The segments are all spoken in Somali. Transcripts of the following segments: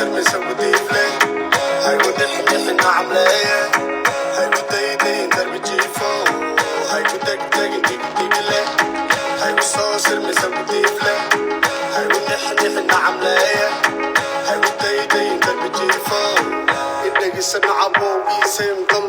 Sirmaysan ku diifle, haygu dhixdhixin nacamleeye, haygu daydayin darbi jiifo, haygu degdegin digdigle, haygu soo sirmaysan ku diifle, haygu dhixdhixin nacamleeye, haygu daydayin darbi jiifo. Idhegisa nacabo, we same dal,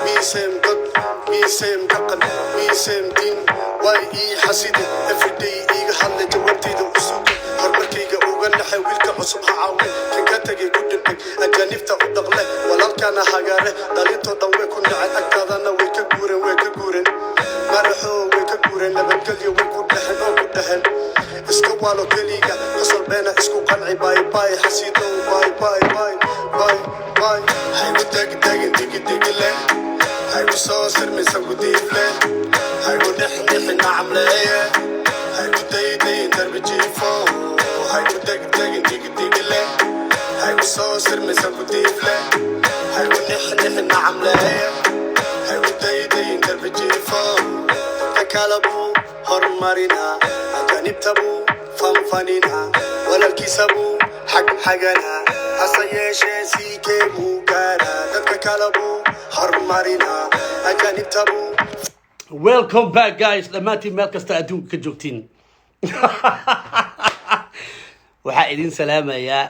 we same dad, we same dhaqan, we same diin. Waay ii xaside, everyday iiga hadlay, jawaabtayda u suga, horumarkayga uga naxay. Wiilka cusub ha caawin, kan ka tegay ku dhegdheg, ajaanibta u dhaqle, walaalkana hagaare. Dhalintoo dhan way ku naceen, agtaadana way ka guureen, way ka guureen madaxoo, way ka guureen. Nabadgelyo way ku dhexeen oo ku dhexeen. Iska waalo keliga, qosol beena isku qanci. Bye bye xasiidow, bye bye bye bye bye. Haygu degdegin digidigile, haygu soo sirmaysan ku diifle, haygu dhixdhixin nacamleeye, haygu daydayin darbi jiifo, haygu degdegin digidigile, haygu soo sirmaysan ku diifle, haygu dhixdhixin nacamleeye, haygu daydayin darbi jiifo. Dadka kale buu horumarinaa, ajaanibta buu fanfaninaa, walaalkiisa buu xag xaganaa, hase yeeshee siikee buu gaaraa. Dadka kale buu horumarinaa, ajaanibta buu Welcome back, guys. Dhammaantiin meel kasta adduunka ka joogtiin, waxaa idin salaamayaa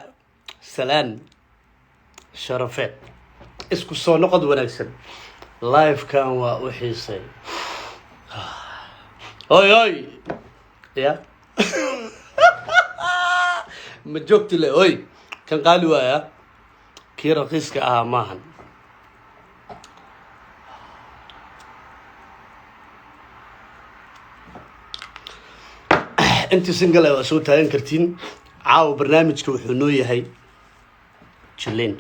salaan sharafeed. Isku soo noqod wanaagsan. Livekan waa u xiisay. Oy oy, ya ma joogti le? Oy, kan qaali waaya, kii raqiiska ahaa maahan. Intii single waa soo taagan kartiin. Caawa barnaamijka wuxuu noo yahay jilin.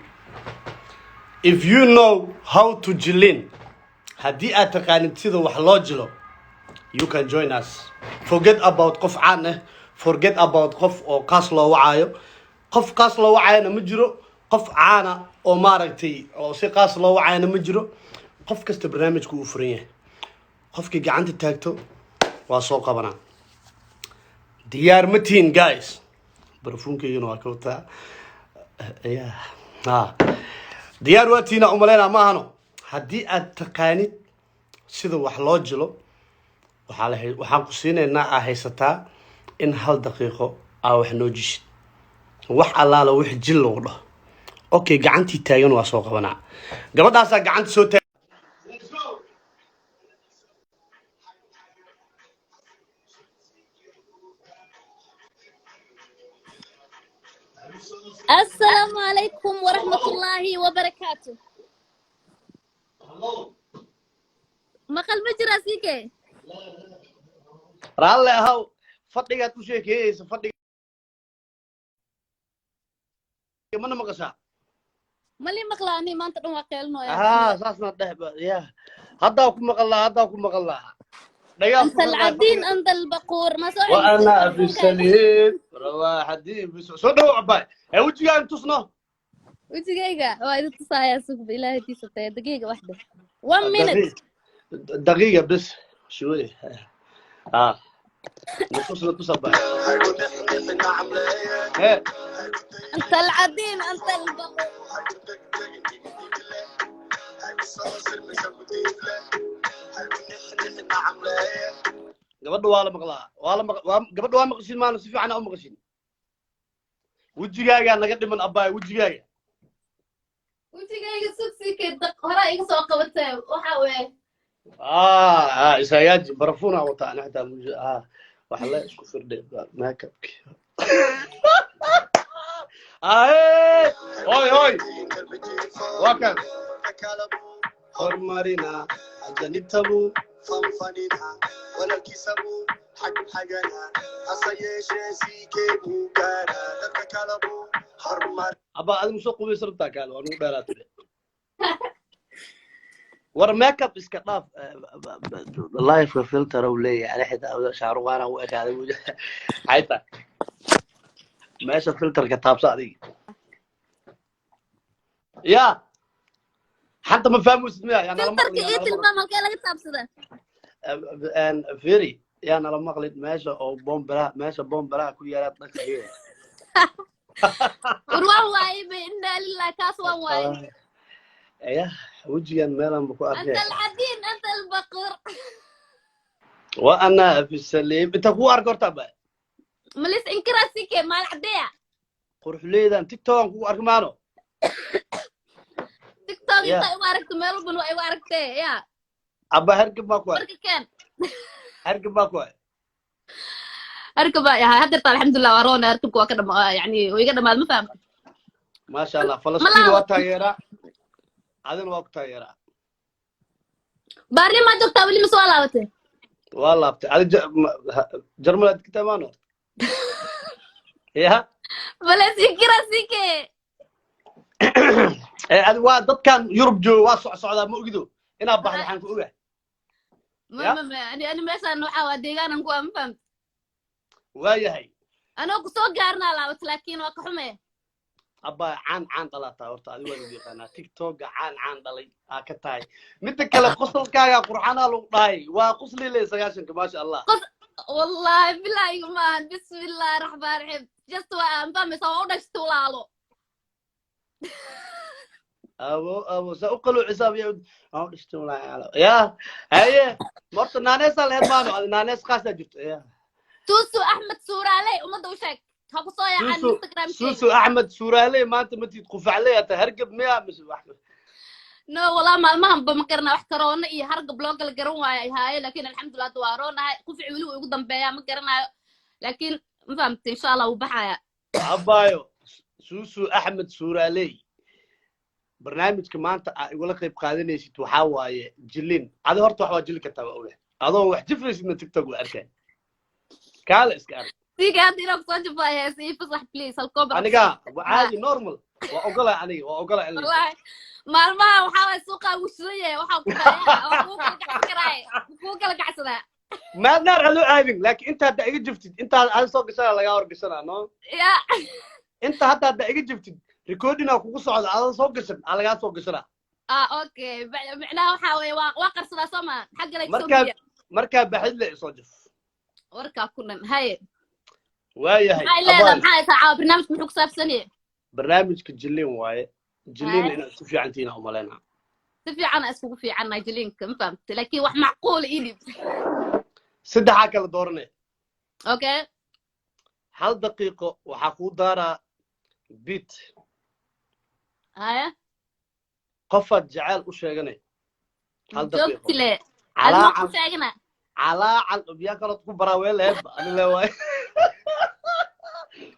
If you know how to jilin, haddii aad taqaanid sida wax loo jilo, you can join us. Forget about qof caan ah, forget about qof oo qaas loo wacaayo. Qof qaas loo wacaayona ma jiro, qof caana oo maaragtay oo si qaas loo wacaayona ma jiro. Qof kasta barnaamijku uu furan yahay. Qofkii gacanta taagto waa soo qabanaa. Diyaar ma tihiin, guys? Barfuunkaygana waa ka wataa. Ya ha, diyaar waa tiina umaleynaa, ma ahano? Haddii aad taqaanid sida wax loo jilo, waxaa la waxaan ku siinaynaa aa haysataa in hal daqiiqo aa wax noo jishid, wax allaala wix jil lagu dhaho. Okay, gacantii taagan waa soo qabanaa. Gabadhaasaa gacanta soo taagan. Asalaamu calaykum waraxmatullaahi wabarakaatu. Maqal ma jiraa, siike? Raalle ahaw, fadhigaad u sheekeeyeysa fadhiga mana maqashaa? Mali maqlaani, maanta dhan waa qeelinoya. Haa, saasna dheh ya, haddaa ku maqalnaa, haddaa ku maqalnaa dhagaa. Anta alcadiin, anta albaquur, ma soo وأنا celisay في barfuunkaaga? السليم رواحدي بس soo dhawow cabaay ee wejigaan tusno. Wejigayga waa idin tusaaya, sugba ilaahay tiisa taya, daqiiqa waxda, one minute. دقيقة دقيقة بس شوي، اه نتصل نتصل باي. Haygu dhixdhixin nacamleeye. هي. Anta alcadiin, anta albaquur. Haygu degdegin digidigile, haygu soo sirmaysan ku diifle, haygu dhixdhixin nacamleeye. Gabadha waa la maqlaa, waa la maq waa gabadha waa maqashin maana, si fiican aa u maqashin. Wejigaagaa naga dhiman abaay, wejigaaga. Wejigayga sug, siike, horaa iga soo qabatee waxa weeye. Ah, isagaaji barafuuna wataa. Ana xitaa waxa la isku firdhay makeupki. Ahe, oy oy, waa kan Horumarinaa, ajanibta buu fanfaninaa, walaalkiisa buu xag xaganaa, hase yeeshee siikee buu gaaraa. Dadka kale buu horumar Abba, adigu soo qubaysa rabtaa? Kaale waa nugu dheeraatay. War makeup iska dhaaf, life filter uu leeyahay. Ani xitaa shaaruqaana u ekaaday. Xayta meesha filterka taabsa adiga. Ya xanta ma fahmaysid miya? Yaa nala filterka maqlin, ii yaa nala maqlin. Tilmaam halkee laga taabsada? Firi, yaa nala maqlin. Meesha oo bomberaha, meesha bomberaha ku yaalaad dhanka iyaga. War waan waaye be, inaa lillahi, kaas waan waaye. Ya, wejigan meelaan ba ku anta arkay. Alcadiin anta albaqir. Wa ana fi saliim inta kugu arka horta ba. Malis inkiraa sike maal cadeya. Quruxleydan TikTok aan kugu arki maano. TikTok. Yeah. Inta igu aragta, meel walban waa igu aragtee ya. Abba, hergeb baa ku hay. Marka keen. Hergeb baa ku hay. Harkab baa yahay haddeerta, alxamdulilah, waa roona. Harkabka waa ka dhama, yani waa iga dhamaad, ma fahamta? Maasha Allah, Falastiin waa taageeraa, adina waa ku taageeraa. Baarni maa joogtaa weli mise waa laabatay? Waa laabtay. Adi Jarmal aad ka tamaano ya. Bales inkira sike. Ee, adi waa dadkan Yurub jooga, waa soc socdaa, ma ogido inaa baxdo, waxaan ku ogahay. Ma Ya. Ma ani meeshaan waxaa waa deegaanan ku ah, ma fahamta? Waayahay. Anoo kusoo gaarnaa laabat, laakiin waa ka xume. Abba, caan caan dhalaataa horta adi, waa lagu yaqaanaa TikToka, caan caan dhalay aa ka tahay. Midda kale, qosolkaaga qurxanaa lagu dhahay, waa qosli le 90-ka, maasha Allah. Wallahi billahi maahan, bismillahi raxmaan raxiim, just waa ma fahmaysaa, waa u dhashta walaalo. Abo abo, saa u qaluucisaa ya, aan u dhishto walaalo ya. Haye, horta naaneesaa laheyd maano, adi naanees khaasaa jirto ya. Suusu Axmed Suuraale, ummadda u sheeg, ha ku soo yaacaan. Suusu. Instagramkeyga. Suusu Axmed Suuraale, maanta matid qufacley ata, hargab miya mise wax? No walaa, maalmahan ba ma garanaa, wax karoona iyo hargab loo kala garan waayo ay haaye, laakiin alxamdulilah hadda waa roonahay. Qufici weli wuu igu dambeeyaa, ma garanayo, laakiin ma fahamtay, insha Allah wuu baxaya. Abaayo Suusu Axmed Suuraaley, barnaamijka maanta aa igula qayb qaadanaysid waxaa waaye jilin. Adi horta wax waa jili kartaa, waa ogahay, adoo wax jifraysidna TikTok waa arkay, kaale iska arag. Siga hadda inaa kusoo jafaa heese ii fasax please, halkoo. Aniga waa caadi, normal, waa ogola, aniga waa ogola in la. Wallahi maalmaha waxaa waay suuqaa wuu shidan yahay, waxaa ku dhaaya waa kuu kala kacsan karaaye, kuu kala kacsadaa. Maad naar adoo aadin, laakiin inta hadda iga jiftid, intaa adi soo gashanaa, lagaa hor gashanaa, no. Ya. Inta hadda hadda iga jiftid, recordingaa kugu socda, adoo soo gashan aa lagaa soo gashanaa. Ah, okay, micnaha waxaa weeye waa qarsadaa soo maa xagga lay kasoo Markaa geliya. Markaa baxid le isoo jif. Warkaa ku dhan haye. Waayahay. Maxay leedahay? Abaan. Maxay tahay caawa barnaamijka, muxuu ku saabsan yahay? Barnaamijka jilin waaye, jilin. Haye. Inaad isku fiican tihiin aan umalaynaa. Si fiican aa iskugu fiicannahay jilinka, ma fahamtay, laakiin wax macquula ii dhib. Saddexaa kala dooranay. Okay. Hal daqiiqo waxaa kuu daaraa beat. Haye. Qofaad jacayl u sheeganay, hal daqiiqo. Joogtile adma ku Calaacal. sheegana. Calaacal biyaa kalood ku baraaween laheedba, ani le waaye,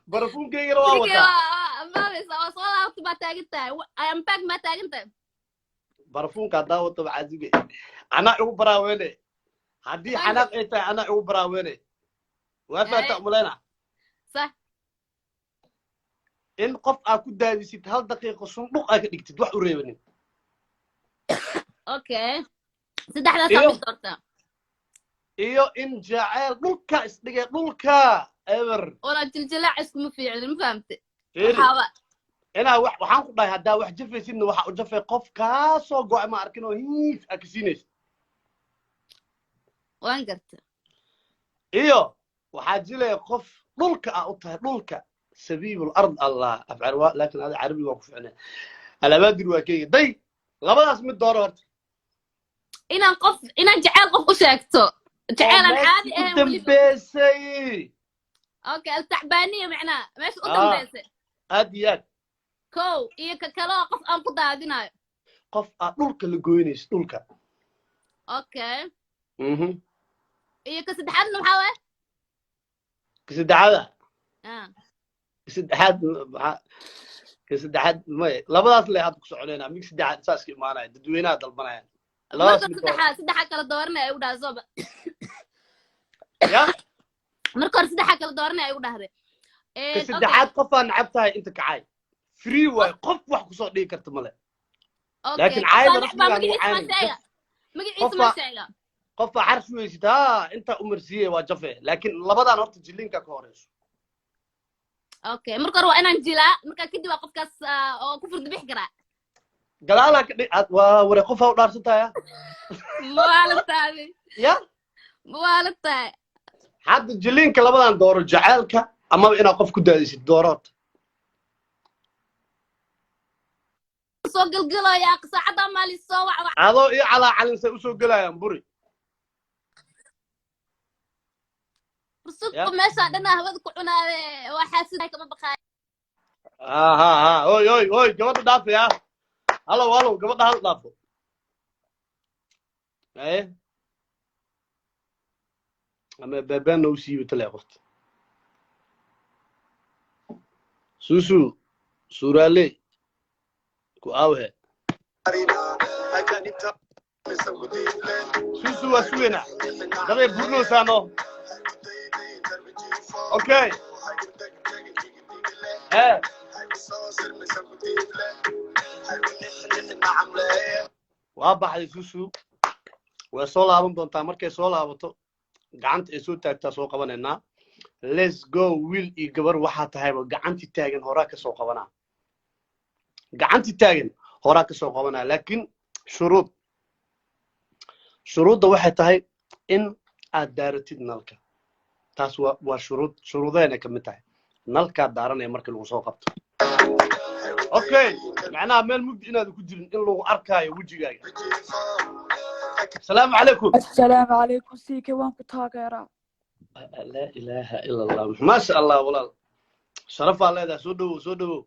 barafuunkaygana waa wataa. Fahmaysa, waa soo laabta baa taagan tahay, I am back maa taagan tahay. Barafuunka haddaa wato maxaa suge, anaa igu baraaweene, haddii xanaaq ay tahay anaa igu baraaweene, waa faata umalayna. Sax. In qof aa ku daadisid hal daqiiqo, sundhuq aa ka dhigtid, wax u reebanin. Okay, saddexdaasaa mid doortaa. Iyo in jacayl dhulka isdhigay, dhulka ever. Walaa jiljilaac iskuma fiicnin, ma fahamte? Fiiri. Waxaaba Inaa wax, waxaan ku dhahay, haddaa wax jafaysidna waxa u jafay qof kaa soo go'ay, ma arkin oo hiif aa ka siinaysid. Waan garta. Iyo waxaa jilaya qof dhulka aa u tahay, dhulka sabiibul ard allah afcar waa, laakiin ada carabi waa ku ficnaa, alabaadir waa keyga day. Labadaas mid dooro horta. Inaan qof, inaan jacayl qof u sheegto, jacayl aan caadi u ahayn weliba. Dambeysay. Okay, altacbaaniya, macnaha meesha u Ah. dambeysay. Aad iyo aad. Kow iyo ka kale oo qof aan ku daadinayo. Qof aad dhulka la goynayso, dhulka. Okay. Iyo ka saddexaadna maxaa waay? Ka saddexaada. Ah. Ka saddexaad maxaa? Ka saddexaad maya, labadaas le hadda ku soconayna, mid saddexaad saas ka imaanaya, dadweynaha dalbanayaan labadaas Marka mid dooro. Saddexaa, saddexaa kala dooranaya ay u dhahday sooba. Ya. Marka hore saddexaa kala dooranaya ay u dhahday. Ka Okay. saddexaad qofaa nacab tahay, inta kacay, free waay, qof wax kusoo dhigi karta male. Okay. Laakiin caayada Qofaa necbaa rasmiga lagu magaciisa ma caynay. sheega, magaciisa ma sheega. Qofaa xarfi weysid ha, intaa umarsiiyey waa jafe, laakiin labadan horta jilinka ka horeyso. Okay, marka hore waa inaan jilaa, markaa kadib waa qofkaas oo ku furda bixi karaa. Gadaalaa ka dhi waa ware, qofaa u dhaarsan tahay. Mawaalan tahay. Ya. Mawaalan tahay. Hadda jilinka labadan dooro, jaceylka amaba inaad qof ku daadisid, doorood. Soo gelgelayaa saacaddaa maalin soo wacwac. Adoo ii calaacalinsay usoo gelayaan buri. Rusugba meeshaa dhanaa hawada ku cunaaye, waa xaasid kama baqaayo. Ha ha ha, oy oy oy, gabadha dhaafaya. Halow halow, gabadha hal dhaafo. Aye, ama beebeenna u siibi tale qofta suusu suuraale ku aawhe. Suusu waa sugeynaa, daday burinaysaano. Okay, ee waa baxday suusu, way soo laaban doontaa. Markay soo laabato gacanta ay soo taagtaa soo qabanaynaa. Let's go. Wiil iyo gabar waxaa tahayba, gacanti taagan horaa ka soo qabanaa, gacanti taagan horaa ka soo qabanaa. Laakiin shuruud, shuruudda waxay tahay in aad daaratid nalka. Taas waa shuruud, shuruudahayna ka mid tahay nalkaad daaranaya markii lagu soo qabto. Okay, macnaha meel mugdi inaad ku jirin, in lagu arkaayo wejigaaga. Asalaamu calaykum. Assalaamu calaykum, siike, waan ku taageeraa. Laa ilaaha ila Allah, maasha Allah, walaal sharafaa leedahay. Soo dhowow, soo dhowow.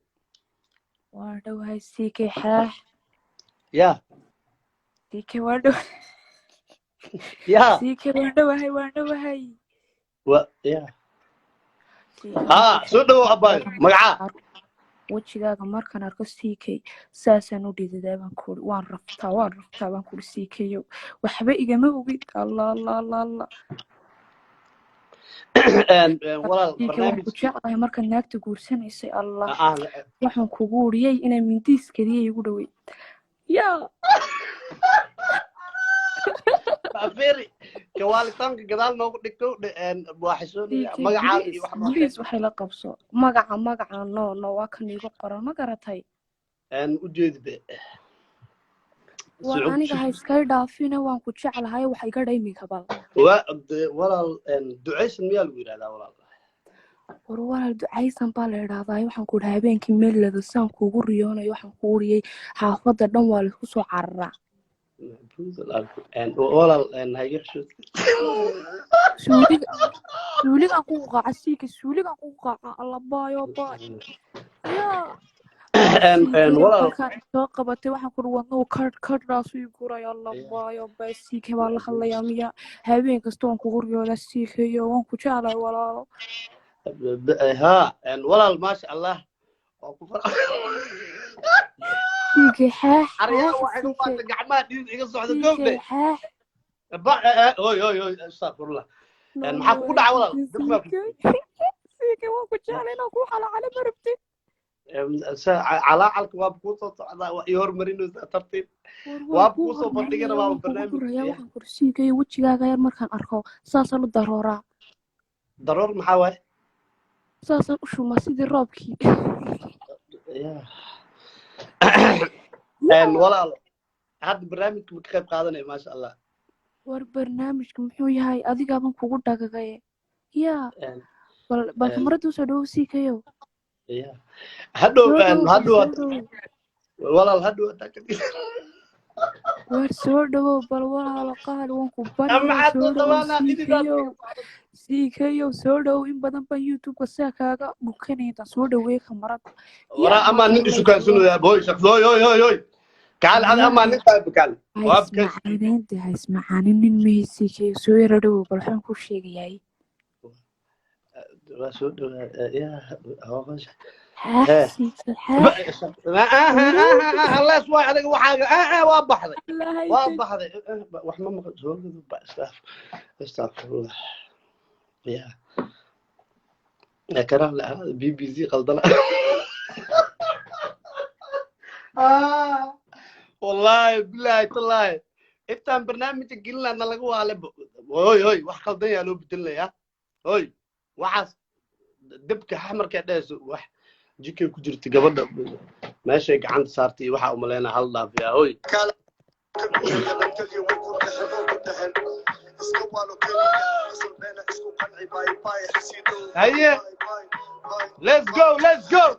Waan dhowahay siike, xaax. Ya. Siike, waan dhow. Ya. Siike, waan dhowahay, waan dhowahay. Wa ya. Ha, soo dhowow abaayo, magacaa? Wejigaaga markaan arko siikay, saasaan u dhididaa baan kuuri, waan raftaa, waan raftaa baan kuuri. Siikayow, waxba igama ogid. Allah Allah Allah Allah. Walaal. Siikay, waan ku Barnaamij jeclahay. Markaad naagta guursanaysay, Allah, ah. waxaan kugu uriyey inay mindiis keliya igu dhowey yaa. Afeeri kawaalitaanka gadaal noogu dhigto, waa xishoonaya. Siikay. Magacaaga iyo Please. wax noo sheeg. Please, waxay la qabso magaca, magaca. No no, waa kan iigu qoran, ma garatay? Ujeedi be. War aniga ha iskay dhaafine, waan ku jeclahay, wax iga dhayminka bal. Walaal, ducaysan miyaa lagu yidhahdaa, walaal? War walaal, ducaysan baa la idhaahdaa. Waxaan ku dhahay habeenkii meel lado saan kuugu riyoonayo, waxaan ku uriyey xaafadda dhan waa laisku soo cararaa. Walaal, ha iga xishood. Suuliga, suuligaan kugu qaaca siika, suuligaan kugu qaaca. Alla baayo baay yaa. Walaal. Markaan soo qabatay waxaan ku wadnuu kadh kadhdaasu ii guray. Alla baayo baay, siike baa la hadlayaa miya? Habeen kasta waan kugu riyoodaa siikeyo, waan ku jeclahay walaalo. Ha walaal, maasha Allah, waa ku fara. Siike xaax. Aryaa. Xaax. Waxay u Siike. baatay gacmaha dhidid iga socda. Siike. Gobdhe. Xaax. Oy oy oy, astaqfirullah. Maxaa kugu dhacay walaal? Dib baa ku Siike, waan ku jeclay, inaan kuu xalaacalo ma rabtid? Calaacalka waa kuu soo socdaa, waa ii hormarinaysaa, tartiib. War waa waan kuu kuu soo bandhigi hormarinayaa. rabaa Waan kugu barnaamij. durayaa. Waxaan kuri siikeyo, wejigaaga yar markaan arko saasaan u darooraa. Daroor maxaa waaye? Saasaan u shumaa sidii roobkii. Walaal, hadda barnaamijka ma ka qayb qaadanaya? Maasha Allah. War barnaamijka muxuu yahay? Adigaaban kugu dhagagaye yaa. Bal bal, kamarada usoo dhawow siikayow. Ya, hadhow. Soo dhawow bal. Hadhow. Soo dhawow. Walaal, hadhow hadaa ka War soo dhawow bal walaalo qaali, waan ku baryayaa. Maxaad Soo soo dhawow. dhawaanaa dhididaas? Siikayow, siikayow, soo dhawow. In badan baan YouTube-ka saa kaaga dhukanaya intaan soo dhaweey kamarada. Waraa amaa nin ishukaansanaya boy shaqso. Hoy hoy hoy hoy, kaal adi amaa nin tahay bakaal Ha waa bakaal. ismacaaneynta, ha ismacaanin, nin mahi siikayo. Soo yara dhawow bal, waxaan ku sheegayaay. Waa soo dhawaa ya. Xaax. Hee. Siika xaax. Allees waay, adiga waxaaga waa baxday, waa Allahayda. baxday. Wax ma maqal soo gado. Astaqfirullah ya ya karah la BBC qaldana. Wallahi billahi tallahi, intaan barnaamijka gelinana laga waale. Hoy hoy, wax qaldan yaa loo bedelinayaa. Hoy, waxaas debka xamarkay dhehayso, wax jikay ku jirta gabadha meeshay gacanta saartay iyo waxaa umaleynaa hal dhaafiyaa. Hoy. Haye, let's go, let's go.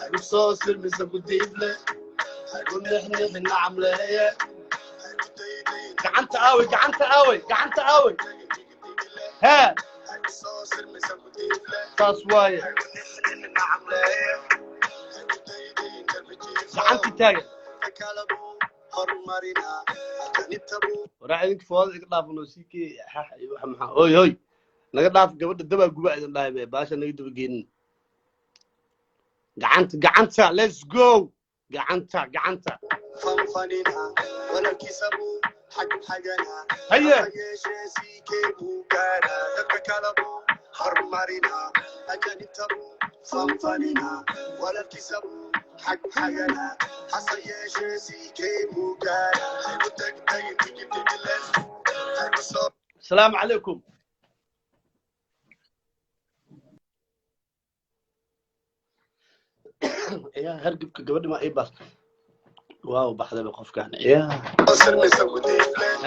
Haygu soo sirmisa ku diifle, haygu nixnixin nacamleeye. Gacanta aawey, gacanta aawey, gacanta aawey. Hee, saas waaye. Gacanti taagan. Waraa idinka foodada iga dhaafano sii xax iyo waxa maxaa. Hoy hoy, naga dhaaf gabadha, dabaa guba idin dhahay be, baasha naga daba geenin. Gacanta, gacanta, let's go, gacanta, gacanta. Haye. Asalaamu calaykum. Yaa hargabka gabadha ma ii baas waaw baxdaba qofkan yaa.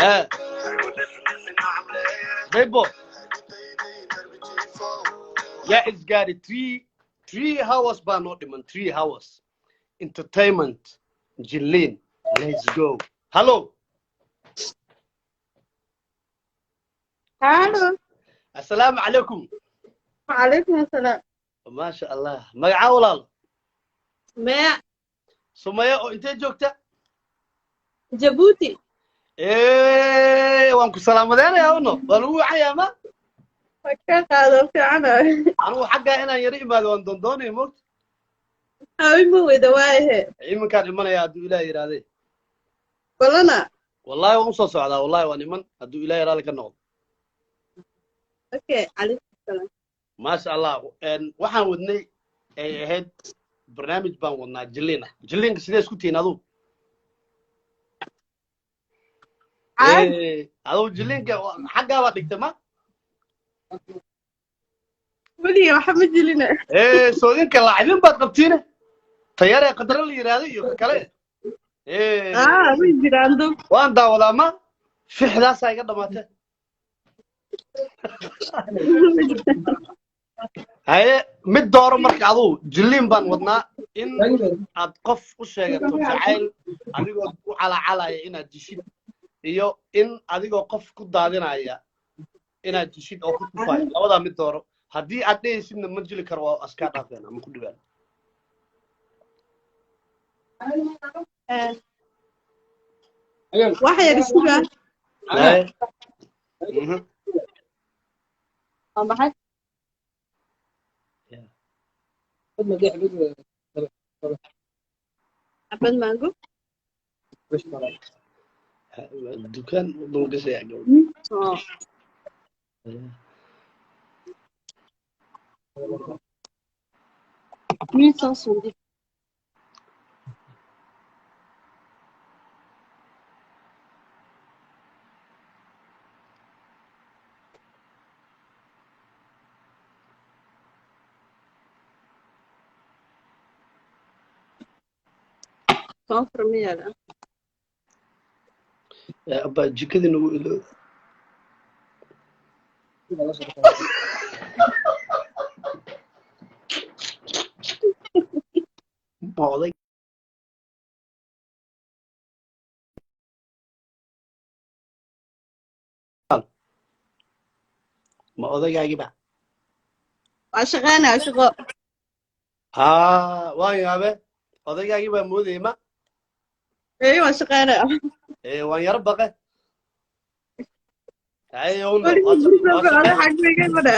Hee bebo, yaa isgaari. 3 hours baa noo dhiman, 3 hours entertainment, jilin. Let's go. Hello. Halo. Assalaamu calaykum. وعليكم السلام. Maasha Allah, magacaa walaal? Maya. Sumaya oo intee joogta? Jabuuti. Waan ku salaamadeynayaa uno, waa lagu wacayaa ma. Ka qaado fiicana. Anigu xaggaa inaan yaro imaado waan doondoonaya, moogta. Hawi ma weyda waayahe. Iminkaan imanaya hadduu Ilaah yidhahdee. Balana. Wallahi waan usoo socdaa, wallahi waan iman hadduu Ilaah raalli ka noqdo. Okay, calaykum salaam. Maasha Allah. Waxaan wadnay ay ahayd barnaamij baan wadnaa jiliin ah. Jiliinka sidee isku tihiin aduu? Caadi. Aduu jiliinka xaggaa baa dhigtay ma? Weliga waxa ma jilina. Soodinka laacibin baad qabtiine, tayaree qadaro la yidhaahdo iyo ka kale. Ah, way jiraan dub. Waan daawadaa ma, fixdaasaa iga dhamaatee. Haye, mid dooro marka aduu. Jiliin baan wadnaa in aad qof u sheegato jacayl adigoo u calacalaya inaad jishid, iyo in adigoo qof ku daadinaya inaad jishid oo ku tufayo. Labadaa mid dooro. Haddii aad dhehaysidna ma jili karo, waa askaa dhaafeen ama ku dhibaan. Wax yar isuga. Haye. Waa maxay? Yeah. Xabad mango. Dukaan dul gasaya gabadha. Oh. 1170. Koonfur ma yaala? Abba, jikadii nagu ilo. Ma oday ma odaygaagiba? Waa shaqeynaya, shaqo. Haa, waan yaabe, odaygaagii baa moodayay ma. Ee, waa shaqeynaya. Ee, waan yaro baqe. Haye uno. Weligii guriga socda xagga madha.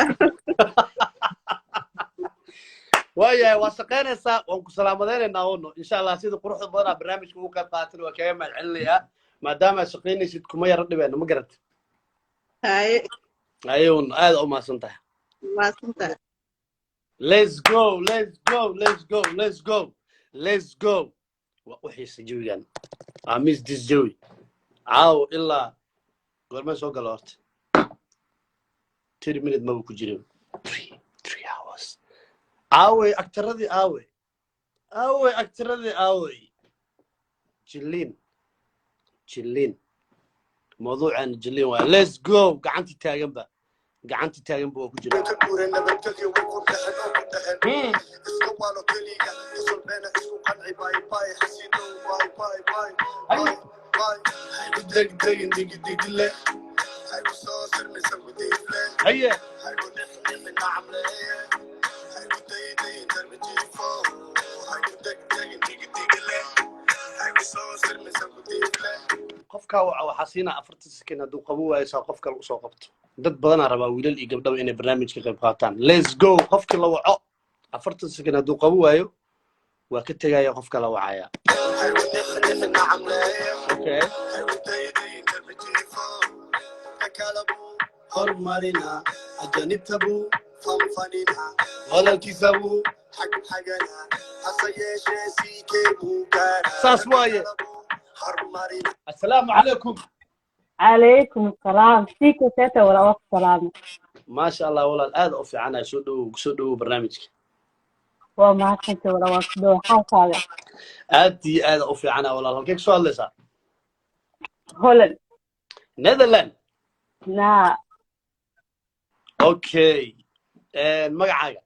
Waayahay, waa shaqaynaysaa, waan ku salaamadaynaynaa uno. Insha Allah sida quruxda badanaa barnaamijka ugu qayb qaatan waa kaga mahad celinayaa. Maadaama aad shaqaynaysid kuma yaro dhibeeno, ma garata? Haye. Haye uno, aad u mahadsan tahay. Maasantahay. Let's go, let's go, let's go, let's go, let's go. Waa u xiisay jawigan. I miss this jawi. Caawo ilaa goormee soo gala horta? 30 minute maba ku jirin. 3 hours. Aawey aktaradii? Aawey, aawey aktaradii, aawey? Jiliin, jiliin, mawduucan jiliin waay. Let's go. Gacantii taaganba, Gacanta taagan buu ku jira. Ka guureen nabadgelyo way ku dhexeen oo ku dhexeen. Iska waalo keliga, qosol beena isku qanci. Bye bye xasidow, bye bye bye bye bye. Haygu degdegin digidigile, haygu soo sirmisa gudiifle. Haye. Haygu nixnixi nacamleeye, haygu daydayin darbi jiifo. Haygu degdegin digidigile, haygu soo sirmisa gudiifle. Qofkaa waca waxaa siinaa 40 second. Hadduu qabo waayo, saa qof kale usoo qabto. Dad badanaa rabaa, wiilal iyo gabdhaba, inay barnaamijka qayb qaataan. Let's go. Qofkii la waco 40 second hadduu qabo waayo, waa ka tegaya, qofka la wacaya. Haygu nixnixi nacamleeye. Okay. Haygu daydayin darbi jiifo. Kakalabu horumarina, ajanibta buu fanfanina, walaalkiisa buu xag xagana, hase yeeshee siikee buu gaara. Saas waaye. Horumarina. Assalaamu calaykum. Calaykum asalaam, siika seeta wala waa ku salaamay. Maasha Allah walaal, aad u fiicanahay. Soo dhowow, soo dhowow barnaamijka. Waa mahadsantay wala, waa ku dhow. Xaalkaaga? Aad iyo aad u fiicanahay walaal. Halkee kasoo hadlaysaa? Holland. Netherland? Naa. Okay, magacaaga?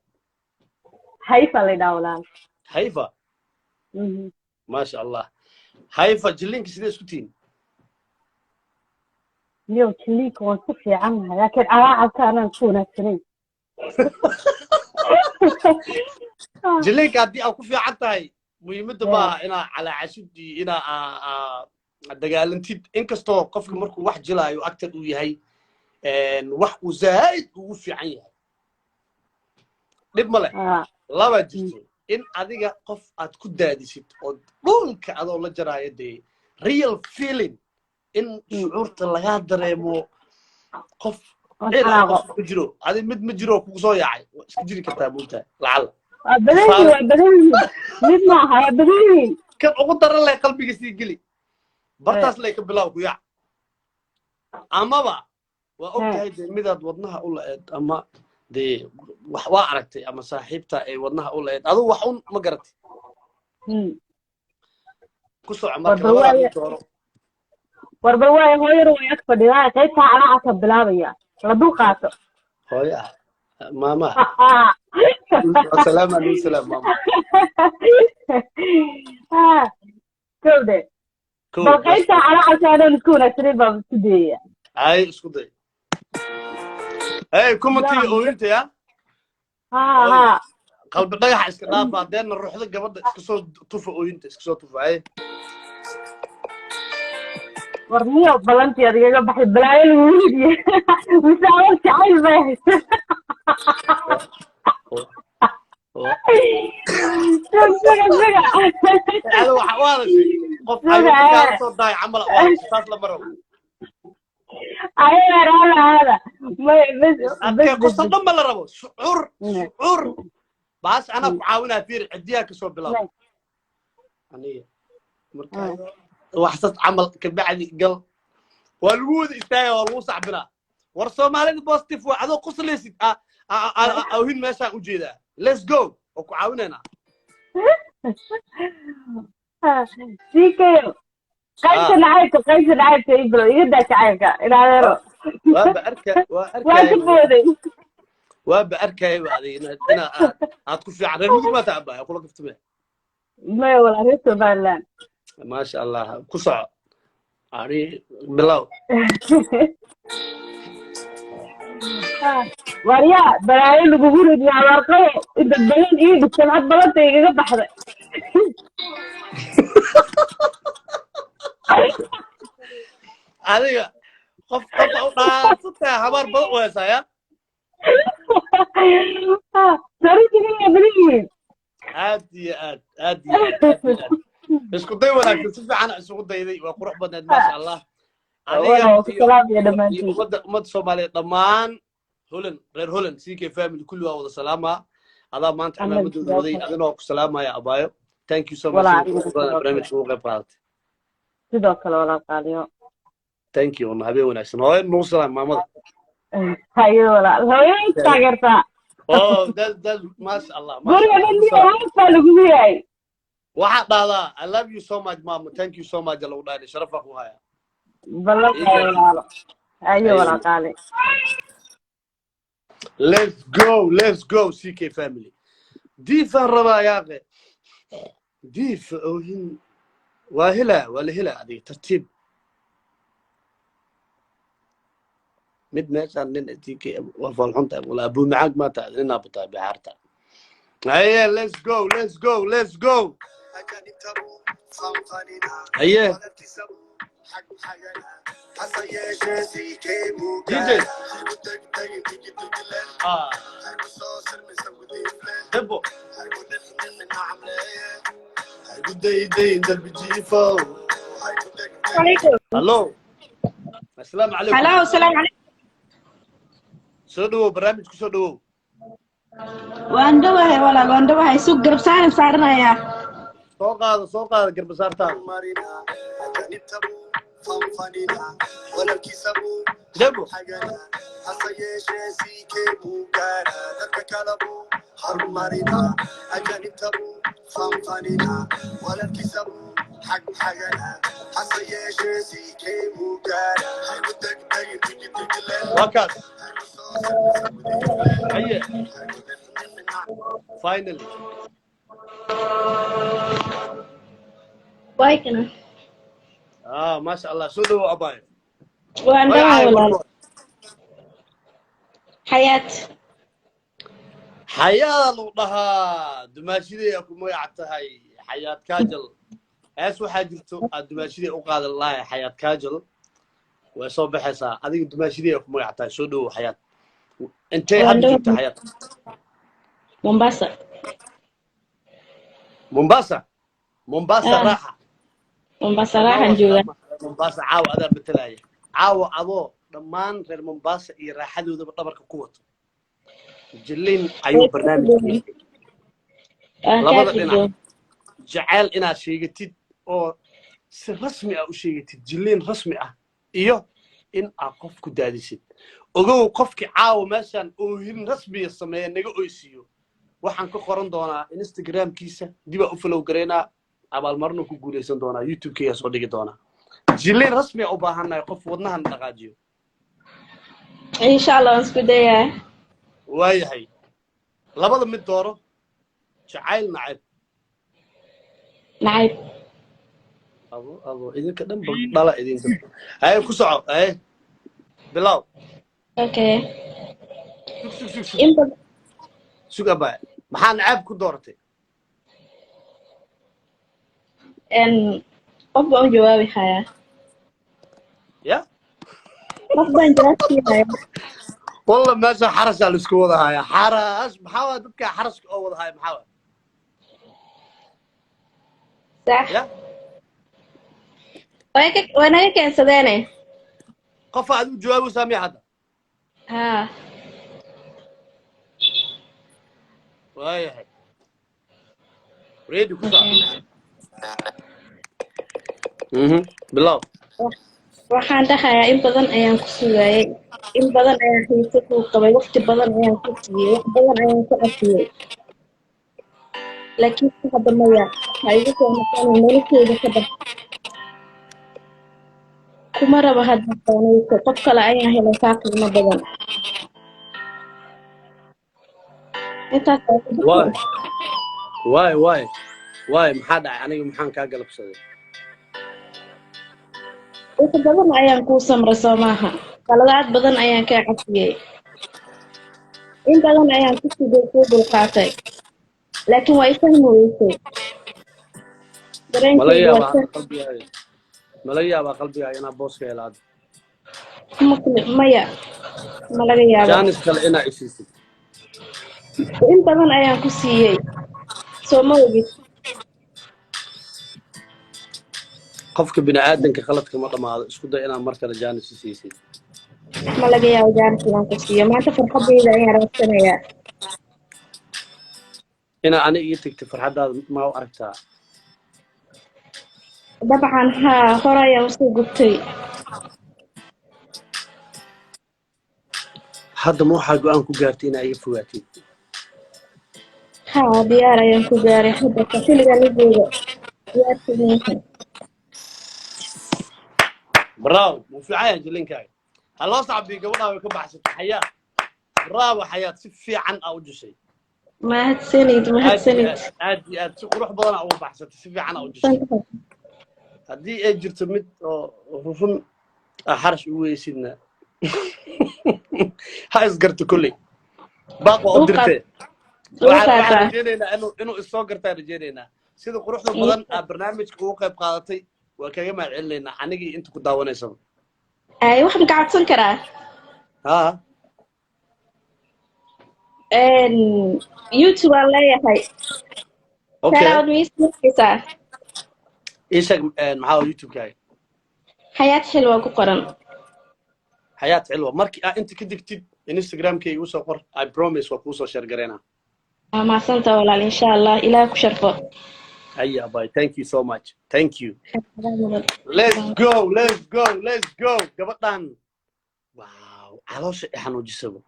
Hayfa la idhaa walaal. Hayfa? Mhm. Maasha Allah Hayfa, jilinka sidee isku tihiin? Niyow, jiliinka waan ku fiicannahay, laakiin calaacalka anaan ku wanaagsanayn. Jilinka haddii aad ku fiican tahay, muhiimadda ma aha inaa calaacashid iyo inaa dagaalantid, inkastoo qofka markuu wax jilaayo, actor uu yahay, wax uu zaa'id ugu fiican yahay, dhib ma leh. Laba jirto in adiga qof aad ku daadisid oo dhulka adoo la jaraayo, dee real feeling in shucuurta lagaa dareemo qof Waan cil xanaaqo. Qof ma jiro, adi mid ma jiro kugu soo yaacay, waa iska jiri kartaa, moogtahay lacala. Waa badan yihiin, waa badan yihiin, mid maaha, waa badan yihiin. Kan ugu daran leh qalbiga sii geli, bartaas lay ka bilaab ku yaac, amaba waa og tahay dee midaad wadnaha u la'eed, ama dee wax waa aragtay, ama saaxiibta ay wadnaha u la'eed, adigu wax un ma garatay. Ku soco marka. Warba labadaa waaye. mid dooro. Warba waaye, hooyada way ag fadhidaa, qaybtaa calaacalka bilaabaya la dul qaato. Hooyo ah, maama, salaam alaykum, salaam maama. Kowde. Kow. Bal qaybtaa calaacalka anaan isku wanaagsanayn baan isku dayaya. Ay, isku day. Hey, commentiga ooyinta ya. Ha ha. Qalbi dhagaxa iska dhaafa, hadeena ruuxda gabadha iska soo tufa, ooyinta iska soo tufa ay. War niyo, ballantii adigaga baxay, balaayo lagu weydiye mise awal jacayl bay haysa. Suga, suga. Ada waxa u hadashay qof Suga. ayuu kaala soo dahay camal, waa saas la maro. Ayaga raala hada may bes bes. Adkee bes. Qosol dhan ma la rabo, shucuur shucuur baas anaa ku caawinaa. Fiir, cidiyaa kasoo bilaab aniga marka wax sas camal, kabacdi gal, waa lagu wada istaaga, waa lagu sacbinaa. War Soomaalida positive waa, adoo qoslaysid awhin meeshaan ujeedaa. Let's go, waa ku caawinaynaa. Sikayo, qaybta nacaybka, qaybta nacaybka ii bilow, iga daa jacaylka inadeero. Waaba arka, waa Waan ka arkaya. booday. Waaba arkaya ba adiga inaad inaa aad aad ku fiican. Reer Mudug maa taabaa kula kaftame? Maya walaa, reer Somaliland. Maasha Allah, ku soco ani, bilow. Waryaa, balaayo lagugu ridiyo, abaarqabo inta badan ii dhigsan had balanta igaga baxday. Adiga qof qof u dhaansantahay, habaar badan u haysaa ya. Sariirtiga waa badan yihiin. Aad iyo aad, aad iyo aad, aad iyo aad. Isku day wanaagsan, si fiican isugu dayday, waa qurux badneed, maasha Allah. Adiga Walaa waa ku iyo salaamaya iyo dhammaantiin. Ummadda Soomaaliyeed dhammaan, Holland, reer Holland, CK family kulli waa wada salaamaa. Adaa maanta Annaga cimaamadooda sidoo waday. kale. Adina waa ku salaamaya abaayo. Thank you so much. Walaa sida adiguna quruxda badan sidoo kale. Barnaamijka uga qayb qaadatay. Sidoo kale walaa qaaliyo. Thank you, habeen wanaagsan. Hooyo nagu salaam, maamada. Haye walaal, hooyay taageertaa. Oh, that, maasha Allah, maasha Guriga Allah. dhan Ku niyo salaam. Hoos baa lagugu yahay. Waxaad dhahdaa "I love you so much mama, thank you so much" lagu dhahay, sharafaa ku haya. Ballan Ii waa gaarsiin. walaalo, haye Haye. Walaa qaali. Let's go, let's go, CK family. Diifaan rabaa yaaqe, diif oohin waa helaa, waa la helaa. Adiga tartiib mid meeshaan nin CK waa foolxunta walaa abuu macaag maa tahay, ninaa butaa bixaarta. Haye, let's go, let's go, let's go. Haye DJ, ah debo عليكم. Hallo, assalaamu calaykum. هلا، السلام عليكم. Soo dhawow, barnaamij ku soo dhawow. Waan dhawahay walaal, waan dhawahay. Suug garab saaran saaranayaa. Soo qaado, soo qaado garbasaartaada. Debo. Waa kaas. Haye, finally. Waay kana. Ah, maasha Allah, soo dhawow abaayo. Waan dhawahay magacaaga walaal. Marka hore. Xayaat. Xayaada lagu dhahaa, dumaashiday ku magac tahay Xayaat Kaajal. Hees waxaa jirto aad dumaashiday u qaadan lahay. Xayaat Kaajal way soo baxaysaa. Adiga dumaashiday ku magac tahay. Soo dhawow Xayaat, intee Waan hadda joogta dhawahay. Xayaat? Mombasa. Mombasa, Mombasa. Ah. Raaxa. Mombasa dhammaan raaxan waa joogaa. salaama Mombasa. Caawa adaa matalaya, caawa adoo dhammaan reer Mombasa iyo raaxadoodaba dhabarka ku wato. Jilin ayuu Way ka barnaamijka gudboon. yahay. Waan kaa Labada dhinac gudboon. jacayl inaad sheegatid oo si rasmi ah u sheegatid, jilliin rasmi ah, iyo in aad qof ku daadisid. Ogow, qofkii caawa meeshaan oohin rasmiya sameeya naga oysiiyo, waxaan ka qoran doonaa Instagramkiisa, dibaa u follow garaynaa, abaalmarino ku guuleysan doonaa, YouTube-kayga soo dhigi doonaa. Jilliin rasmiya u baahannahay, qof wadnahan dhaqaajiyo. Insha Allah waan isku dayaa. Waayahay, labada mid dooro: jacayl, nacayb. Nacayb. Abo abo, idinka dhan ba dhala idinka. Haye, ku soco, haye, bilow. Okay. Sug, sug, sug, sug. In badan. Sug abaa, maxaa nacaab ku dooratay? Qof baan u jawaabi hayaa. Ya. Qof baan jawaab siinayaa. Walla meesha xarashaa laisku wada hayaa. Xaras maxaa waa? Dadka xaraska oo wada haya maxaa waa? Sax. Ya. Way naga keensadeene. Qofa aad u jawaabaysaa miya hadda? Haa. Waayahay, ready, ku soco. Okay. Bilow. Waxaan dhahayaa, in badan ayaan ku sugayay, in badan ayaan xiise kuu qabay, waqti badan ayaan ku siiyey, wax badan ayaan ku cafiyey, laakiin hadda maya, ha igu soo noqonin, nolosheyda ka bax. Kuma rabo hadda doonayso, qof kale ayaan helay kaa qiimo badan. Intaas ayaa ku waay baxay. Waay waay waay, maxaa dhacay? Aniga maxaan kaa galabsaday? Wax badan ayaan kuu samray, soo maaha? Qaladaad badan ayaan kaa cafiyey, in badan ayaan ku sugay, kuu dulqaatay, laakiin waa i fahmi weysay. Mala Dareenkayga waa yaabaa qalbigaaga, mala yaabaa qalbigaaga inaad booska helaad. Maya, ma laga yaabo. Jaanis kale inaa isiisid. In badan ayaan ku siiyey, soo ma ogid? Qofka bini aadanka qaladka ma dhamaado. Isku day inaad mar kale jaanis isiisid. Ma laga yaabo jaanis inaan ku siiyo. Maanta farxadayda ayaan raadsanayaa. Inaa ani ii tagtay farxaddaada ma u aragtaa? Dabcan haa, hore ayaan usoo gubtay. Hadda ma waxaa go-aan ku gaartay inaa iga fogaatid? Haa, diyaar ayaan ku gaaray hadda ka xilligan la joogo diyaarsigiisa. Bravo, wuu fiican yahay jilinkaaga. Ha loo sacbiyo gabadhaa, way ka baxsatay. Xayaa. Bravo Xayaat, si fiican aa u jishay. Mahadsanid. Aad iyo Mahadsanid. aad, aad iyo aad, si qurux badan aa uga baxsatay, si fiican aa u jishay. Haddii ay jirto mid oo run aa xarash ugu weysidna, ha isgarto. Kolley baaq waa u dirtee. Ugu Waxaan qaataa. rajeynaynaa inuu isoo gartaan rajeynaynaa. Sida quruxda badan aa barnaamijka ugu qayb qaadatay waa kaga mahad celinaynaa, anigii inta ku daawanaysaba. Ay, waxaan ka codsan karaa? Ha. YouTube aan leeyahay. Okay. Shout out ma ii siinaysaa? Ii sheeg, maxaa waa YouTube-kaaga? Xayaat Xilwa ku qoran. Xayaat Cilwa. Markii aa inta ka digtid, Instagramkayga usoo qor. I promise, waa kuusoo share gareynaa. Waa mahadsantaha walaal, insha Allah Ilaah ku sharfo. Haya bye, thank you so much, thank you. Let's go, let's go, let's go. Gabadhan, wow, caloosha i xanuujisaba.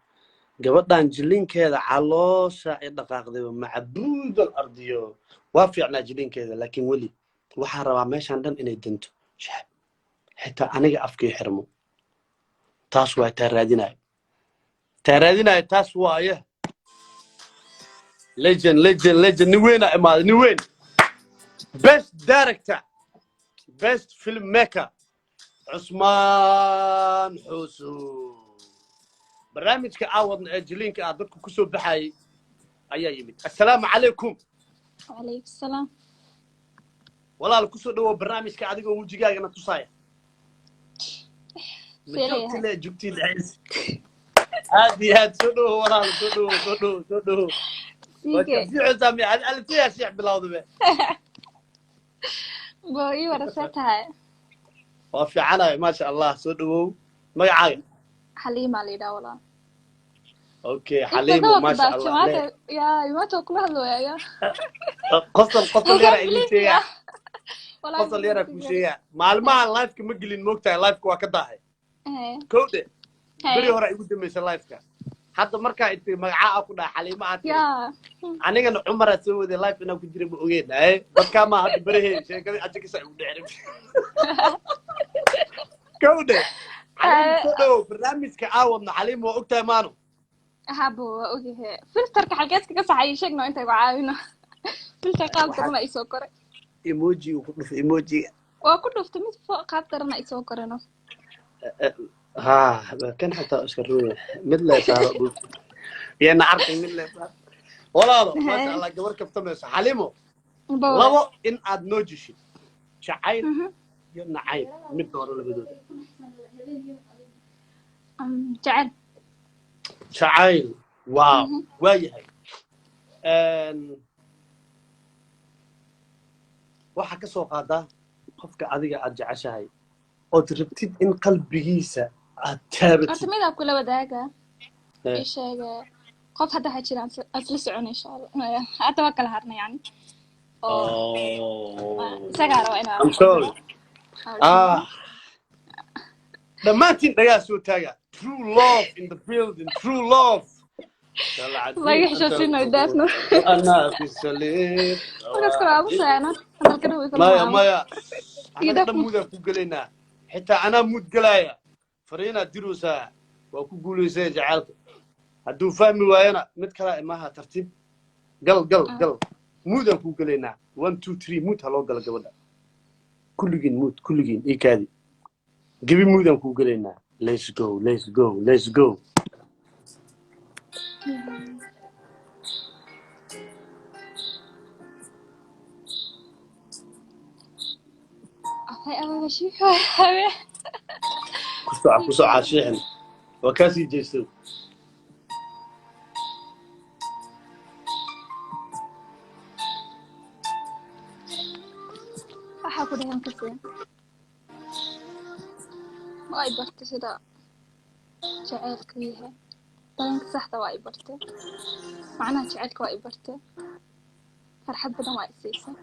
Gabadhan jilinkeeda caloosha i dhaqaaqdayba. Macbuudal ardiyo, waa fiicnaa jilinkeeda, laakiin weli waxaa rabaa meeshan dhan inay dento shacab, xitaa aniga afkii xirmo. Taas waa taa raadinayo, taa raadinayo, taas waaye. Legend, legend, legend. Nin weynaa imaaday, nin weyn, best director, best film maker, Cusmaan Xusu. Barnaamijka aawadna ee jiliinka ah dadku kusoo baxayay ayaa yimid. Assalaamu calaykum. وعليكم السلام. Walaal, kusoo dhawow barnaamijka adigoo wejigaagana tusaaya. Ma See joogti leeyahay? Le jugtii dhexaysa. Aad iyo aad, soo dhawow walaal, soo dhawow, soo dhawow, soo dhawow. Waa Siike. kabsiixaysaa miya alisiyaa sheex bilowdabe? Boo ii warasee tahay? Waa fiicanahay, maasha Allah. Soo dhawow, magacaaga? Xaliimaa la yidhaha walaal. Okay. Inta Xaliimo. daba ku Maasha daabtay Allah. Maanta yaa maanta waa kula hadlooya yaa. Qosol, qosol I yaraa can't idin believe sheegaa. ya walahi. Qosol yaraa kuu sheegaa. Maalmaha liveka ma gelin, moogtahay? Liveka waa ka daahay. Kowdhe beri hore igu dambaysa liveka. Hadda markaa intay magacaa a ku dhaha Xaliimo aad tiri, anigana Cumaraa soo waday. Live inaan ku jira ma ogeen. Aye, dadkaa maa hadda beraheen sheekadii ajakisa igu dhicin. Kowdhe, Xaliimo, soo dhawow barnaamijka aawadna. Xaliimo, waa ogtahay maano? Habo, waa ogyahay. Filterka xalkeed kaga saxay sheegno intay ku caawino. Filter qaab darana isoo koray. Emoji ku dhuf, emojiga. Waa ku dhuftay, mid qaab darana isoo korano. Ha, kan xataa iska ruuya mid lee saaro yana arkay, mid lee saaro. Walaalo, maasha Allah, gabar kaftamayso Xaliimo. Bowe. Labo in aad noo jishid, jacayl iyo nacayb, mid dooro labadooda. Jecel. Jacayl, wow. Waa yahay. Waxaa ka soo qaadaa qofka adiga aad jeceshahay ood rabtid in qalbigiisa aad Horta taabatid. Midaa kula wadaaga. Ii sheega, qof hadda waxaa jira aan isla socon, insha Allah. Maya, hadda waa kala harnay yani oo isagaa raba inaa I'm sorry. Ah, dhammaantiin dhagaa soo taaga. True love in the building, true love. Laga xishoodsiinayo daafno. أنا في السليم. Markaas kale aamusayana hadalka dhow ikala. Maya, maya. Iyo Anaga dhan mood aan ku gelaynaa, xitaa anaa mood gelaya. Fariinaad diraysaa, waa ku guulaysaya jacaylka. Hadduu fahmi waayana, mid kalaa imaha. Tartiib gal, gal, gal. Mood aan ku gelaynaa. One, two, three, mood ha loo galo gabadha. Kulligiin mood, kulligiin ii kaadi gebi. Mood aan ku gelaynaa. Let's go, let's go, let's go. Afay abaga shiika habe. Ku soca, ku soca, shiixin waa kaasii jeesto. Waxaa ku dhahan kaseen waa i bartay sida jaceylka yahay, dareenka saxda waa i bartay, macnaha jaceylka waa i bartay, farxad badan waa i siisay.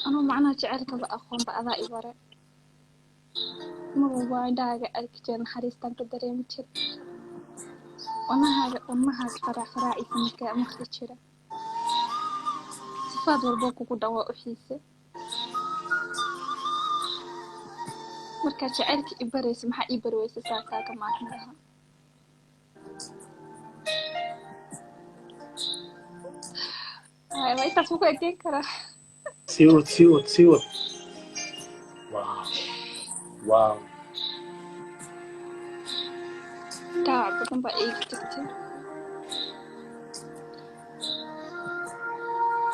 Anuu macnaha jaceylkaba aqoonba adaa i bare. Mar walba waa indhahaaga arki jira, naxariistaan ka dareemi jira, wadnahaaga wadnahaaga qaraac qaraaciisa markaa maqli jira. Sifaad walbo kugu dhan waa u xiise. Markaa jacaylka i baraysa, maxaa ii bari weysa saa kaaga maarmi lahaa? Haya, ma intaas ku ekeen karaa? Sii wad, sii wad, sii wad. Wow, wow. Dhaawac badan baa iiga tagtay.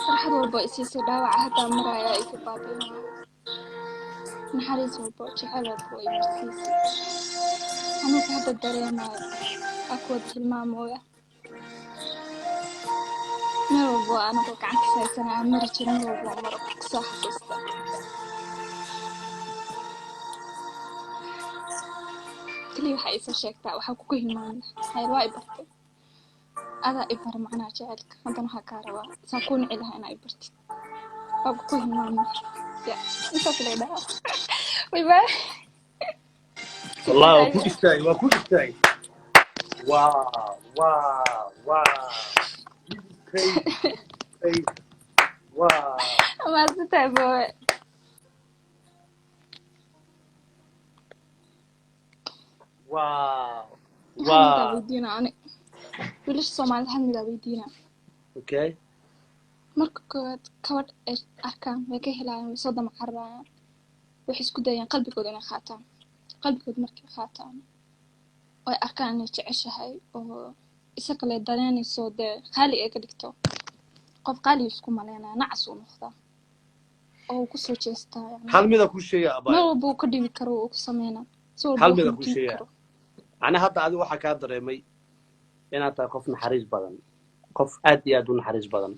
Farxad walba isiisay, dhaawaca haddaa maraya iga baabiinaya. Naxariis walba, jacayl walba oo imarsiisay, xanuunka hadda dareemayo aa kuwada tilmaamooya. Meel walba oo anagoo gacanta saysana aan mari jirin, meel walba oo maro kusoo xasuusta. Kaliya waxaa iisoo sheegtaa waxaa kugu hilmaami lahaa. Maxaa yeele waa i bartay, adaa i bara macnaha jacaylka. Haddana waxaa kaa rabaa saa kuu nici lahaa inaa i bartid, waa kugu hilmaami lahaa. Ya intaas lay dhahaa. Bye bye. Wallahi waa ku istaagay, waa ku istaagay. Wow, this is crazy, crazy, wow. Mahadsantahay, boowe. Hal midaa weydiina ani wiilasha Soomaalida, hal midaa weydiina. Okay. Marka koowaad kabadh ay arkaan way ka helayaan, way soo dama cararayaan, waxay isku dayayaan qalbigooda inay qaataan. Qalbigooda markay qaataan oo ay arkaan inay jeceshahay oo isaga le dareynayso, dee qaali ay ka dhigto, qof qaali isku maleynaya, nacas uu noqdaa oo uu kusoo jeestaa yani. Hal mida kuu sheegaya, meel abaayo. Walba uu ka dhibi karo, uu ku sameynaa si walba Hal uu mida kuu xanuujin sheegaya. karo. Ani hadda adigu waxaa kaa dareemay inaad tahay qof naxariis badan, qof aad iyo aad u naxariis badan.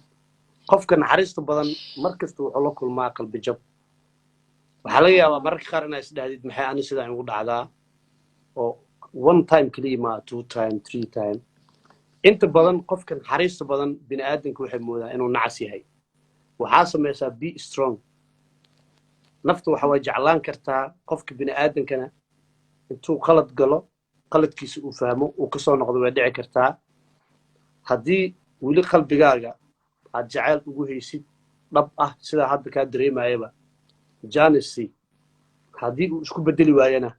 Qofka naxariista badan mar kasta wuxuu la kulmaa qalbi jab. Waxaa laga yaabaa mararka qaar inaad isdhahdid, maxay ani sidaa igu dhacdaa? Oo one time keliya maa, two time, three time. Inta badan qofka naxariista badan bini aadamka waxay moodaan inuu nacas yahay. Waxaa samaysaa, be strong. Nafta waxa way jeclaan kartaa qofka bini aadamkana intuu qalad galo, qaladkiisa uu fahmo, uu kasoo noqdo, way dhici kartaa. Haddii weli qalbigaaga aad jacayl ugu haysid dhab ah, sidaa hadda kaa dareemayaba, janisi haddii uu isku bedeli waayana,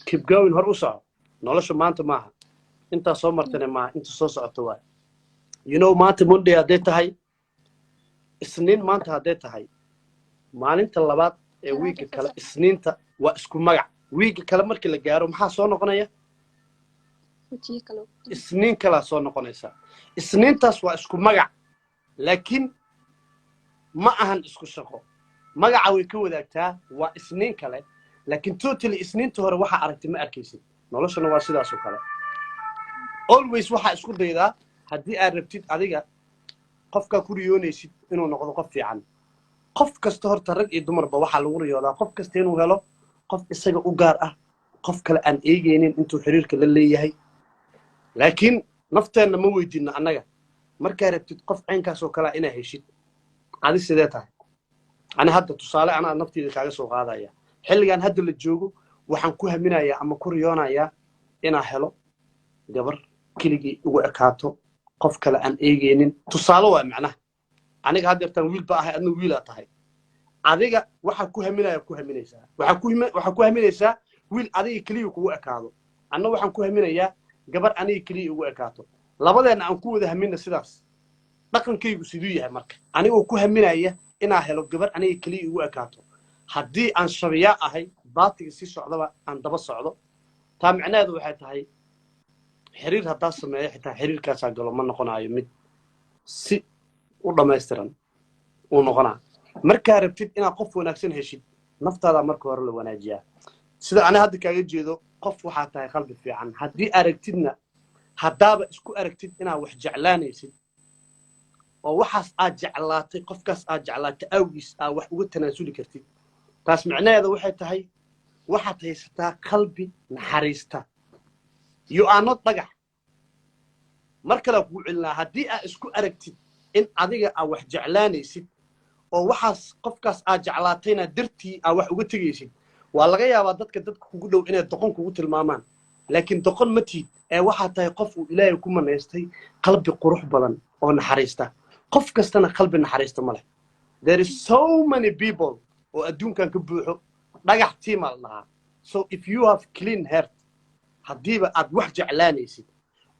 keep going, hor u soco. Nolosha maanta maaha intaa soo martana maaha, inta soo socota waay. Maanta Monday hadday tahay, Isniin maanta hadday tahay, maalinta labaad ee wiigga kale Isniinta waa isku magac. Wiigga kale markii la gaaro maxaa soo noqonaya? Wajiyo kale oo ku Isniin kalaa soo noqonaysa. Isniintaas waa isku magac, laakiin ma ahan isku shaqo. Magaca way ka wadaagtaa, waa Isniin kale, laakiin totally Isniinta hore waxaa aragtay ma arkaysid. Noloshana waa sidaas oo kale. Always waxaa isku daydaa, haddii aad rabtid adiga qofkaa ku riyoonaysid inuu noqdo qof fiican. Qof kasta horta, rag iyo dumarba, waxaa lagu riyoodaa qof kasta inuu helo qof isaga u gaar ah, qof kale aan eegaynin intuu xiriirka la leeyahay. Laakiin nafteenna ma weydiinno annaga. Markaa rabtid qof caynkaas oo kalea inaa heshid, adi sidee tahay? Ani hadda tusaale anaa nafteyda kaaga soo qaadaya. Xilligan hadda la joogo waxaan ku haminayaa ama ku riyoonayaa inaa helo gabar keligii ugu ekaato, qof kale aan eegaynin. Tusaale waa macnaha aniga haddeertaan wiil ba ahay, adna wiilaa tahay. Adiga waxaa ku haminaya, ku haminaysaa, waxaa ku haminaysaa wiil adiga keliya kugu ekaado. Anna waxaan ku haminayaa gabar aniga keliya ugu ekaato. Labadeenna aan ku wada hamina sidaas. Dhaqankaygu siduu yahay marka anigoo ku haminaya inaa helo gabar aniga keliya igu ekaato, haddii aan shabiyaa ahay, baatiga sii socdaba aan daba socdo, taa micnaheedu waxay tahay xiriir haddaa sameeyo, xitaa xiriirkaasaa galo ma noqonayo mid si u dhammaystiran uu noqonaa. Markaa rabtid inaad qof wanaagsan heshid, naftaadaa marka hore la wanaajiyaa. Sida ani hadda kaaga jeedo, qof waxaa tahay qalbi fiican. Haddii aragtidna, haddaaba isku aragtid inaad wax jeclaanaysid oo waxaas aad jeclaatay, qofkaas aad jeclaatay awgiis aad wax uga tanaasuli kartid, taas micnaheeda waxay tahay waxaad haysataa qalbi naxariista. You are not dhagax. Mar kalea kugu celinaa: haddii aad isku aragtid in adiga aad wax jeclaanaysid oo waxaas qofkaas aad jeclaatayna dartii aad wax uga tegaysid, waa laga yaabaa dadka kugu dhow inay doqon kugu tilmaamaan, laakiin doqon ma tiid ee waxaad tahay qof uu Ilaahay ku manaystay qalbi qurux badan oo naxariista. Qof kastana qalbi naxariista ma leh. There is so many people oo adduunkan ka buuxo. Dhagax tiimaa la dhahaa. So if you have clean heart, haddiiba aad wax jeclaanaysid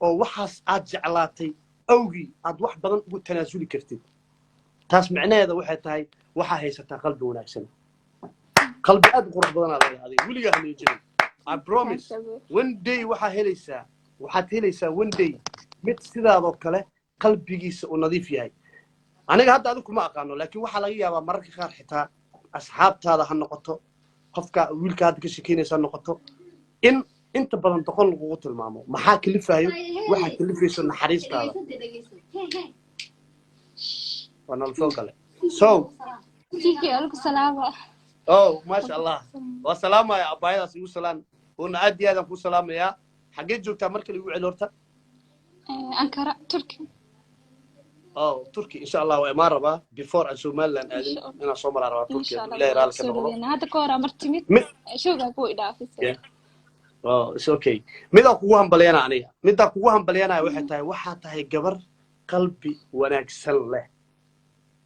oo waxaas aad jeclaatay awgii aad wax badan ugu tanaasuli kartid, taas micnaheeda waxay tahay waxaa haysataa qalbi wanaagsan, qalbi aad u qurux badanaa leedahay adiga. Weligaa haleejinin, I promise. One day waxaa helaysaa, waxaad helaysaa one day mid sidaadoo kale qalbigiisa uu nadiif yahay. Aniga hadda adigu kuma aqaano, laakiin waxaa laga yaabaa mararka qaar xitaa asxaabtaada ha noqoto, qofka wiilka hadda ka shekeynaysa ha noqoto, in inta badan doqon lagugu tilmaamo. Maxaa kalifayo? Waxaa kalifayso naxariistaada. Waa nala soo galay, so Tiki, alku salaama. Oh, maasha Allah, waa salaamaya abbaayadaas. Igu salaan oona aad iyo aadaan kuu salaamayaa. Xaggee joogtaa marka lagu celi horta? Ankara, Turkey. Oh, Turkey. Insha Allah waa imaan rabaa before aan Somaliland aadin. Insha Allah. Inaan soo maraa rabaa Turkey Insha hadduu Allah. Ilaahay raalli ka Soo noqdo. dhaweynaa. Hadda ka hor mar timid. Mid Showgaa ku idhaafisay. Yeah. Oh, it's okay. Midaan kugu hambalyanaa aniga, midaan kugu hambalyanaya waxay tahay, waxaa tahay gabar qalbi wanaagsan leh.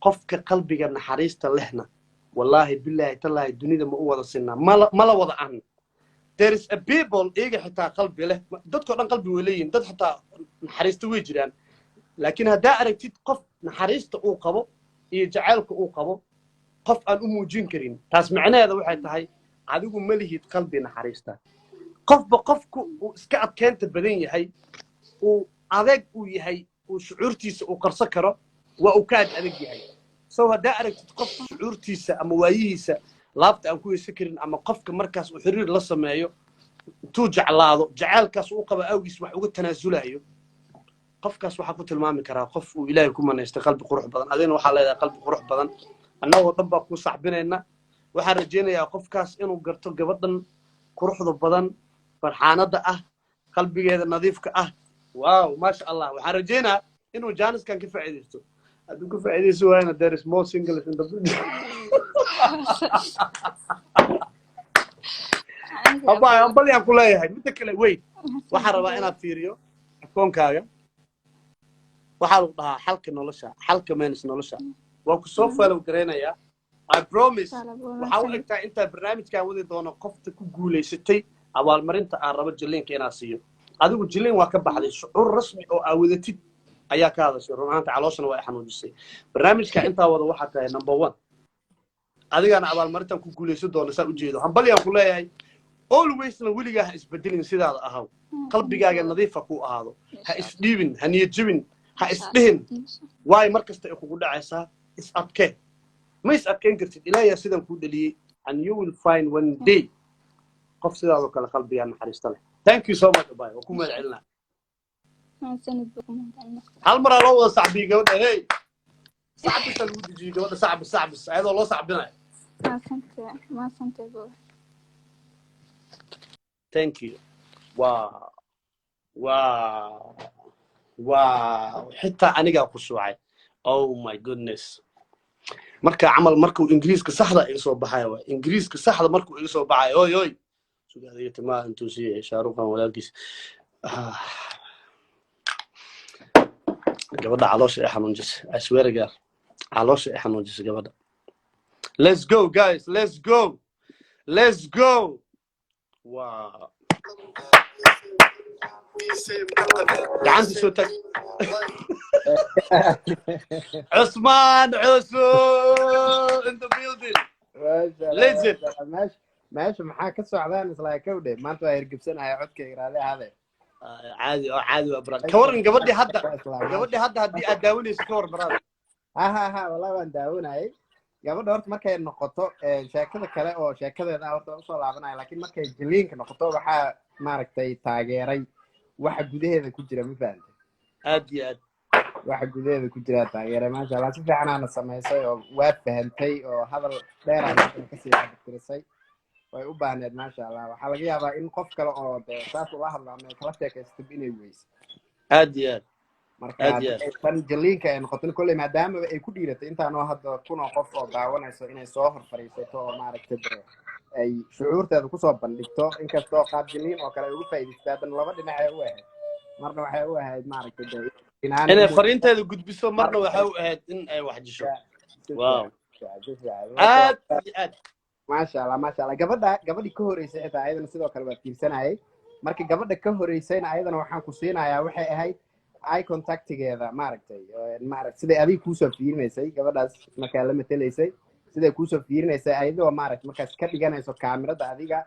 Qofka qalbiga naxariista lehna, wallaahi bilaahi tallaahi, dunida ma u wada sinaa, mala wada ahan. There is a people iyaga xitaa qalbi leh. Dadkoo dhan qalbi way leeyihin, dad xitaa naxariista way jiraan, laakiin haddaa aragtid qof naxariista uu qabo iyo jacaylka uu qabo qof aan u muujin karin, taas macnaheeda waxay tahay adigu ma lihid qalbi naxariista. Qofba qofku uu iska adkeynta badan yahay, uu adeeg uu yahay, uu shucuurtiisa uu qarso karo, waa uu ka ad adag yahay. So haddaa aragtid qof shucuurtiisa ama waayihiisa laabta aan ku heysan karin, ama qofka markaas uu xiriir la sameeyo intuu jeclaado jacaylkaas uu qaba awgiis wax uga tanaasulayo, qofkaas waxaa ku tilmaami karaa qof uu Ilaahay ku manaystay qalbi qurux badan. Adigna waxaa leedahay qalbi qurux badan, annagoo dhan baa kuu saxbinayna. Waxaan rajaynayaa qofkaas inuu garto gabadhan quruxda badan, farxaanada ah, qalbigeeda nadiifka ah. Wow, maasha Allah. Waxaan rajaynayaa inuu jaaniskan ka faa'iidaysto. Hadduu ka faa'iidaysto waayana, there is more singles in the building. Abbaay, hambalyaan ku leeyahay. Midda kale, wait, waxaan rabaa inaad fiiriyo akoonkaaga. Waxaa lagu dhahaa Xalka Nolosha, Xalka Menis Nolosha. Waa ku soo follow garaynayaa, I promise. Waxaa u egtaa intaa barnaamijkaan wadi doono qofta ku guulaysatay abaalmarinta aan rabo jiliinka inaan siiyo. Adigu jiliin waa ka baxday, shucuur rasmi oo aa wadatid ayaa ka hadashay. Run ahaanta calooshana waa ay xanuujisay. Barnaamijka intaa wada waxaa tahay number one. Adigaana abaalmarintan ku guulaysan doona saan ujeedo. Hambalyaan ku leeyahay. Alwaysna weligaa ha isbedelin, sidaada ahaw, qalbigaaga nadiifa ku ahaado. Ha isdhiibin, ha niyad jebin, ha isdhihin waayo mar kasta ay kugu dhacaysaa. Is adkee, ma is adkeyn kartid. Ilaahiyaa sidan kuu dhaliyey, and you will find one day qof sidaadoo kale qalbigaa naxariista leh. Thank you so much, abay, waa ku mahad celinaa. Hal maraa loo wada sacbiyey gabadha. Hey, sacbisa lagu dejiyey gabadha, sacbis, sacbis, ayadoo loo sacbinayo. Mahadsantay. Thank you. Wow, xitaa anigaa ku shuucay. Oh my goodness. Marka camal markuu Ingiriiska saxda iga soo baxaya, waay Ingiriiska saxda markuu iga soo baxaya. Oy oy, sugaadiga timaha intuu siiyay Shaaruqan walaalkiis. Ah. Gabadha caloosha ay xanuunjisay, I swear to God, caloosha ay xanuunjisay gabadha. Let's go, guys, let's go, let's go. Wow, gacanta soo tag. Cusmaan Cusub in the building. Maasha Allah, Legend. maasha Allah. Meesha maxaa ka socdaan? Islaa kowdhe, maanta waa hergebsanahay, codkayga raali ahaade. Caadi oo caadi waa, brother. Ka waran gabadhii hadda? Gabadhii hadda haddii aad daawanayso, ka waran, brother? Ha, wallahi waan daawanayay gabadha. Horta markay noqoto sheekada kale oo sheekadeeda ah, horta waan usoo laabanaya, laakiin markay jiliinka noqoto, waxaa maaragtay taageeray waxa gudaheeda ku jira, ma fahantay? Aad iyo aad. Waxa gudaheeda ku jira taageeray. Maasha Allah, si fiicanaana samaysay oo waa fahantay oo hadal dheeraana kasii cabtirisay way u baahneed. Maasha Allah, waxaa laga yaabaa in qof kale oo dee saas ula hadla ama ay kala sheekaysato inay weyso. Aad iyo aad. Marka Aad iyo aad. haddii tan jaliinka ay noqotin kolley, maadaama ay ku dhiiratay intaanoo hadda kun oo qof oo daawanayso inay soo hor fadhiisato oo maaragtay dee ay shucuurteeda kusoo bandhigto, inkastoo qaab jaliin oo kale ay uga faa'iidaystay, haddana laba dhinac ay u ahayd. Marna waxay u ahayd maaragtay dee inaanay Inay fariinteeda gudbiso, marna waxay u ahayd in ay wax jisho. Si Wow. fiican, si fiican. Marka Aad iyo aad. Maasha Allah, maasha Allah. Gabadha, gabadhii ka horeysay xitaa ayadana sidoo kale waa fiirsanayay. Marka gabadha ka horeysayna ayadana waxaan ku siinayaa waxay ahayd eye contactigeeda, maaragtay, maaragtay siday adiga kuusoo fiirinaysay gabadhaas markaa la matelaysay, siday kuusoo fiirinaysay ayadoo, maaragtay, markaas ka dhiganayso kaamirada adiga,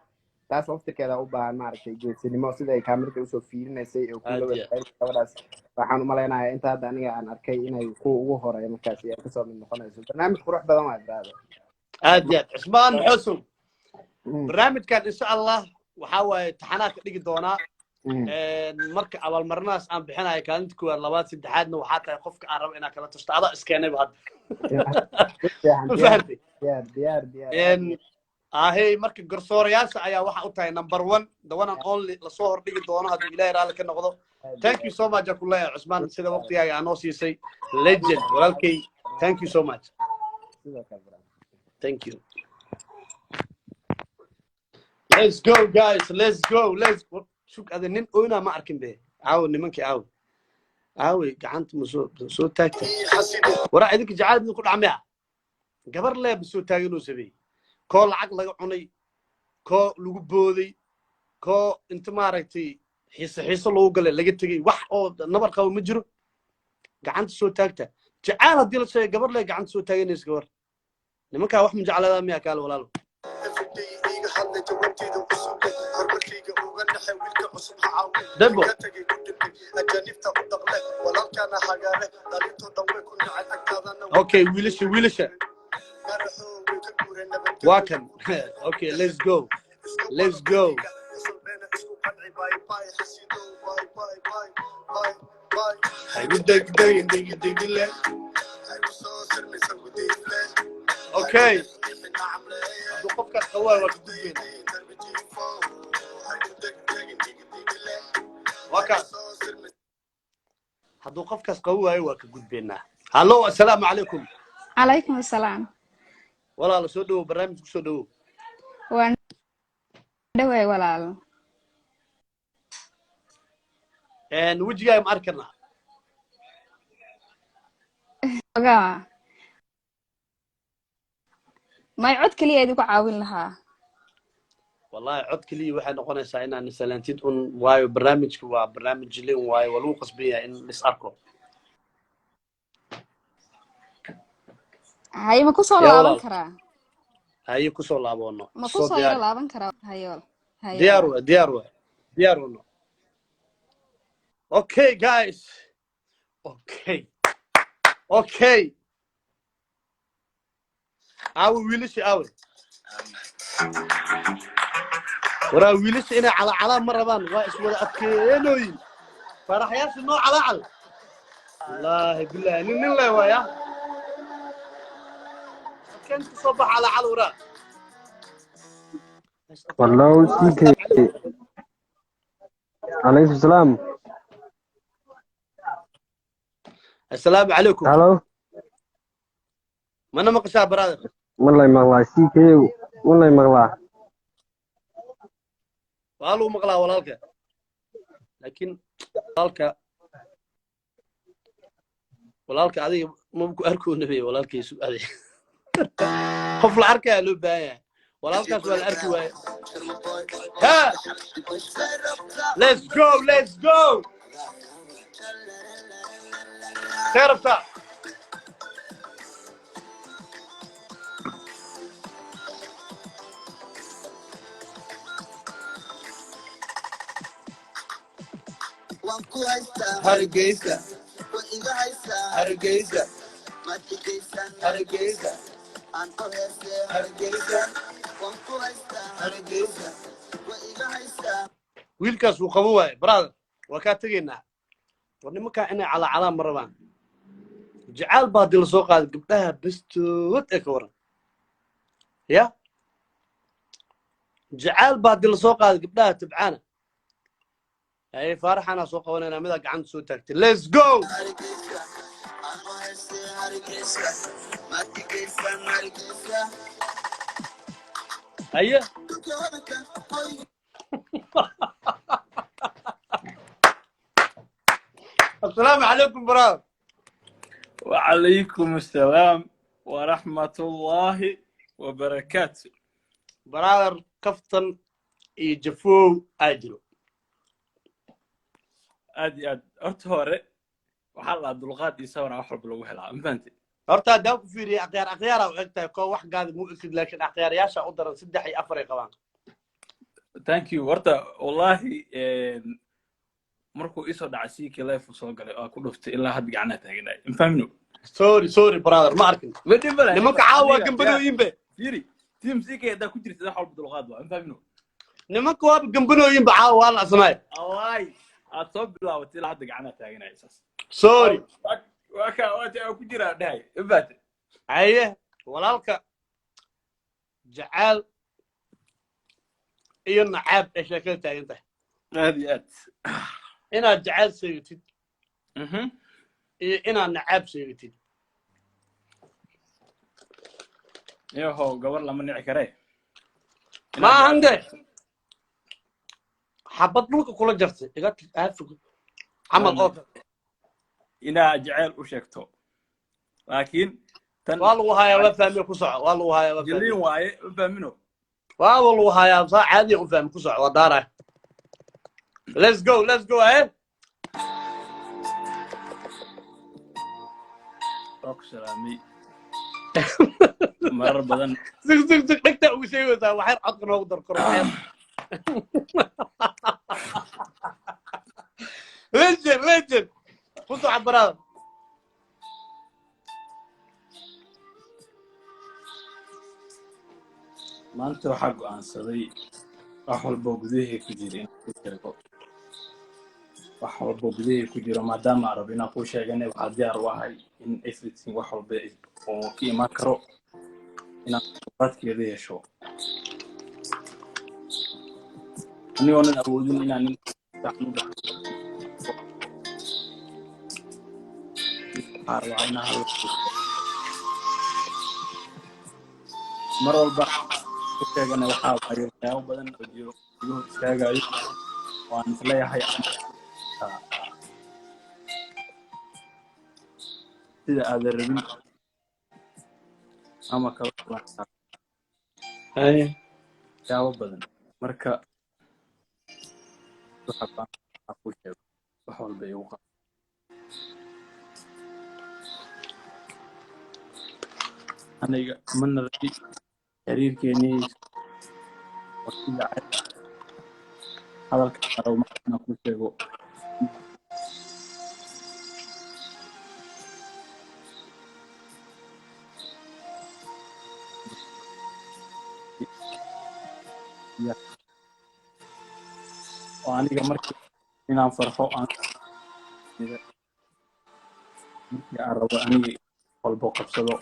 taas laftirkeeda u baahan, maaragtay, geesinimo, sida ay kaamirada usoo fiirinaysay oo kula Aad iyo aad. wadaagay gabadhaas. Waxaan u malaynayaa inta hadda aniga aan arkay inay kuwa ugu horeeya markaasi ay kasoo mid noqonayso. Barnaamij qurux badan waa, brother. Aad iyo aad, Cusmaan Xosow. Barnaamijkan insha Allah waxaa waaye taxanaa ka dhigi doonaa. Marka abaalmarinadaas aan bixinayo, kaalinta koowaad, labaad, saddexaadna waxaa tahay qofka aan rabo inaan kala tashto. Adaa iskeenayba hadda. Fiican. Ma Diyaar. fahamtay? Diyaar, diyaar, diyaar, aad. Ahey, marka garsoorayaasha ayaa waxa u tahay number one, the one and only lasoo hordhigi doono hadduu Ilaahay raalli ka noqdo. Thank you so much aan ku leeyahay, Cusmaan, sida waqtigaaga aa noo siisay. Legend, walaalkay, thank you so much. Sidoo kale, brother. Thank you. Let's go, guys, let's go, let's go. Shug ada nin oyna ma arkin be. Caawo nimankii, caawo, caawi gacanta ma soo soo taagta. Waraa idinka jacayl idinku dhacmaya, gabar leeba soo taaganoo sameeyey, koo lacag laga cunay, koo lagu booday, koo inta, maaragtay, xiise xiise loogu galay laga tegey, wax oo nabar qabo ma jiro. Gacanta soo taagta jacayl haddii la sheegay, gabar lee gacanta soo taaganaysa. Gabar nimankaa wax ma jecladaa miyaa? Kaale walaalo. Everyday iiga hadlay, jawaabteyda u sugay, horumarkayga uga naxay, wiilka cusub ha caawin. Debo. Ka tagay ku dhintay ajaanibta u dhaqle, walaalkaana hagaare, dhalintoo dhan way ku nacay agtaadana. Okay, wiilasha, wiilasha. Maraxoo way ka guureen nabadgelyo. Waa kan. Okay, let's go, let's go. Isku qanci. Bye bye xasidow, bye bye, bye bye bye. Haygu degdegin, degi degile. Haygu soo sirmaysa gudiifle. Okay, hadduu qofkaas qawaa waa ka gudbeyna. Waa kaas. Hadduu qofkaas qabo waayo waa ka gudbeynaa. Hallo, assalaamu calaykum. Calaykum asalaam. Walaalo, soo dhawow, barnaamij kusoo dhawow. Waan dhawaay, walaal. Wejigaaga ma arki karnaa? Ogaa may cod keliya idinku caawin lahaa. Wallahi cod keliya waxay noqonaysaa inaan salaantid un, waayo barnaamijka waa barnaamij jilin, waayo waa lagu qasban yahay in lis arko. Haye, ma kusoo Yaa laaban walaal. karaa? Haye, kusoo laaboono. Ma soo kusoo yaro diyaari. laaban karaa? Hayool, haye. Diyaar. Walaal. Wa diyaar, wa diyaar wano. Okay guys, okay. Aawe wiilasha? Aawe waraa wiilasha? Inay calacalaa ma rabaan, waa iswada adkeenooyin. Faraxyaasha noo calaacal. Wallaahi billahi, nin nin le waaya adkeen kusoo bax calaacal waraa. Wallow CK. Alaykum salaam. Assalaamu calaykum. Hello. Mana maqashaa, brother? Malay maqlaa CK, malay maqlaa. Waa lagu maqlaa walaalka, laakiin walaalka adiga maba ku arkoona be. Walaalkaysu adig qof la arkaya loo baahan yahay. Walaalkaas waa la arki waaye. Ha, let's go, let's go. See rabtaa? Hargeysa, Hargeysa, Hargeysa, Hargeysa, Hargeysa. Wiilkaas wuu qabo waaye. Brother, waa kaa tegaynaa. War nimankaa inay calacalaa ma rabaan. Jacaal baa haddii lasoo qaaday gabdhaha bastood ee ka waran ya. Jacaal baa haddii lasoo qaaday gabdhaha tabcaana. Haye, faaraxanaa soo qabanaynaa. Midaa gacanta soo taagtay. Let's go. Haye, assalaamu calaykum, brother. وعليكم السلام ورحمة الله وبركاته. Brother, kaftan iyo jafoow aa jiro. Aad iyo aad. Horta hore waxaa la dulqaad iyo sabra wax walba lagu helaa, ma fahanti? Horta haddaan ku fiiriya, akhyaar akhyaara u eg tahay, koo wax gaadi mu ekid, laakiin akhyaarayaasha u daran saddex iyo afar ay qabaan. Thank you. Horta wallahi markuu isoo dhacay CK live uu soo galay oo ku dhuftay, ilaa hadda gacanaha taaganay, ma fahmino? Sorry, sorry brother, ma arkin. Ma dhib male. Nimanka caawa waa gambanooyin be. Fiiri, team CK haddaa ku jirta, wax walba dulqaad waa, ma fahmino? Nimanka waaba gambanooyin ba, caawa waa la asnaay. Wallahi aad soo bilaabatay, ilaa hadda gacanaha taaganay saas. Sorry. Waa ka waa ku jiraa dhahay, ma fahamtay? Haye walaalka, jacaal iyo nacaab ay sheekada taagan tahay. Aad iyo aad. Inaad jacaal sheegatid iyo inaad nacaab sheegatid. Yahow, gabar lama nici karee. Ma ahan de, xabad dhulka kula jartay iga aafog camal oo kale. Inaa jaceyl u sheegto, laakiin tan waa lagu hayaa, waa fahmiye, ku soco, waa lagu hayaa, waa fahmiye. Jaliin waaye, ma fahmino? Waaba lagu hayaa, saa caadiya u fahmi, ku soco, waa daaray. Let's go, let's go, eh. Waa ku salaamay marar badan. Sig sig sig, dhegtaa ugu sheegaysaa, waxyar codka noogu dar koro waxyar. Legend, legend, ku soco brother. Maanta waxaa go'aansaday wax walboo gudahii ku jira inaan kuu sheego, wax walboo gudahii ku jiro, maadaama aan rabo inaan kuu sheegana, waxaa diyaar u ahay in everything, wax walba oo ka imaan karo, inaan dulqaadkeeda yeesho, anigoonan awoodin inaan nin fiican u dhaxo. Waxaa rabaa inaan hadal mar walba ku sheegana. Waxaa waaye waxyaabo badan oo jiro iga hor istaagayo oo aan isleeyahay sida aadan rabin ama kala kulantaa waxyaabo badan. Marka waxa baan ku sheego wax walba igu qaba aniga mana rabi xiriirkeenii oo sida hadalka rabo marka inaan kuu sheego. Ya, oo aniga markii inaan farxo aan markii aan rabo aniga walbo qabsado,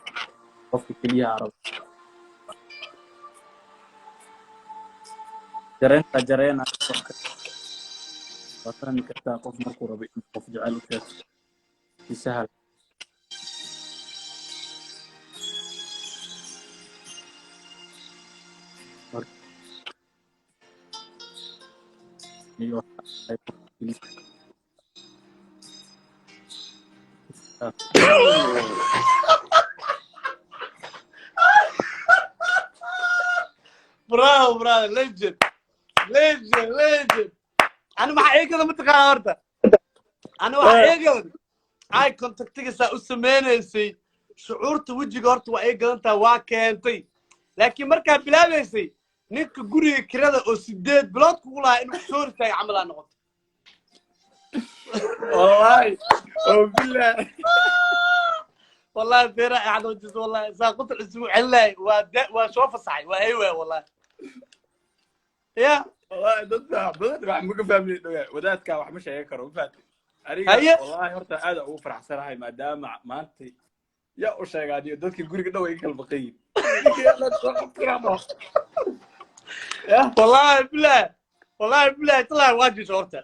qofka keliya aan rabo jareenta jareena waa fahmi kartaa. Qof markuu rabo inuu qof jecel u sheegto si sahal. Marka aniga waxa ay qofka keliya. Bravo brother, legend, legend, legend. Ana maxaa eegada mataqaana? Horta ana waxaa eegada eye contactiga saa u sameynaysay, shucuurta wejiga horta waa ay gadantaa, waa keentay. Laakiin markaa bilaabaysay, ninka guriga kirada oo 8 bilood kugu lahaa inuu kusoo hortaaga camal aa noqoto. Wallahi oo billahi. Wallahi feera ay xanuujisay, wallahi saa qutul isugu celinay, waa waa soo fasaxay, waa ay waay wallahi ya. Wallahi dad baa badan wax ma ka fahmin dhagaa, wadaadka wax ma sheegan karo, ma fahamtay aniga? Haye. Wallahi horta aad ugu faraxsanahay maadaama maanta yaa u sheegaa aniyo dadka guriga dhow ay kala baqan yihiin. Wallahi billahi, wallahi billahi tallahi, waa jirta. Horta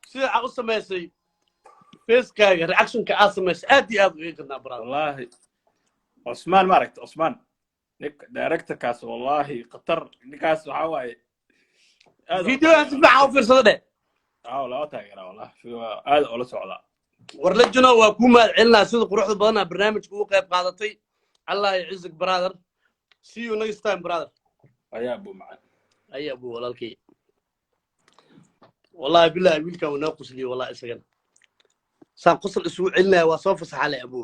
sida aad u samaysay facekaaga, reactionka aad samaysay aad iyo aad u iga gadnaa brother. Wallahi Cusmaan, ma aragta Cusmaan ninka directorkaas? Wallahi khatar ninkaas waxaa waaye aad. Videogan si fiican u fiirsada dheh. Aa, loo taageeraa wallahi, aad ula socdaa. War lejano, waa kuu mahad celinaa sida quruxda badanaa barnaamijka ugu qayb qaadatay. Allah yacizak brother, see you next time brother. Ayaa buu macaan. Ay abu walaalkay, wallahi billahi wiilkan wuu noo qusliyey. Wallahi isagana saan qosol isugu celinaya waa soo fasaxalay. Abu,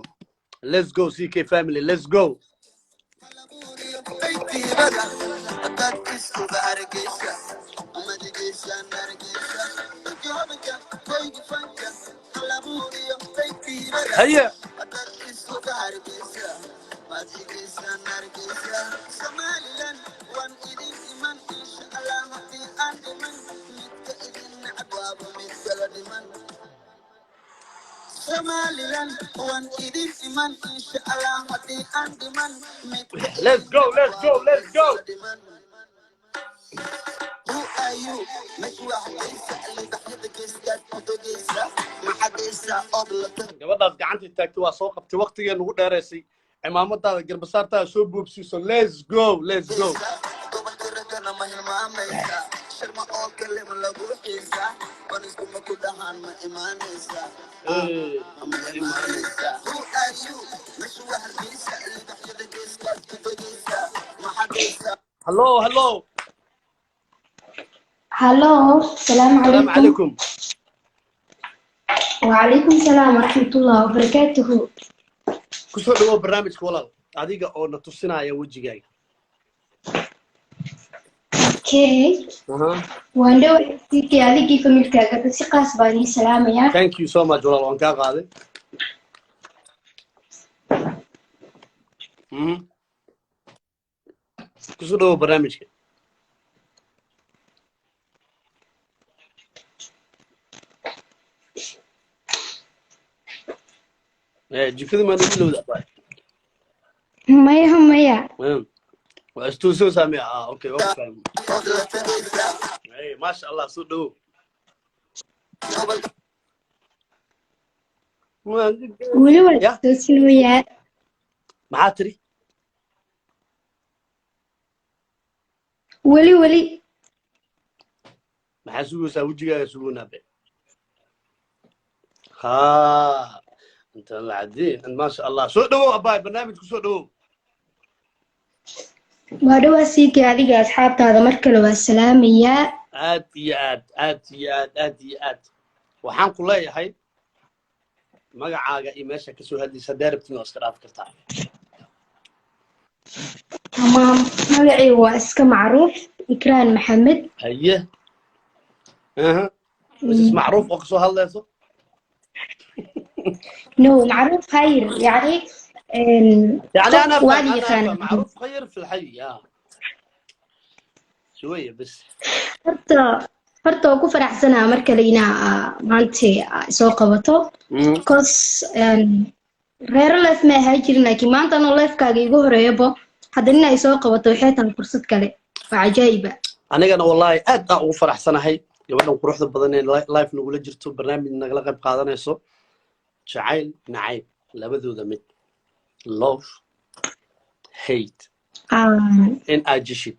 let's go. CK family, let's go. Haye. Let's go, let's go, let's go. Gabadhaas gacantii taagtay waa soo qabtay, waqtigee nagu dheeraysay. Cimaamadaada, garbasaartaada soo boobsiiso. Let's go, let's go. Eh, hello, hello. Hello, السلام السلام عليكم. عليكم. وعليكم السلام ورحمة الله وبركاته. Kusoo dhawow barnaamijka walaal, adiga oo na tusinaya wejigaaga. Okay, waan dhawahay CK, adigii familkaaga si qaas baan ii salaamayaa. Thank you so much walaal, waan kaa qaaday. Kusoo dhawow barnaamijka. Eh, jikada maa nagu ilowda abaa? Maya, maya. Waa istuusoo saamee. Ah, okay, waa ku fahmay. Hey, maasha Allah, soo dhawow. Weli waa Ya. istoosinayaa. Maxaa tiri? Weli weli. Maxaa sugaysaa? Wejigaaga sugoonaa be. Ha, inta la cadiin, maasha Allah, soo dhawow abaay, barnaamijku soo dhawow. Waa dhawaa CK, adiga asxaabtaada mar kale waa salaamayaa. Aad iyo aad, aad iyo aad, aad iyo aad. Waxaan ku leeyahay magacaaga iyo meesha kasoo hadlaysa, haddaa rabtid waa iska dhaafi kartaa. Tamaam, magacaygu waa iska macruuf, Ikraan Maxamed. Haye, aha, mrs macruuf oo kasoo hadlayso. No, macruuf khayr yani يعني qof انا waa افهم la انا افهم yaqaanaa. معروف خير في الحي شويه بس. Horta horta waan ku faraxsanaha mar kale inaa maanta soo qabato, cause reero leef ma ahaa jirin, laakiin maanta anoo leefkaaga igu horeeyabo haddana inaa soo qabato waxay tahay fursad kale, waa cajaa'iba. Anigana wallahi aad aan ugu faraxsanahay gabadhan quruxda badan ee live nagula jirto, barnaamij nagala qayb qaadanayso. Jacayl nacayb labadooda mid, love hate, in aad jeshid.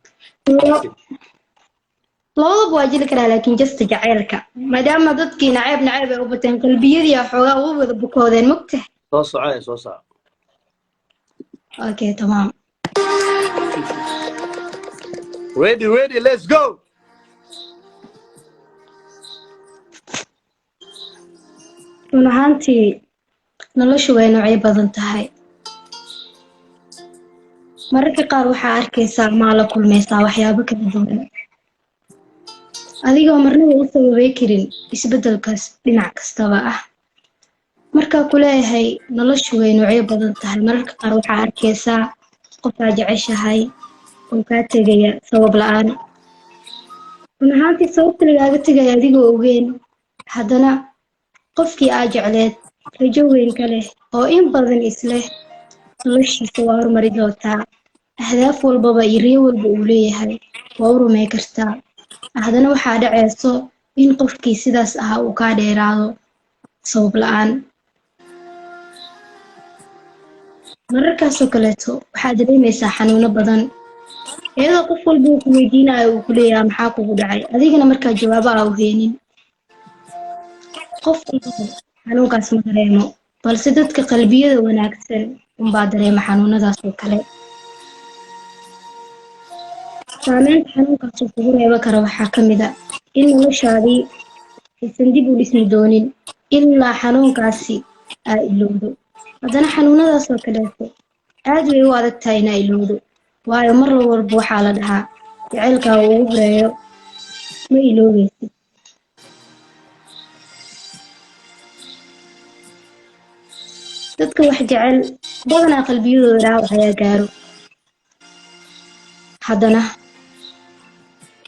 Labadaba waa jili karaa, laakiin just jacaylka, maadaama dadkii nacayb nacayb ay u bateen, qalbiyadii aa xoogaa ugu wada bukoodeen, mogta. Soo soco ee soo soco. Okay, tamaam. Ready, ready, let's go. Run ahaantii noloshu way noocyo badan tahay. Mararka qaar waxaa arkaysaa maa la kulmaysaa waxyaabo kala duwan adigoo marnaba u sababay karin isbeddelkaas dhinac kastaba ah. Markaa ku leeyahay noloshu way noocyo badan tahay, mararka qaar waxaa arkaysaa qofaa jeceshahay oo kaa tegaya sabab la'aan. Run ahaantii sababta lagaaga tegaya adigoo ogeyn, haddana qofkii aa jecleed rajo weyn ka leh oo in badan isleh noloshiisa waa horumari doontaa, ahdaaf walbaba iyo riyo walba uu leeyahay waa u rumey kartaa, haddana waxaa dhacayso in qofkii sidaas ahaa uu kaa dheeraado sabab la'aan. Mararkaasoo kaleeto waxaad dareemaysaa xanuuno badan, iyadoo qof walba uu ku weydiinayo, uu ku leeyahay maxaa kugu dhacay, adigana markaa jawaabo aa u heynin. Qof walba xanuunkaas ma dareemo, balse dadka qalbiyada wanaagsan unbaa dareema xanuunadaas oo kale. Saameynta xanuunkaas uu kugu reebo karo waxaa ka mid ah in noloshaadii aysan dib u dhismi doonin ilaa xanuunkaasi aa ilowdo. Haddana xanuunadaas oo kaleeto aad way u adag tahay inaa ilowdo, waayo mar walba waxaa la dhahaa jacaylkaa ugu horeeyo ma iloobeysid. Dadka wax jecel badanaa qalbiyadooda dhaawac ayaa gaaro, haddana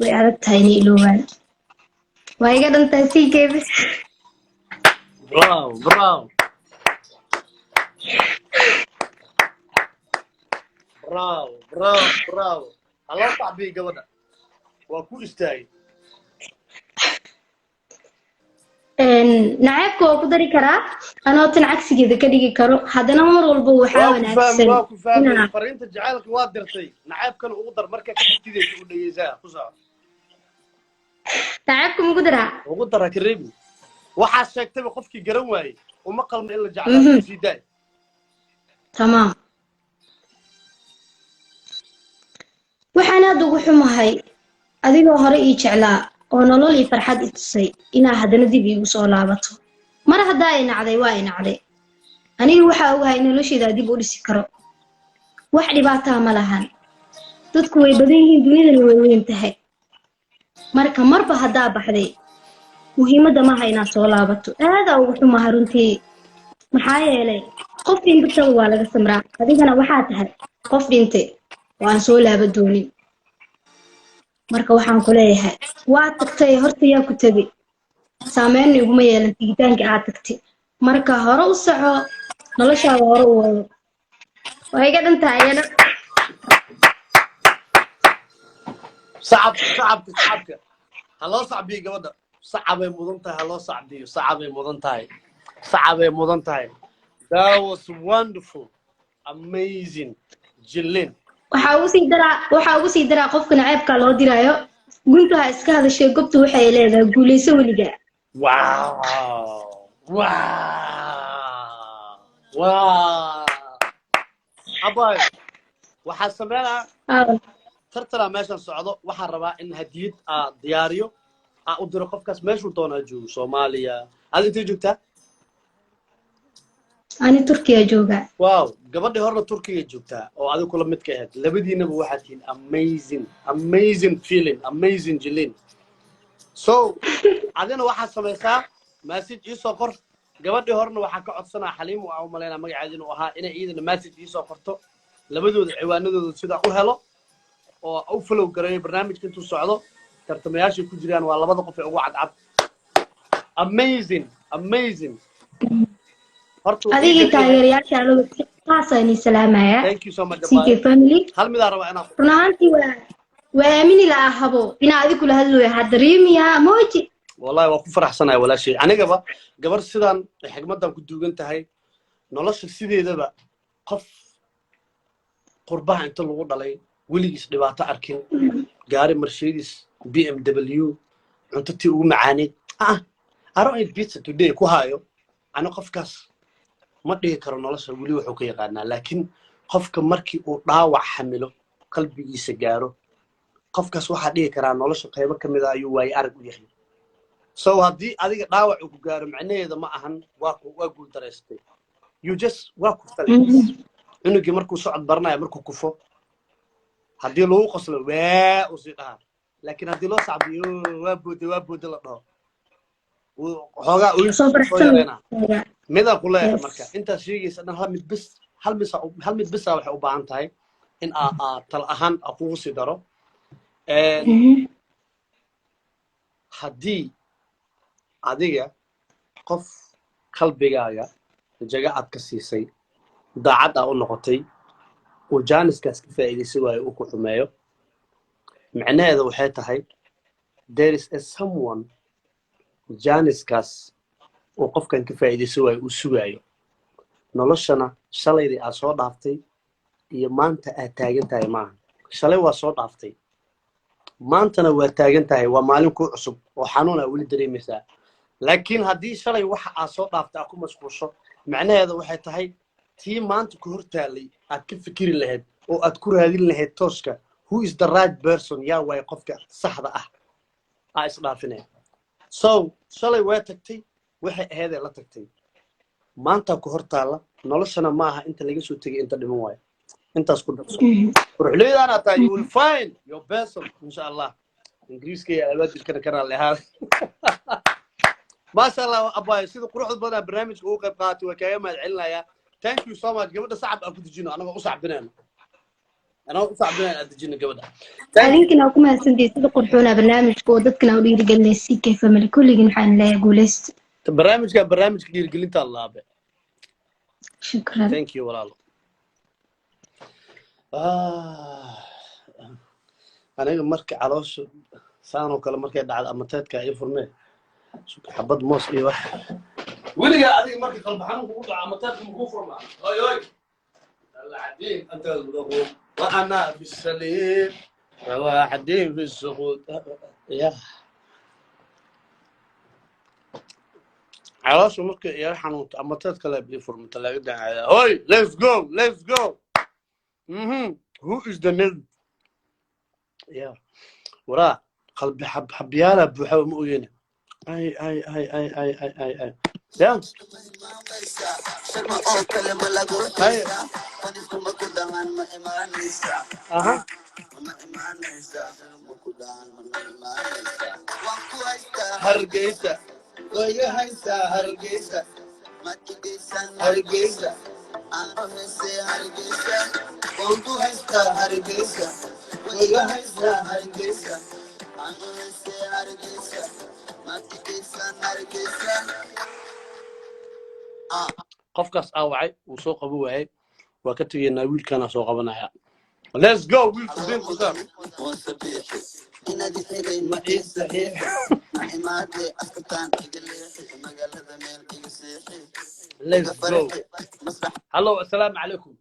way adag tahay inay iloobaan. Waa iga dhantahay sii keebis. Bravo, bravo, bravo, bravo, bravo. Haloo tacbiyo gabadha, waa ku istaagay. Naceebka waa ku dari karaa anoo tan cagsigeeda ka dhigi karo, haddana mar walba waxaa Waa ku fahmay, wanaagsan waa ku fahmay. Inaa Fariinta jacaylka waa dirtay, nacaybkana ugu dar. Markaa ka xigtidaysa u dhegeysaa ku soco. Naceebka maku daraa? Ugu dara, ka reebi. Waxaa sheegtayba qofkii garan waayey uma qalmo in la jeclaado. Sii daay. Tamaam. Waxaan aad ugu xumahay adigoo hore ii jeclaa oo nolol iyo farxad i tusay inaa haddana dib iigu soo laabato. Mar haddaa i nacday, waa i nacday. Aniga waxaa ogahay in noloshayda dib u dhisi karo, wax dhibaataa ma lahan. Dadku way badan yihiin, dunidana way weyn tahay. Marka marba haddaa baxday, muhiimadda maaha inaad soo laabato. Aadaa ugu xumaha runtii, maxaa yeelay qof dhintaba waa laga samraa, adigana waxaa tahay qof dhintay oo aan soo laaba doonin. Marka waxaan ku leeyahay waa tagtay, horta yaa ku tegey, saameynna iguma yeelan tegitaankii aad tagtay. Marka hore u soco, noloshaada hore u wado. Waa iga dhantahay iyana. Sacabka, sacabka, sacabka, ha loo sacbiyo gabadha. Sacabay mudan tahay, ha loo sacbiyo. Sacabay mudan tahay, sacabay mudan tahay. That was wonderful, amazing jilin. Waxaa ugu sii daraa qofka naceebkaa loo diraayo, guntu ha iska hadashay, gobtu waxay leedahay guulayso weligaa. Wow, abay, waxaa sameynaa tartanaa meeshan socdo. Waxaan rabaa in hadiyad aa diyaariyo, aa u diro qofkaas meeshuu doonaa joogo Soomaaliya. Aad intay joogtaa? Ani Turkiya joogaa. Wow, gabadhii horena Turkiga joogtaa oo adiga kula mid ka ahayd. Labadiinaba waxaad tihiin amazing, amazing feeling, amazing jilin. So adina waxaad samaysaa message iisoo qor. Gabadhii horena waxaa ka codsanaa, Xaliim waa u malaynaa magaceeda inuu ahaa, inay iyadana message iisoo qorto, labadooda ciwaanadooda sidaa u helo oo u follow gareeyo barnaamijka intuu socdo. Tartamayaashay ku jiraan waa labada qof ee ugu cadcad. Amazing, amazing. Horta wuxuu adigii ii garan yahay. Taageerayaasha anigu saasaan idin salaamayaa. Thank you so much. CK Abaayo, family. Hal midaa rabaa inaan Run ahaantii waa aamini la ahabo inaa adigu kula hadlooyo ha dareemiyaa mooji. Wallahi waa ku faraxsanahay walaashay. Anigaba gabar sidaan xigmaddan ku duugan tahay. Nolosha sideedaba, qof qurbaha inta lagu dhalay, weligiis dhibaato arkin, gaari Mercedes, BMW, cunto tii ugu macaaneyd, ah, "I don't eat pizza today" ku haayo, ani qofkaas ma dhihi karo nolosha weli wuxuu ka yaqaanaa. Laakiin qofka markii uu dhaawac xamilo, qalbigiisa gaaro, qofkaas waxaa dhihi karaa nolosha qaybo ka mid a ayuu waaye arag u yahay. So haddii adiga dhaawac uu ku gaaro, macnaheeda ma ahan waa guul daraystay. You just waa ku falay. Cunugii markuu socod baranayo, markuu kufo, haddii lagu qoslo waa uu sii dhahaa, laakiin haddii loo sacbiyo, "Waa boode, waa boode" la dhaho, xoogaa Soo ooyinta soo faraxsan. yareynaa. Midaan ku leeyahay, Yes. marka intaad sheegaysa dhan, hal mid bisa waxay u baahan tahay in aa tal ahaan aa kugu sii daro. Haddii adiga qof qalbigaaga jaga aad ka siisay, daacad aa u noqotay, uu jaaniskaas ka faa'iidaysan waayo, uu ku xumeeyo, micnaheeda waxay tahay there is a someone jaaniskaas uu qofkan ka faa'iidaysan waayo uu sugaayo. Noloshana shalaydii aad soo dhaaftay iyo maanta aad taagan tahay maaha. Shalay waa soo dhaaftay, maantana waa taagan tahay, waa maalin kuu cusub oo xanuun aa weli dareemaysaa. Laakiin haddii shalay waxa aad soo dhaaftay aad ku mashquulsho, macnaheeda waxay tahay tii maanta ku hor taallay aad ka fikiri lahayd oo aad ku raadin lahayd tooska. Who is the right person? Yaa waay qofka saxda ah aa isdhaafinaya? So shalay way tagtay, waxay aheedee la tagtay, maanta ku hor taalla. Noloshana ma aha inta laga soo tegay, inta dhiman waayo. Intaas ku darso. Quruxleydaana tahay, you will find your person, insha Allah. Ingiriiska iyo albaadilkana ka raalli ahaada. Maasha Allah, abaayo, sida quruxda badan barnaamijka ugu qayb qaadatay waa kaaga mahad celinayaa. Thank you so much. Gabadha sacab aan ku dejino, anagoo u sacbinayno aan dejino gabadha. Thank you. Adinkana waa ku mahadsantihiin sida qurxoona barnaamijka oo dadkana u dhiirigelinay. CK family kulligiin waxaan leeyahay guuleysta. Barnaamijkan barnaamijka dhiirigelinta laabe. Shukran. Thank you, walaalo. Ah, aniga marka caloosha saan oo kale markay dhacdo ama teedka ii furmee, xabad moos iyo wax. Weligaa adiga marka qalbi xanuun kugu dhaco ama teedka makuu furmaa? Oy oy, العديم أنت الغرور وأنا في السليم رواحدين في السقوط. يا caloosha marka yara xanuunto ama teed kale ii furma talaagadan caada. Hoy, let's go, let's go. Who is the next? Yeah, waraa qalbi xab xabyaala buuxa, ma ogeyna. Ay ay ay ay ay ay ay ay, yeah. Ay, aha. Hargeysa wayga haysaa, Hargeysa, Hargeysa, Hargeysa wayga haysaa, Hargeysa. Qofkaas aawacay wuu soo qaban waayey, waa ka tegaynaa. Wiilkaana soo qabanaya. Let's go, wiilku been ku saar ma ii saxiix. Let's go. Hello, assalaamu calaykum.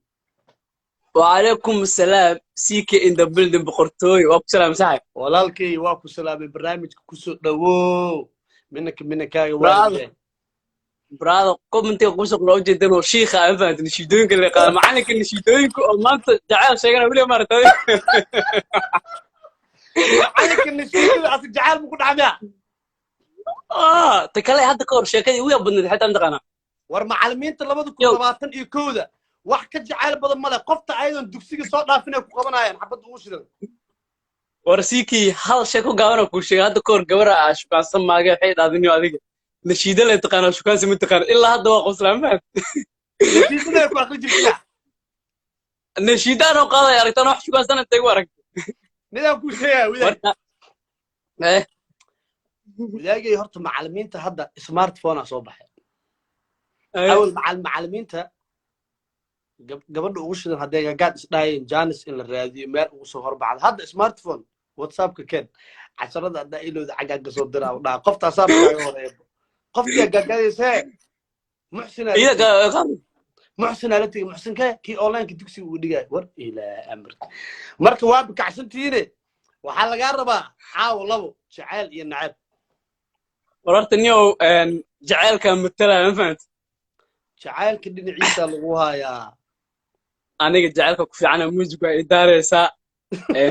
وعليكم السلام. CK in the building, boqortooy, waa ku salaam saaxib. Walaalkay, waa ku salaamay. Barnaamijka kusoo dhawow. Minaka minakaaga waa Brother. yahay. Brother, commentiga kusoo qora ujeedan oo shiikha aan fahantin nashiidooyinka la qaado, macalinka nashiidooyinka oo maanta jacayl sheegana weliba maaragtay. Macalinka nashiidada asi jacayl buu ku dhacmaya. Ah, ta kale hadda ka hor sheekadii ugu yaab badnayd xitaa mataqaanaa. War macalimiinta labada kun Yow. 21-da wax ka jacayl badan male. Qofta ayadoon dugsiga soo dhaafin ay ku qabanayaan xabadda ugu shidan. War CK, hal sheeko gaaban oo kuu sheegay. Hadda ka hor gabadha aa shukaansan maagay, waxay dhahday, "Niyo, adiga nashiida la taqaanaa, shukaansi ma taqaana." Ilaa hadda waa qoslaa, ma fahantin? Nashiidada ay ku aqri jirtaa. Nashiidaan oo qaaday aragtaan wax shukaansan intay ku aragtay. Midaan kuu sheegaya, wadaag. Warka Wadaagay, horta macalimiinta hadda smartphone aa soo baxay. Awal macalimiinta gabadha ugu shidan hadday gagaad isdhaayeen janis in la raadiyo meel ugu soo horbaxda. Hadda smartphone, WhatsAppka keen, casharada haddaa ilowda xaggaa kasoo dira dhaha. Qoftaasaa kaaga horeeya, qoftii gagaadaysee muxsinaa la iyada tegey. Muxsinaa la tegey, muxsinkee kii onlineka dugsiga uu dhigay. War ilaa amarka marka waa bikacsantihiine, waxaa lagaa rabaa caawa labo jacayl iyo nacab. War horta niyow, jacaylka matalaya, ma fahanti? Jacaylka dhinaciisa lagu hayaa. Aniga jacaylka ku fiicana, music waa i daaraysaa.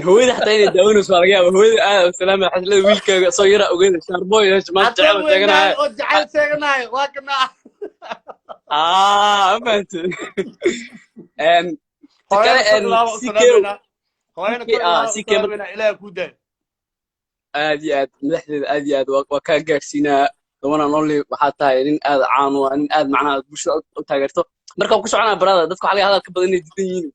Hooyada xataa inay daawanayso waa laga yaaba. Hooyada aad u salaamay, xaslada wiilkaaga soo yara ogeeda shaarboy maanta haddee jacayl weynaayo sheeganaya. Oo jacayl sheeganayo waa kana. Ah, ma fahanti? Ta kale Hooyana kor ilaaba u CK. salaamayna, hooyana CK kor ah ilaaba u CK. salaamayna. Ilaaha kuu daayo. Aad iyo aad madaxdeeda, aad iyo aad waa kaa gaarsiinaa. The one and only waxaa tahay nin aad caan u ah, nin aad macnaha bulshada u taageerto. Marka waan ku soconaa, brother. Dadka waxaa laga hadal ka badan inay diidan yihiin.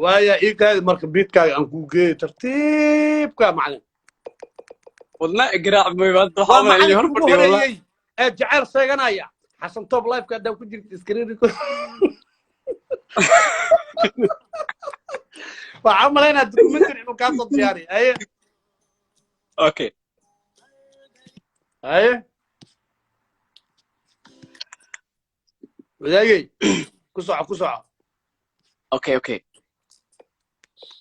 Waaya, ii kaadi marka beatkaaga aan kuu geeyo tartiibka, macalin. Wadna garaac may hadda waa waxaa umalay inay macalinka hor ugu fadhiyo wallah. horeeyey ee jacayl sheeganaya. Xasan Top liveka haddaa ku jirta screen record, waxaa u malaynaa documentary inuu kaa soo diyaariyo. Haye. Okay. Haye, wadaagey, ku soco, ku soco. Okay,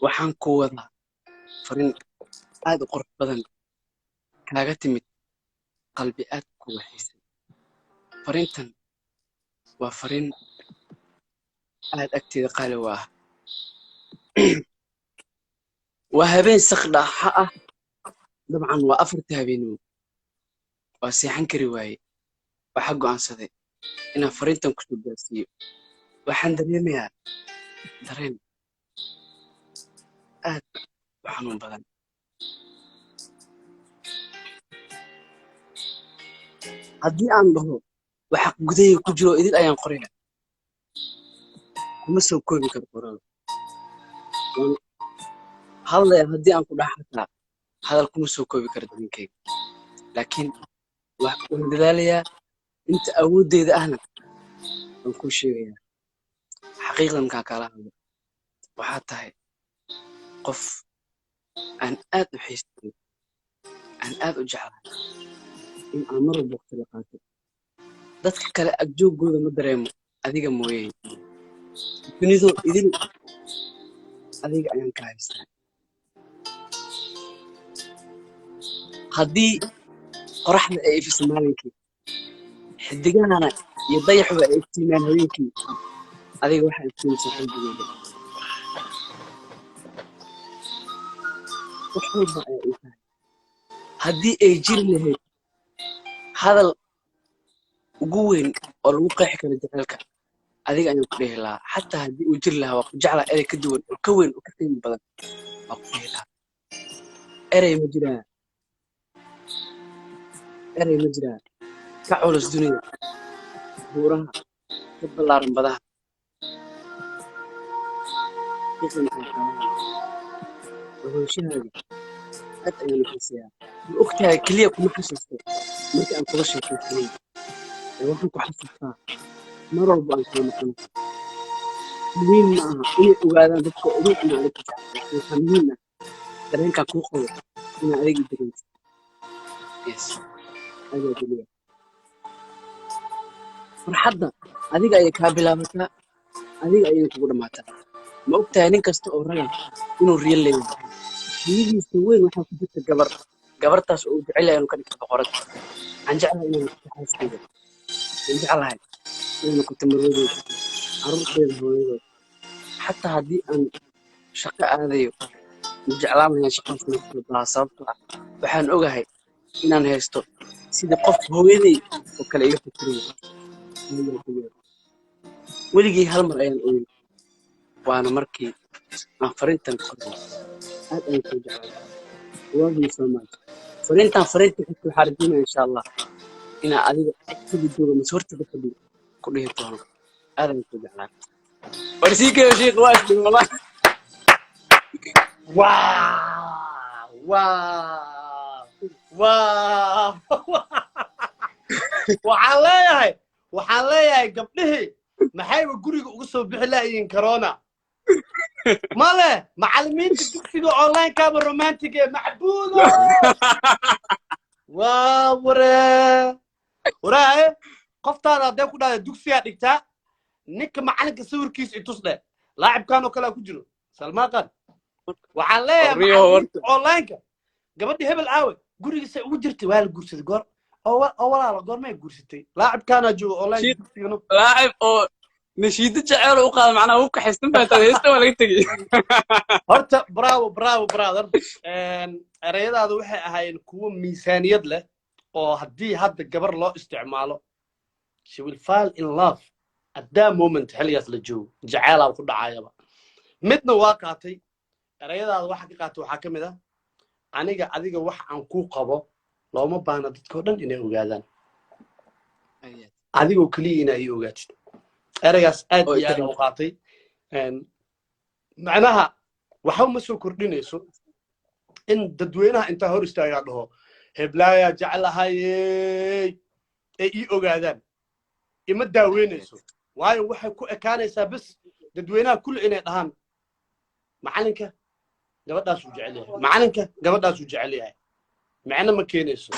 waxaan ku wadaa farin aad u qurux badan kaaga timid qalbi aad ku waxaysan. Farintan waa farin aad agteeda qaali u ah. Waa habeen sakdhaxa ah, dabcan waa 4-tii habeenimo. Waa seexan kari waaye. Waxaa go'aansaday inaan fariintan kusoo gaarsiiyo. Waxaan dareemayaa dareen aad u xanuun badan. Haddii aan dhaho waxa gudahayga ku jiro idil ayaan qoraya, kuma soo koobi karo qoraal. Waan hadlaya haddii aan ku dhaha, xataa hadal kuma soo koobi karo dareenkayga, laakiin waan dadaalayaa inta awoodeyda ahna waan kuu sheegayaa xaqiiqda. Markaan kaala hadlo, waxaa tahay qof aan aad u xiisayo, aan aad u jeclahay in aan mar walba waqti la qaato. Dadka kale agjoogooda ma dareemo, adiga mooyee. Dunidoo idil adiga ayaan ka haystaa. Haddii qoraxda ay ifiso maalinkii, xidigahana iyo dayaxuba ay iftiimaan habeenkii, adiga waxaa iftiimisa qalbigeyga. Wax walba ayaa ii tahay. Haddii ay jiri lahayd hadal ugu weyn oo lagu qeexi karo jacaylka, adiga ayaan ku dhihi lahaa. Xataa haddii uu jiri lahaa "waa ku jeclaa", erey ka duwan oo ka weyn oo ka qiimo badan waa ku dhihi lahaa. Erey ma jiraa, erey ma jiraa ka culus dunida, buuraha ka ballaaran badaha? Xaqiiqdan waxaan kaala hadlay ogaanshahaaga aad ayaan u xiiseeyaa. Ma ogtahay, keliya kuma xasuusto markii aan kula sheekaysanay ee waxaan ku xasuustaa mar walba aan kula maqano. Muhiim ma aha inay ogaadaan dadka idin inaa adiga ku jecel, laakiin waxaa muhiim ah dareenkaa kuu qabo inaa adiga i dareentid. Yes, adaa keliya. Farxadda adiga ayay kaa bilaabataa, adiga ayay kugu dhammaataa. Ma ogtahay nin kasta oo raga inuu riyo leeyahay? Riyadiisa weyn waxaa ku jirta gabar, gabartaas oo uu jecel yahay inuu ka dhigto boqorad. Waxaan jeclahay inay noqoto xaaskeyga. Waxaan jeclahay inay noqoto marwadeyda, carruurteeda hooyadood. Xataa haddii aan shaqo aadayo, ma jeclaan lahayn shaqadaas inaan kusoo daaha, sababtoo ah waxaan ogahay inaan haysto sidii qof hooyaday oo kale iga fikirayo. Weligay hal mar ayaan ooyey, waana markii aan fariintan qoray. Aad ayaan kuu jeclahay. Love you so much. Fariintan fariinta xigta waxaa rajeynaya, insha Allah, inaa adiga agtiga joogo mise hortiga fadhiyo ku dhihi doono aad ayaan kuu jeclahay. Warsiikeyo shiikh waa isdhin wallahi. Wow, waxaan leeyahay gabdhihii maxayba guriga uga soo bixi laayihiin? Corona male. Macallimiinta dugsiga online-kaaba romantic ee macbuudo. Waa waree waraaye, qoftaada hadday ku dhahda dugsigaa dhigtaa, ninka macalinka sawirkiisa itus dheh, laacibkan oo kalea ku jiro Salmaan. Waxaan leeyahay Warriyo macallimiinta horta. online-ka, gabadhii hebel aawe, gurigiisa ugu jirtay, waa la guursaday goor oo walaala goormay guursatay? Laacibkaanaa jooga online Shiikh dugsigano. Laacib oo nashiido jecel u qaada, macnaha u kaxaystan baa tahay, heesta waa laga tegey. Horta bravo, bravo brother. Ereyadaadu waxay ahaayeen kuwo miisaaniyad leh oo haddii hadda gabar loo isticmaalo, she will fall in love at that moment. Xilligaas la joogo jaceelaa ku dhacayaba. Midna waa qaatay ereyadaada. Waxa ka qaatay waxaa ka mid ah aniga adiga wax aan kuu qabo looma baahna dadkoo dhan inay ogaadaan, adigoo keliya inaa ii ogaatid. Ereygaas aad oo iyo aad u qaatay. Macnaha waxba ma soo kordhinayso in dadweynaha intaa hor istaagaa dhaho heblaayaa jeclahayey ay ii ogaadaan. Ima daaweynayso, waayo waxay ku ekaanaysaa bes dadweynaha kulli inay dhahaan macalinka gabadhaasuu jecel yahay, macalinka gabadhaasuu jecel yahay. Micno ma keenayso.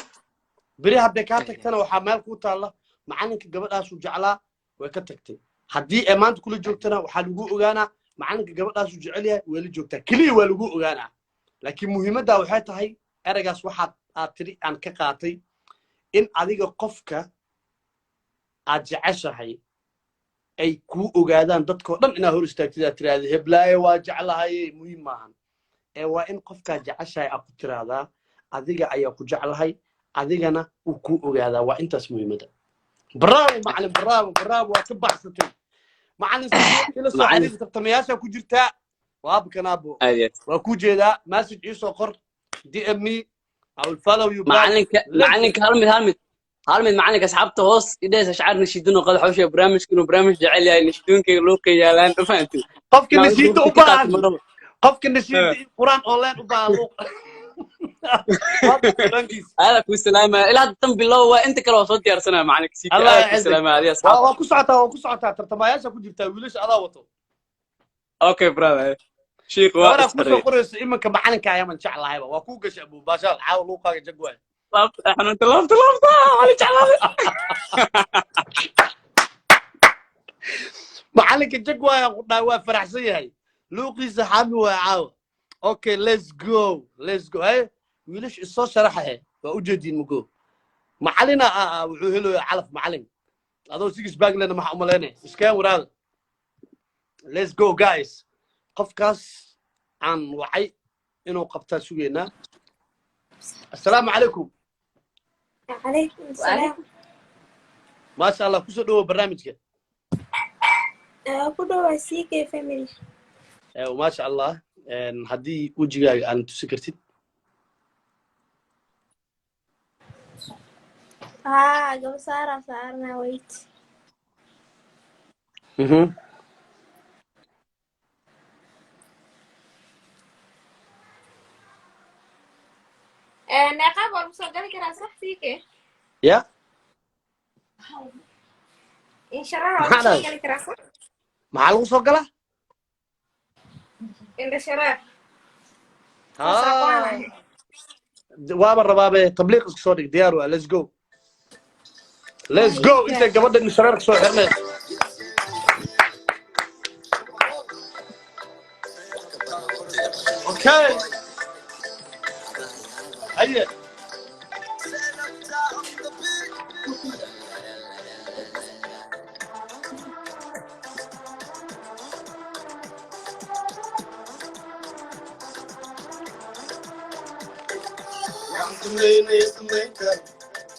Beri hadday kaa tagtana, waxaa meel kuu taalla macalinka gabadhaasuu jeclaa, way ka tagtay. Haddii ay maanta kula joogtana, waxaa lagu ogaanaa macalinka gabadhaasuu jecel yahay, way la joogtaa, keliya waa lagu ogaanaa. Laakiin muhiimaddaa waxay tahay ereygaas waxaad aad tidhi aan ka qaatay in adiga qofka aad jeceshahay ay kuu ogaadaan dadkoo dhan inaad hor istaagtid aad tiraahda heblaaye waa jeclahaye muhiim maahan. Ee waa in qofkaa jeceshahay aa ku tiraahdaa adiga ayaa ku jeclahay, adigana uu kuu ogaadaa. Waa intaas muhiimadda. Bravo macalin, bravo, bravo, waad ka baxsatay macalin. Ila soo Macalin. xiriir, tartamayaasha ku jirtaa waabkanaabo. Aad iyo aad. Waa ku jeedaa, message iisoo qor, DM me, I will follow you back. Macalinka. Let's go. Macalinka, hal mid, hal mid, hal mid. Macalinka, asxaabta hoos idhahaysa ashcaar nashiidin oo qada xawsha barnaamijka inuu barnaamij jecel yahay, nashiidooyinkayga loo qeeyaalaan, ma fahantin? Qofka inaa nashiida waqti u ka qaato baahan ma rabo. Qofka nashiida iyo quraan online u baahan, luuq waa. Aada kuu salaamaya. Ilaa hadda tan bilow waa, inta kale waa soo diyaarsanaya macalinka siika. Allah Aada kuu yacizak. salaamaya adiga Waa asxaabta. Waa ku socotaa, waa ku socotaa, tartamayaasha ku jirtaa, wiilasha adaa wato. Okay brother, shiikh waa Gabaraa kusoo isxorreeyey. qorayso iminka macalinka ayaaman jeclahayba. Waa kuu gashay abuubaashaal caawa, luuqaaga jag waay. Laabta xanuunta, laabta, laabta waa la jeclaaday. Macalinka jag waay ku dhahay, waa faraxsan yahay, luuqiisa xaami waay caawa. Okay, let's go, let's go. Hey, wiilasha isoo sharaxa, waa ujeediin mugo macalina wuxuu helaya calaf. Macalin adoo six pack lena, maxaa umalaynaya? Iskeen waraada. Let's go guys. Qofkaas aan wacay inuu qabtaa sugaynaa. Assalaamu calaykum. عليكم السلام. Maasha Allah, kusoo dhawow barnaamijka. Ku dhawaa CK family. Maasha Allah. Haddii wejigaaga aan tusi kartid. Haa, gabasaaraa saarnaa, wait. Meeqaa baa lagu soo gali karaa, sax CK? Ya. Insharar waa lagu Maxaa soo dhahay? gali karaa, sax? Maxaa lagu soo galaa? Indha shareer saas aqoon Ha ahay. Waaba rabaabe, tabliiq isku soo dhig, diyaar waa. Let's go, let's go. Intay gabadha shareerka soo xirnay. Okay, haye.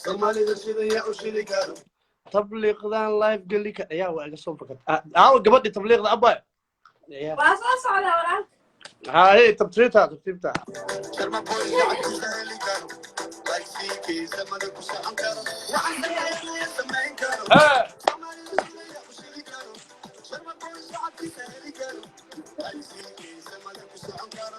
Soomaalida sidaya u shidi karo. Tabliiqdan live geli ka ayaa waa iga soo fakat. Aawa gabadhi tabliiqda abay? Ya. Waa soo socdaa walaalka. Haye, tabtiibta, tabtiibta. Sharma boy lacagtiisa heli karo, like CK samada ku socon karo, waxaan sameynaya samayn karo. Soomaalida sidaya u shidi karo, Sharma boy lacagtiisa heli karo, like CK samada ku socon karo.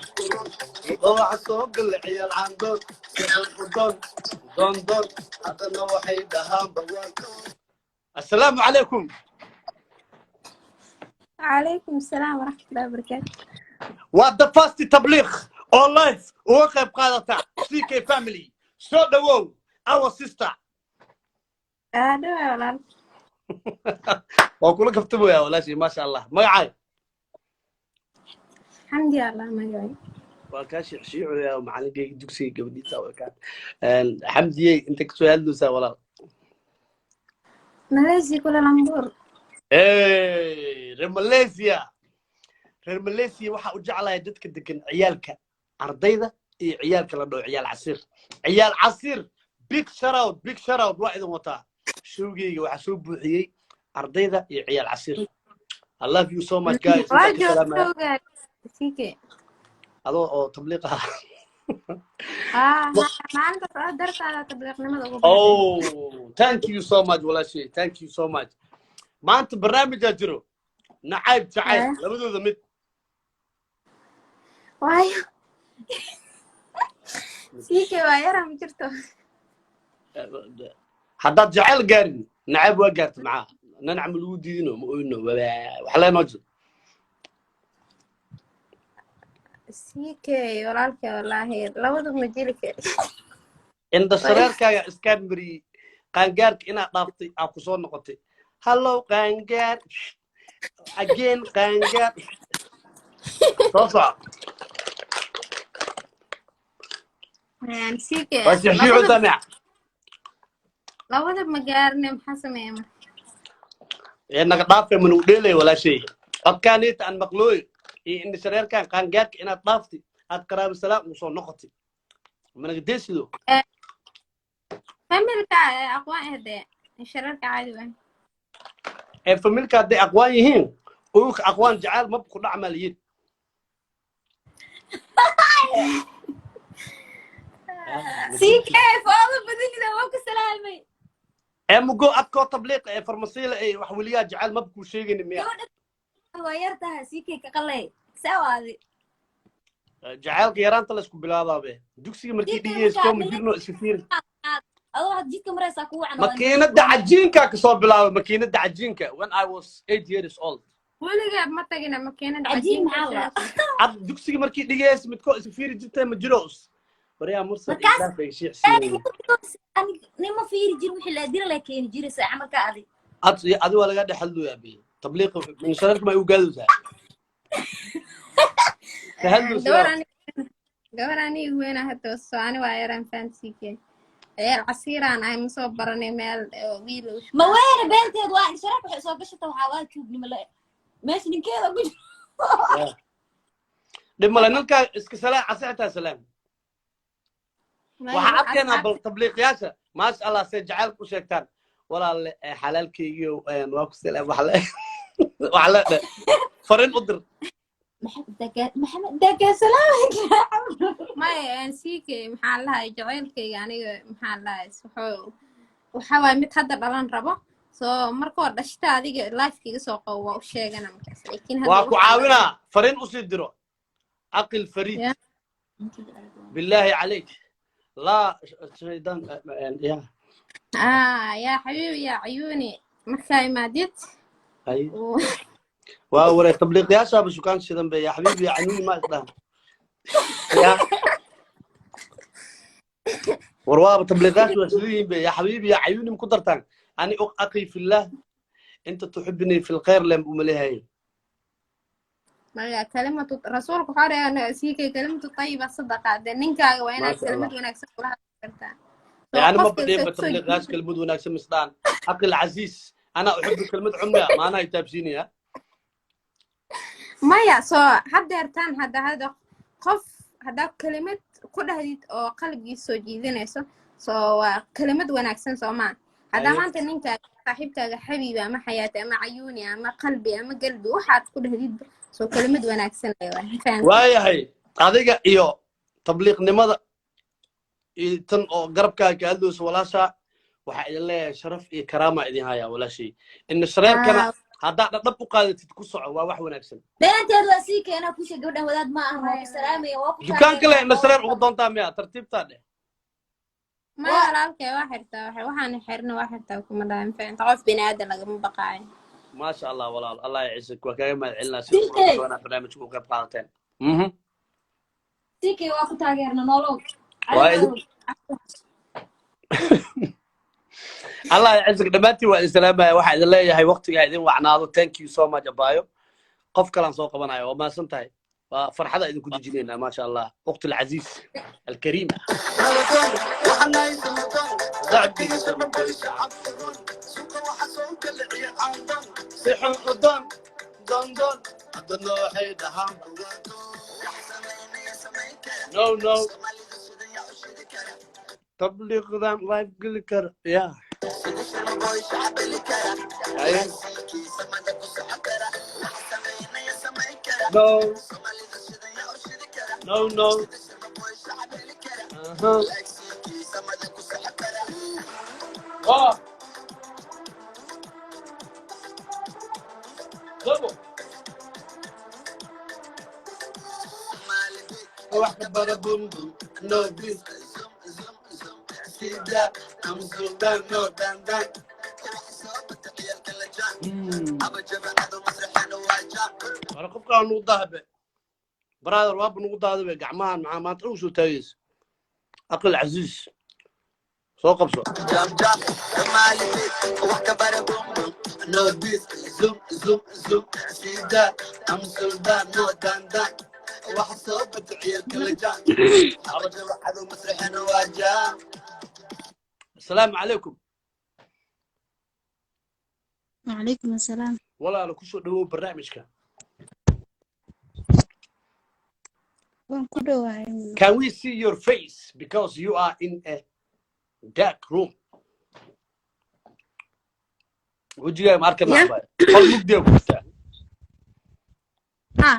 Waxa soo gala ciyaal caandoon saxan doon doon doon, haddana waxay dhahaan bawaan. Assalaamu calaykum. Calaykum asalaam waraxmatullahi wabarakaatu. Waa the first tabliiq oo live uga qayb qaadata CK family. Soo dhawow, our sister. Dhawaa walaal. Waa kula kaftamaya walaashay. Maasha Allah, magacay? Xamdi Allah magacay. Waa kaa shiicshiicoyaa macalinkayga dugsiga gabadhiisa waa kaa. Xamdiyey, inta kasoo hadlaysaa walaal? Malaysia, Kuala Lumpur. Hey, reer Malaysia, reer Malaysia waxaa u jeclahay dadka degan, ciyaalka ardayda iyo ciyaalka la dhaho ciyaal casiir, ciyaal casiir. Big shoutout, big shoutout. Waa idin wataa. Showgeyga waxaa soo buuxiyey ardayda iyo ciyaal casiir. I love you so much guys. Waa Intaan ka salaamaya. joogtoogaa CK. Adoo oo tabliiq ah. Haa, maalintaas oo dartaada tabliiqnimada ugu baxday. Oh, thank you so much walaashay, thank you so much. Maanta barnaamijaa jiro, nacayb jacayl labadooda mid. Waayo CK, waa yaraa, ma jirto. Haddaad jacayl gaarin, nacayb waa gaarta. Maxaa nanac ma lagu diidino? Ma oyno wax leenoo jiro. CK walaalkay, wallaahi labadu ma jeli kari. Indha shareerkaaga iskaan mariyey, qaangaarka inaad dhaaftay aa ku soo noqotay. Hallow qaangaar again, qaangaar soo soco. CK. Waa sixshiicu Labada damic. Labada ma gaarne, maxaa sameeya marka? Ee naga dhaafay, ma nagu dheelay walaashay. Codkaaniita aan maqlooy iyo indha shareerkan qaangaarka inaad dhaafti, aad qaraabo salaam ugu soo noqotay, managa deesido. Familka aqwaan ehde shararka caadi waay. Ee familka hadday aqwaan yihiin, ulka aqwaan jacayl mab ku dhacmaa layidhi. CK, fooda badanida, waa ku salaamay. Ee mugo adkoo tabliiqa ee farmasiila ee wax weligaa jacayl mab kuu sheegayni miya? Gabadha waa yar tahay, CK, ka qalay sawaadi. Jacaylka yaraanta la isku bilaabaabe, dugsiga markii CK, dhigayso markaa ma jirno iska fiiri. Adoo waxaad jidka maraysaa kugu wacan oo Makiinada cajiinka kasoo bilaabay, makiinada cajiinka, when I was 8 years old. Weligaa ma tagina makiinada cajiin. Cajiinka. Maxaa la Ad dugsiga markii dhigayso midkoo iska fiiri jirtay ma jiro, baryaa mursal markaas dhaafay shiicsiin. Nima fiiri jir, wixii la dira la keeni jiray saa camalka adi. Ad adi waa laga dhex hadlooyaa be, tabliiqa inshareerka ma u gaadaysaa ka Gabar hadloosaa. Ani gabar aniga weyna hadda, soo ani waa yaraan faan CK, ciyaal casiiraan ahay, ma soo baranay meel oo wiil uu Ma weyne, beenteed waa inshareerka waxay soo gashata, waxaa waa tuugnimo le meesha ninkeeda ku jiro. Dhib male, ninkaa iska salaam, casi xitaa salaam. Maya Waxaa wax arkeenaa asxaab bal tabliiqyaasha, maasha Allah, say jacaylka u sheegtaan. Walaalle xalaalkeygiyo waa ku salaam, wax le wax le dhe, fariin u dir. Maxamed dagaa salaamka. Maya, CK, maxaa lahay jacaylkayga aniga, maxaa lahay, wuxuu waxa waaye mid hadda dhalan rabo, soo markoo dhashta adiga lifekaiga soo qabo, waa u sheegana markaas, laakiin hadda Waa ku waxaan caawinaa, fariin usii diro aqil fariid. Ya. Bilaahi calayk, laa shaydaan ya. Ah, yaa xabiibi, yaa cayuuni, markaa imaadid. Hay waa waray, tabliiqyaashaaba shukaan shidan be, yaa xabiibi yaa canuuni ma isdhahan ya. War waaba tabliiqyaashu waa sidan yihiin be, yaa xabiibi yaa cayuuni ma ku dartaan. Ani aqi fillah inta tuxibnii fi lkhayr lem umalehaye. Maya, kalimatu rasuulku waxaa dhahay CK, kalimatu tayiba sadaqa. Dee ninkaaga waa inaad Maasha kelimad Allah. wanaagsan kula hadli kartaa, soo يعني ما qofka بدي isaga kusoo بتبليغ غاش كلمة وناكسة مسدان. أقل عزيز، أنا أحب كلمة عمي، ما أنا يتابسيني ها. Maya, soo haddeertaan hadda qof haddaa kelimad ku dhahdid oo qalbigiis soo jiidanayso, soo waa kelimad wanaagsan, soo maa haddaa أيوه. maanta ninkaaga saaxiibkaaga xabiibi ama xayaati ama cayuuni ama qalbi ama galbi waxaad ku dhahdid, soo kelimad wanaagsan ay waay, fahamtay? Waayahay, adiga iyo tabliiqnimada iyo tan oo garabkaaga ka hadlayso walaasha, waxaa idin leeyahay sharaf iyo karaama idin hayaa walaashay. Ina shareerkana haddaa dhadhab u qaadatid, ku soco, waa wax wanaagsan. Beenteed waa sii keenaa kusha, gabadhan wadaad ma aha. Waa ku salaamaya, waa ku Dukaanka le taageeraa. Ina shareer ugu doontaa miya? Tartiibtaa dheh. Maya walaalkay, waa xirtaa, waxaan xirna waa xirtaa, kuma dhahan, fahamta? Qof bini aadan lagama baqaayo. Maasha Allah walaal, Allah yacisik, waa kaaga mahad celinaa sida CK. quruxda badan aad barnaamijka uga qayb qaadateen. CK, waa ku taageerna, nolow. Waa idin Allah yacisik dhammaantiin, waa idin salaamaya. Waxaa idin leeyahay waqtigaa idin wacnaado. Thank you so much abaayo. Qof kalaan soo qabanaya, waa mahadsan tahay, waa farxada idinku dejinaynaa. Maasha Allah, waqti alcasiis alkariim. Si xun u doon doon doon, haddana waxay dhahaan no no, tabliiqdan live geli kara ya. Haye. No no no. Aha. Oh labo wax ka bara bum bum no this sida I'm sultan no dan dan. Wara qofka nugu dahabe brother, waaba nugu daadabe gacmahan, maxaa maanta ugu soo taagaysa? Aqal casiis soo qabso. No this zoom zoom zoom sida I'm sultan no dan dan. Asalaamu calaykum. وعليكم السلام. Walaalo, kusoo dhawow barnaamijka. Waan ku dhowahay. Can we see your face, because you are in a dark room? Wejigaaga ma arkanaa? Ya. Abaayo, qol mugdiya ku jirtaa. Ha.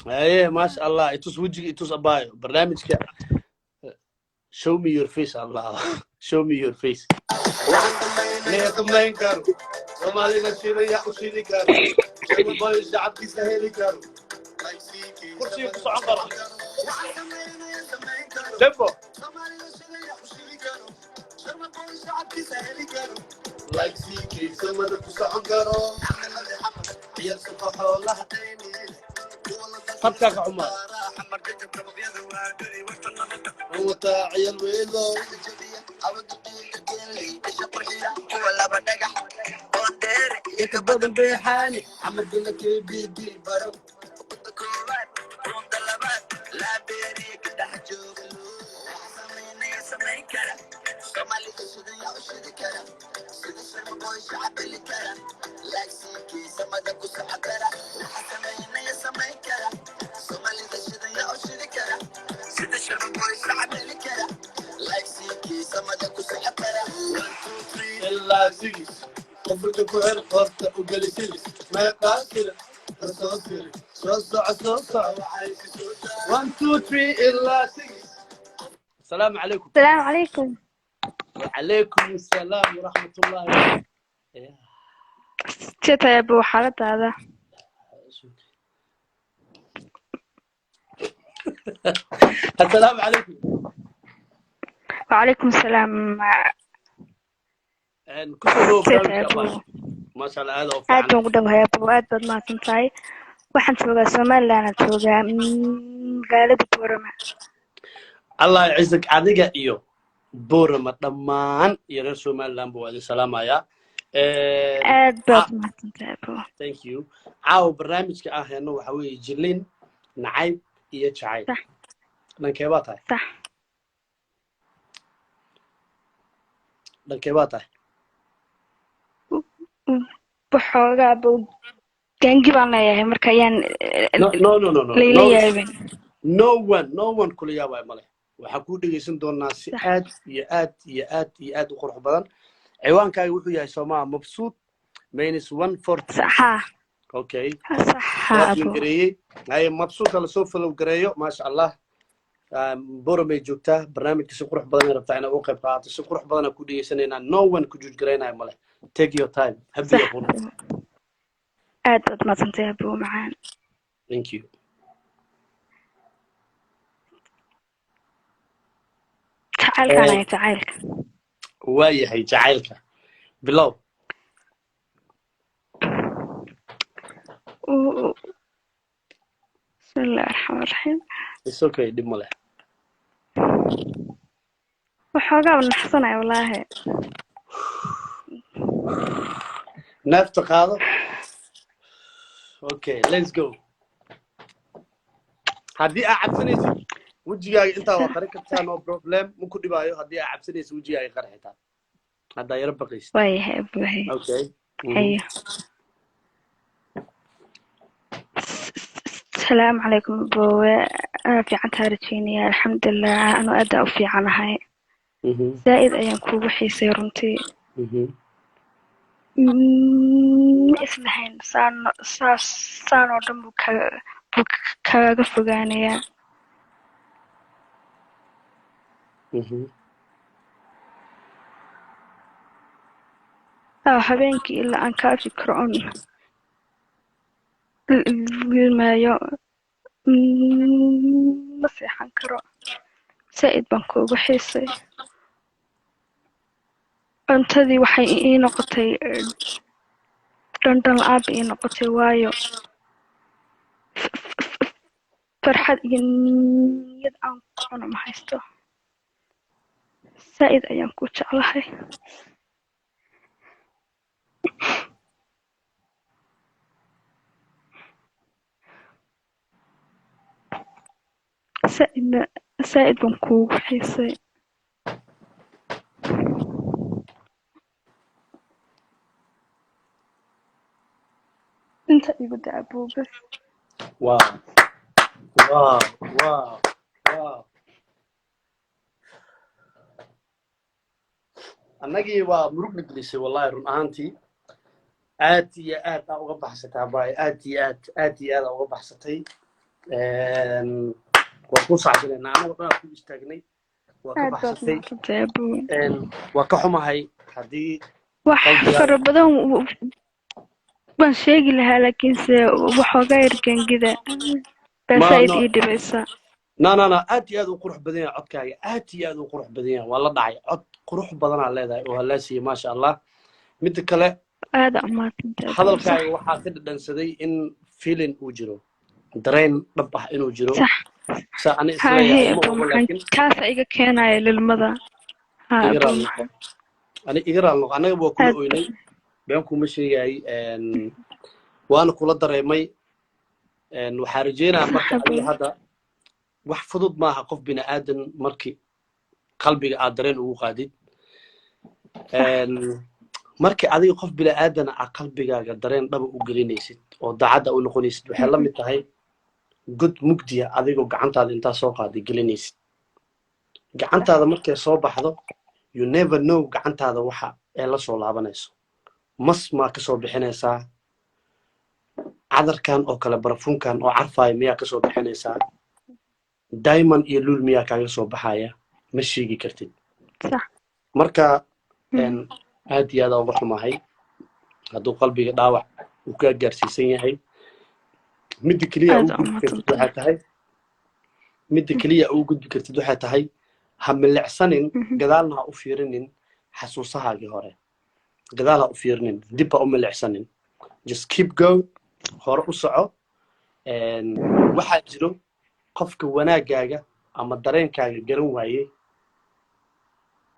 Haye, maasha Allah, itus wejiga, itus abaayo. Barnaamijka show me your face. Allah, show me your face. Laga samayn karo Soomaalida shidaya u shidi karo, Sharmaboy shacabkiisa heli karo, kursiga ku socon karo Tempo. Like CK samada ku socon karo. Habkaa ka xumaa wataa ciyal weelo. Inka badan beexaani xamadina KBD baro. Ilaa six qofka ku xir qorta u geli six meeqaa sira soo siri soo soco soo soco 1 2 3 ilaa 6. Asalaamu calaykum. السلام عليكم. وعليكم السلام ورحمة الله. Sidee tahay abuu, xaaladaada? Asalaamu calaykum. وعليكم السلام. Kusoo dhawow Sidee tahay barnaamijka abuu? abaayo, maasha Allah, aad oo Aad fiican. baan ugu dhowahay abuu, aad baad mahadsan tahay. Waxaan joogaa Somaliland, aan joogaa magaalada Boorama. Allah yacizak adiga iyo Boorama dhammaan iyo reer Somaliland buu idin salaamayaa. Aad baad mahadsan tahay abuu. Thank you. Caawa barnaamijka aan hayno waxa weeye jilin nacayb iyo jacayl. Sax. Dhankee baa tahay? Sax. Dhankee baa tahay? Waxoogaa abuu gaangi baan leeyahay, marka ayaan No, no, no, no, no. layla No. yaabin. No one, no one kula yaabaya male. Waxaan kuu dhegeysan doonaa si Sax. aad iyo aad iyo aad iyo aad u qurux badan. Ciwaankaaga wuxuu yahay Soomaa Mabsuud -143. Sax haa. Okay. Sax haa Waa abuu. gareeyey. Haye, Mabsuudka lasoo follow gareeyo, maasha Allah. Boramay joogtaa, barnaamijka si qurux badan ay rabtaa inaad uga qayb qaadato. Si qurux badan aan ku dhegeysanaynaa. No one ku juuj garaynayo male. Take your time. Happy Sax your. Abuu, aad baad mahadsan tahay abuu macaan. Thank you. Jacaylkaan ayaa jacaylka. Waa yahay jacaylka. Bilow. Bismillahi raxmaani raxiim. It's okay, dhib male. Waxoogaa naxsanaya wallaahi. Neefta qaado. Okay, let's go. Haddii aad cabsanaysid wejigaaga intaa waa qarin kartaa, no problem, ma ku dhibaayo. Haddii aad cabsanaysid wejigaaga qari xitaa haddaa yaro baqaysid. Waayahay abuuhay. Okay. Hayo. Asalaamu calaykum aboowe, anaa fiican taa rajeynaya, alxamdulilah, anu aad aa u fiicanahay. Zaa'id ayaan kuugu xiisay runtii. Ma islahayn saan saas saan oo dhan buu kaaga fogaanayaa. Habeenkii ilaa aan kaa fikro on wilmaayo, ma seexan karo. Zaa'id baan kuugu xiisay. Cuntadii waxay ii noqotay dhandhan la'aan bay ii noqotay, waayo farxad iyo niyad aan ku cuno ma haysto. Zaa'id ayaan ku jeclahay. Saa'idna saa'id baan kuugu xiisay. Inta igu da abuu bas. Wow, wow, wow, wow. Annagii waa murugna gelisay, wallahi, run ahaantii aad iyo aad aa uga baxsatay, abaayo, aad iyo aad, aad iyo aad aa uga baxsatay. Waa ku sacbinaynaa, anagoo dhan aa ku istaagnay, waa ka Aad baad baxsatay. mahadsantahay abuu. Waa ka xumahay haddii Wax qalbigaaga fara badan waan sheegi lahaa, laakiinse waxoogaa yar gangida baa Ma saa'id no ii dhibaysa. No, no, no, aad iyo aad u qurux badan yahay codkaaga, aad iyo aad u qurux badan yahay. Waa la dhacay, cod qurux badanaa leedahay oo halaasiya, maasha Allah. Midda kale, Aad aa umahadsantahay abuu, sax. Hadalkaaga waxaa ka dhadhansaday in feeling uu jiro, dareen dhab ah inuu jiro. Sax. Saa ani Haa isleeyahay hee ma abuu ogo, maxaan laakiin kaasa iga keenaya lilmada. Haa iga abuu raali noqo, maxaan. ani iga raali noqo, annaga waa kula Aad oynay, been kuma sheegay, waana kula dareemay. Waxaa rajeynayaa sax marka adiga abuu. Hadda wax fudud maaha qof bini aadan markii qalbiga aad dareen ugu qaadid. Sax. Markii adiga qof bini aadana aa qalbigaaga dareen dhaba u gelinaysid oo daacadda u noqonaysid, waxay la mid tahay god mugdiya adigoo gacantaada intaa soo qaaday gelinaysid. Sax. Gacantaada markay soo baxdo, you never know gacantaada waxa ee la soo laabanayso. Mas maa ka soo bixinaysaa cadarkan oo kale, barafuunkan oo carfaayo miyaa ka soo bixinaysaa, diamond iyo luul miyaa kaaga soo baxaya? Ma sheegi kartid. Sax. Marka aad iyo aad aa uga xumahay hadduu qalbiga dhaawac uu kaa gaarsiisan yahay. Midda keliya Aad ugu aa gudbi kartid umahadsantahay. waxay tahay, midda keliya ugu gudbi kartid waxay tahay, ha milicsanin, gadaalna ha u fiirinin xasuusahaagii hore, gadaal ha u fiirinin, dib ha u milicsanin, just keep going, hore u soco. Waxaa jiro qofka wanaagaaga ama dareenkaaga garan waayey,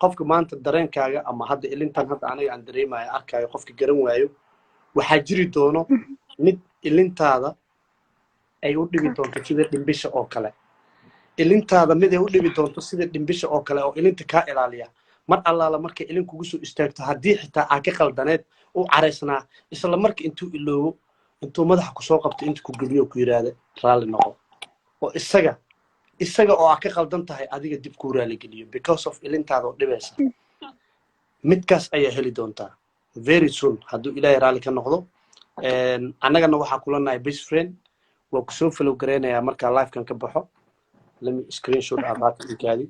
qofka maanta dareenkaaga ama hadda ilintan hadda aniga aan dareemayo arkaayo, qofka garan waayo, waxaa jiri doono mid ilintaada ay u dhibi doonto sida dhimbisha oo kale, ilintaada mid ay u dhibi doonto sida dhimbisha oo kale, oo ilinta kaa ilaaliya mar allaala markay ilin kugu soo istaagto, haddii xitaa aa ka qaldaneed u caraysnaa, isla marka intuu iloobo, intuu madaxa kusoo qabto, inta ku geliyo, ku yidhaahda raalli noqo, oo isaga oo aa ka qaldan tahay adiga dib kuu raaligeliyo because of ilintaada oo dhibaysa. Midkaas ayaa heli doontaa very soon hadduu Ilaahay raalli ka noqdo. Annagana waxaa kula nahay best friend, waa kusoo follow gareynayaa markaa livekan ka baxo. Lemme screenshot aa qaata inkaadi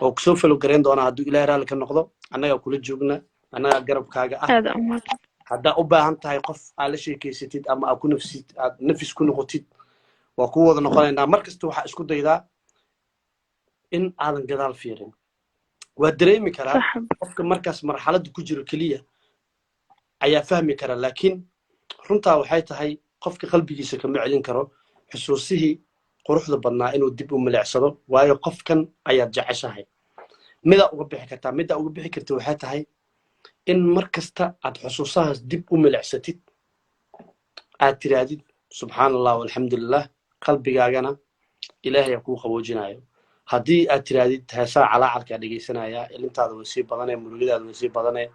oo kusoo follow gareyn doonaa hadduu Ilaahay raalli ka noqdo. Annagaa kula joogna, annagaa garabkaaga ah. Aad aa umahadsan. Haddaa u baahan tahay qof aad la sheekeysatid ama aad ku nafsid, aad nafis ku noqotid, waa ku wada noqonaynaa. Mar kasta waxaa isku daydaa in aadan gadaal fiirin. Waa dareemi karaa Sax abuu. qofka markaas marxaladda ku jiro keliya ayaa fahmi kara, laakiin runtaa waxay tahay qofka qalbigiisa kama celin karo xusuusihii quruxda badnaa inuu dib u milicsado, waayo qofkan ayaad jeceshahay. Midaa uga bixi kartaa, middaa uga bixi karta waxay tahay in mar kasta aad xusuusahaas dib u milicsatid, aad tirahdid subxaan Allah alxamdulilah, qalbigaagana Ilaahay aa kuu qaboojinayo. Haddii aad tirahdid heesaa calaacalkaa dhegaysanaya, ilintaada way sii badanee, murugadaada way sii badanee.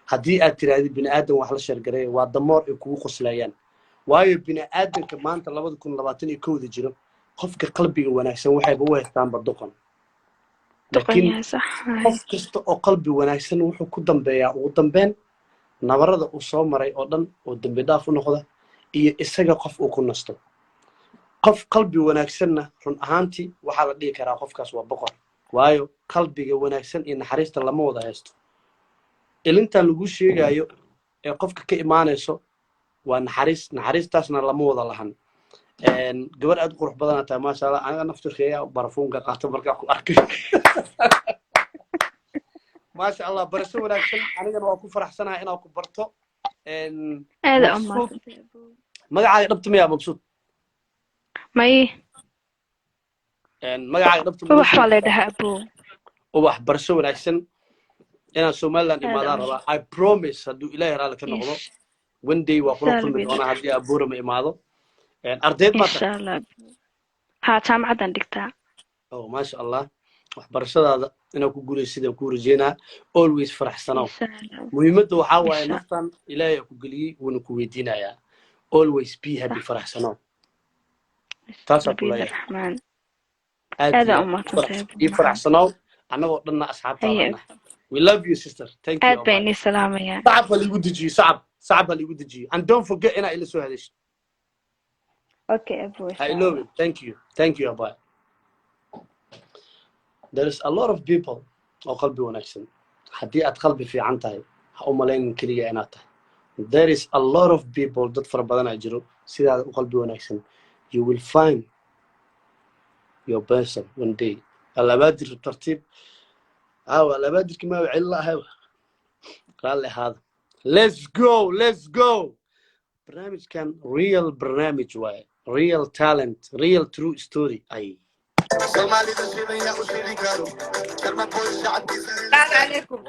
Haddii aad tirahdid bini aadan wax la sheergaray, waa damoor ay kugu qoslayaan, waayo bini aadanka maanta 2021-da jiro, qofka qalbiga wanaagsan waxayba u haystaanba doqon. Doqon Laakiin yahay, sax haye. qof kasta oo qalbi wanaagsan wuxuu ku dambeeyaa ugu dambeyn nabarada uu soo maray oo dhan oo dembi dhaaf u noqda iyo isaga qof uu ku nasto. Qof qalbi wanaagsanna run ahaantii waxaa la dhihi karaa qofkaas waa boqor, waayo qalbiga wanaagsan iyo naxariista lama wada haysto. Ilintan lagu sheegayo ee qofka ka imaanayso waa naxariis, naxariistaasna lama wada lahan. Gabar aad u qurux badanaa tahay, maasha Allah. Aniga naftirkeeya barafuunka qaato markaa ku arkay, maasha Allah. Barasho wanaagsan, anigana waa ku faraxsanahay inaan ku barto. Aad aa Mabsuud. umahadsantahay abuu. Magacaaga dhabta miyaa Mabsuud? May. Magacaaga dhabta ma Ubax noo baa sheegi lay kartaa? dhahaa abuu. Ubax, barasho wanaagsan. Inaan Somaliland Aad aa imaadaan umahadsan. rabaa, I promise, hadduu Ilaahay raalli ka noqdo, one day waa kula Insha Allah kulmi biidni. doonaa haddii abuurama imaado. Ardayd maa Insha tahay? Allah abuu. Haa, jaamacaddaan dhigtaa. Oh, maasha Allah, waxbarashadaada inaad ku guulaysid aan kuu rajeynaa. Always faraxsanow. Insha Allah. Muhiimadda waxaa waaye Insha naftan Ilaahay aa ku geliyey, wuuna ku weydiinayaa. Always be happy, faraxsanow, taasaa ku Biidni leeyahay. Raxmaan. Aad Aadaa iyo u mahadsantahay. ii faraxsanow, annagoo dhanna Haye. asxaabtaada nahay. We love you, sister. Thank you. Aad baa Abay. inii salaamayaa. Sacab ha liigu dejiyo, sacab, sacab ha liigu dejiyo, and don't forget inaa ila soo hadasho. Okay abo, Ha insha Allah. iloobin. Thank you, thank you, abay. There is a lot of people oo qalbi wanaagsan. Haddii aad qalbi fiican tahay, ha u malaynin keliya inaad tahay. There is a lot of people, dad fara badanaa jiro sidaada u qalbi wanaagsan. You will find your person one day. Alabaadir tartiib aawa, alabaadirki maa celin lahay, raalli ahaada. Let's go, let's go. Barnaamijkan real barnaamij waaye, real talent, real true story ay. Soomaalida shidaya u shidi karo karma qoys shacabkiisa. Salaamu calaykum.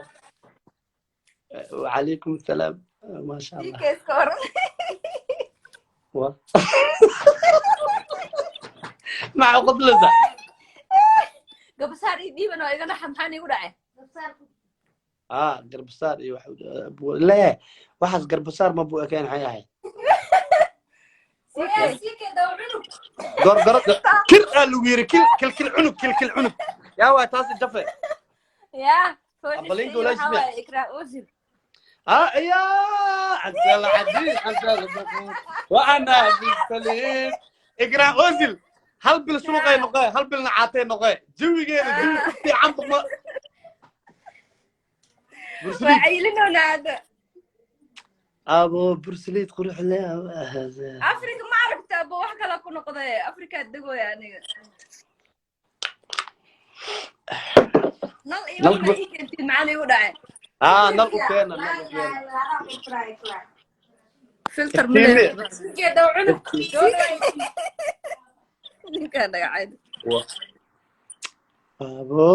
وعليكم السلام، ما شاء الله. Iska waran. مع قدلته. Gabasaar ii dhiiban oo iga naxa, maxaa niigu dhacay? اه, garbasaar iyo lee waxaas garbasaar ma buu ekeen, maxay ahayd? Gorgoro kil aa lagu yiri, kil kil kil cunug, kil kil cunug yaa waay, taasi jafe. Yaa Abalinka fooshiisa walaashis waxaa miya? Waaye Ikraa Osil. اه يا عبد العزيز، عبد الغفور وانا في السليم. اقرا اوزل, hal bil suuqay noqee, hal bilna caatay noqee, jawigeeda jawi ku fiican ba ma Waa bursaliid. Cayilinoona hadda. Abo bursaliid qurux leh. Afrika ma aragta abo, wax kala ku noqday, Afrikaa degooya aniga. Nal iyo Nal wax ma ii keentid, maxaa niigu dhacay? اه, nal u keena, nal u keena. Filter Iftiimi. male ninkaan dhagacay. Abo,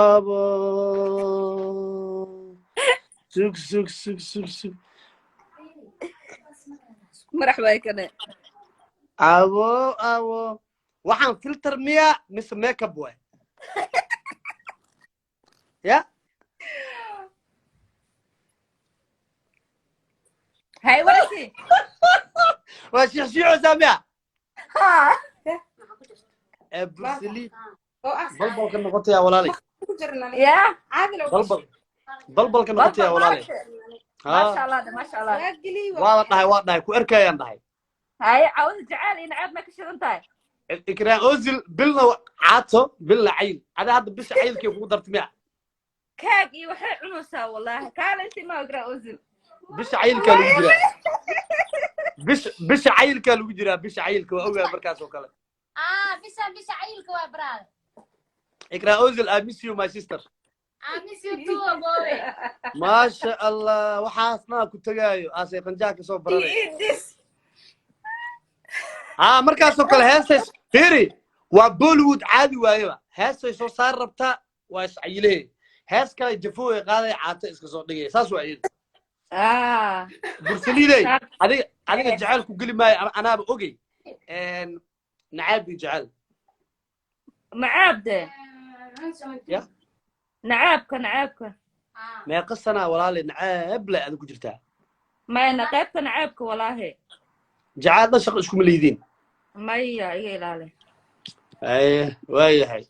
abo, sug sug sug sug sug. Madax waay kane. Abo, abo, waxaan filter miya mise makeup waay ya? Hay warasi. Waa shiixshiixaysaa miya? Ee bursaliid balbalka noqotaya walaalay. Yaa. Balbal balbalka noqotaya walaalay. Maasha Ha. Allah, maasha Allah. Waa la dhahay, waa dhahay, ku arkayaan dhahay. Haye, cawada jacayl iyo nacaab ma ka shidan tahay? Ikraan Ozil bilna caato, bilna cayl. Ada hadda bisha caylkay kugu dartay miya? Kaag iyo waxay cunaysaa wallaahi kaala intii ma Ikraa Osil. Bisha caylkaa lagu jiraa, bisha caylkaa lagu jiraa, bisha caylka waa ogaa markaas oo kale. Ah, bisa bisa cayilka waa brother. Ikraan Ozil, I miss you, my sister. I miss you too, boy. Maasha Allah, waxaasna ku tagaayo aasay qanjaha kasoo baranay. Haa, markaasoo kale heestay fiiri, waa Bollywood caadi waayeba. Heestay soo saari rabtaa, waa iscayilee, hees kale jafooy qaaday, caato iska soo dhigaya, saas waa iyada. Bursaliidey, adiga jecel ku geli maayo, anaaba ogey nacaab iyo jecel. Macaab de. Ya. Nacaabka, nacaabka. Meeqa sanaa walaale nacaab le ada ku jirtaa? Mayna qaybta nacaabka walaahi. Jecel dhan shaqo iskuma leydin. Maya, iga ilaali. Aye, waayahay.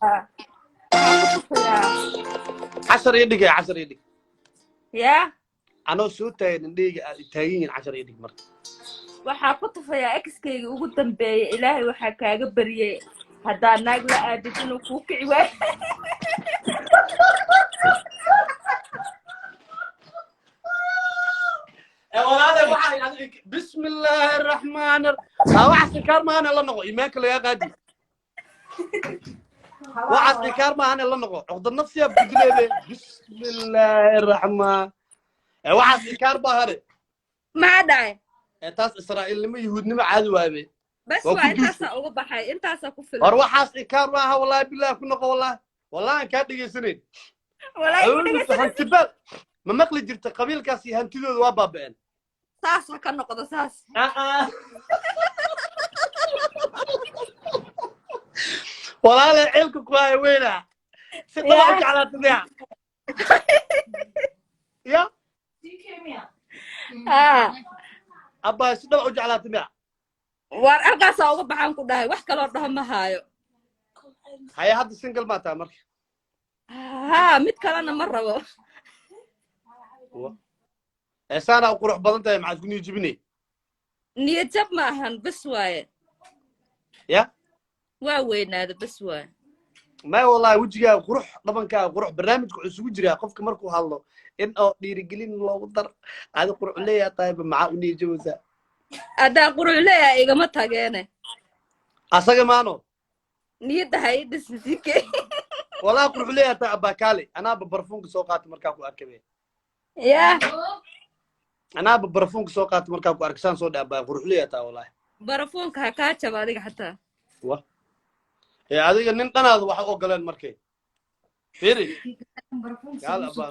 Cashar ii dhigay, cashar ii dhig. Yaa. Anoo soo taagan, indhahayga aad taagan yihiin, cashar ii dhig marka. Waxaa ku tufayaa exkayga ugu dambeeyay. Ilaahay waxaa kaaga baryay haddaa naag la aadid inuu kuu kici waayo. Walaale, waxaa bismi illaahi araxmaan, waxaas inkaar maahane la noqo, iimaanka lagaa qaadi. Waxaas inkaar maahane la noqo, cuqda nafsiyaa budileede. Bismi illaahi araxmaan, waxaas inkaar maahane. Maxaa dhacay? Taas Israa'iilnimo, Yuhuudnimo caadi waabe. Bas. Waa waa ku duushay. Intaasaa uga baxay, intaasaa ku filan. War waxaas inkaar maaha, wallahi billahi ku noqo, wallahi wallahi aan kaa dhegaysanayn. Walaahi ku Awoodu dhegaysanaysa. Hantibaal ma maqli jirta? Qabiilkaas iyo hantidooda waa baaba'een. Saas ha ka noqdo saas. Walaale, cilka ku haya weyna si dhaba u jeclaatay miya? Ya. Haa. Abaa, si dhaba u jeclaatay miya? Waar halkaasaa uga baxaan ku dhahay, wax kaloo dhaho ma haayo. Haye, hadda single maa tahay marka? Haa, mid kalena ma rabo. Eesaanaa u qurux badan tahay, maxaad ku niyo jibinay? Niyad jab ma ahan, bes waaye. Ya. Waa weynaada, bes waaye. Maya, wallahi wejigaaga qurux, dhabankaaga qurux. Barnaamijka wuxuu isugu jiraa qofka markuu hadlo in oo dhiirigelin loogu dar. Adi qurux leeyaa tahayba, maxaa u niyo jabaysaa? Haddaan qurux leeyahay igama tageene. Asaga maano. Niyadda ha ii dhisin, sike. Wallahi qurux leeyaa tahay, abaa. Kaali, anaaba barfuunka soo qaatay markaa ku arkay. Ya. Anaaba barfuunka soo qaatay markaa ku arkay, saan soo dhe, abaa, qurux leeyaa tahay wallahi. Barafuunka ha kaa jaba adiga xataa. Wa ee adiga nin dhanaada waxa ogoleen markay fiiri kaal, abaa.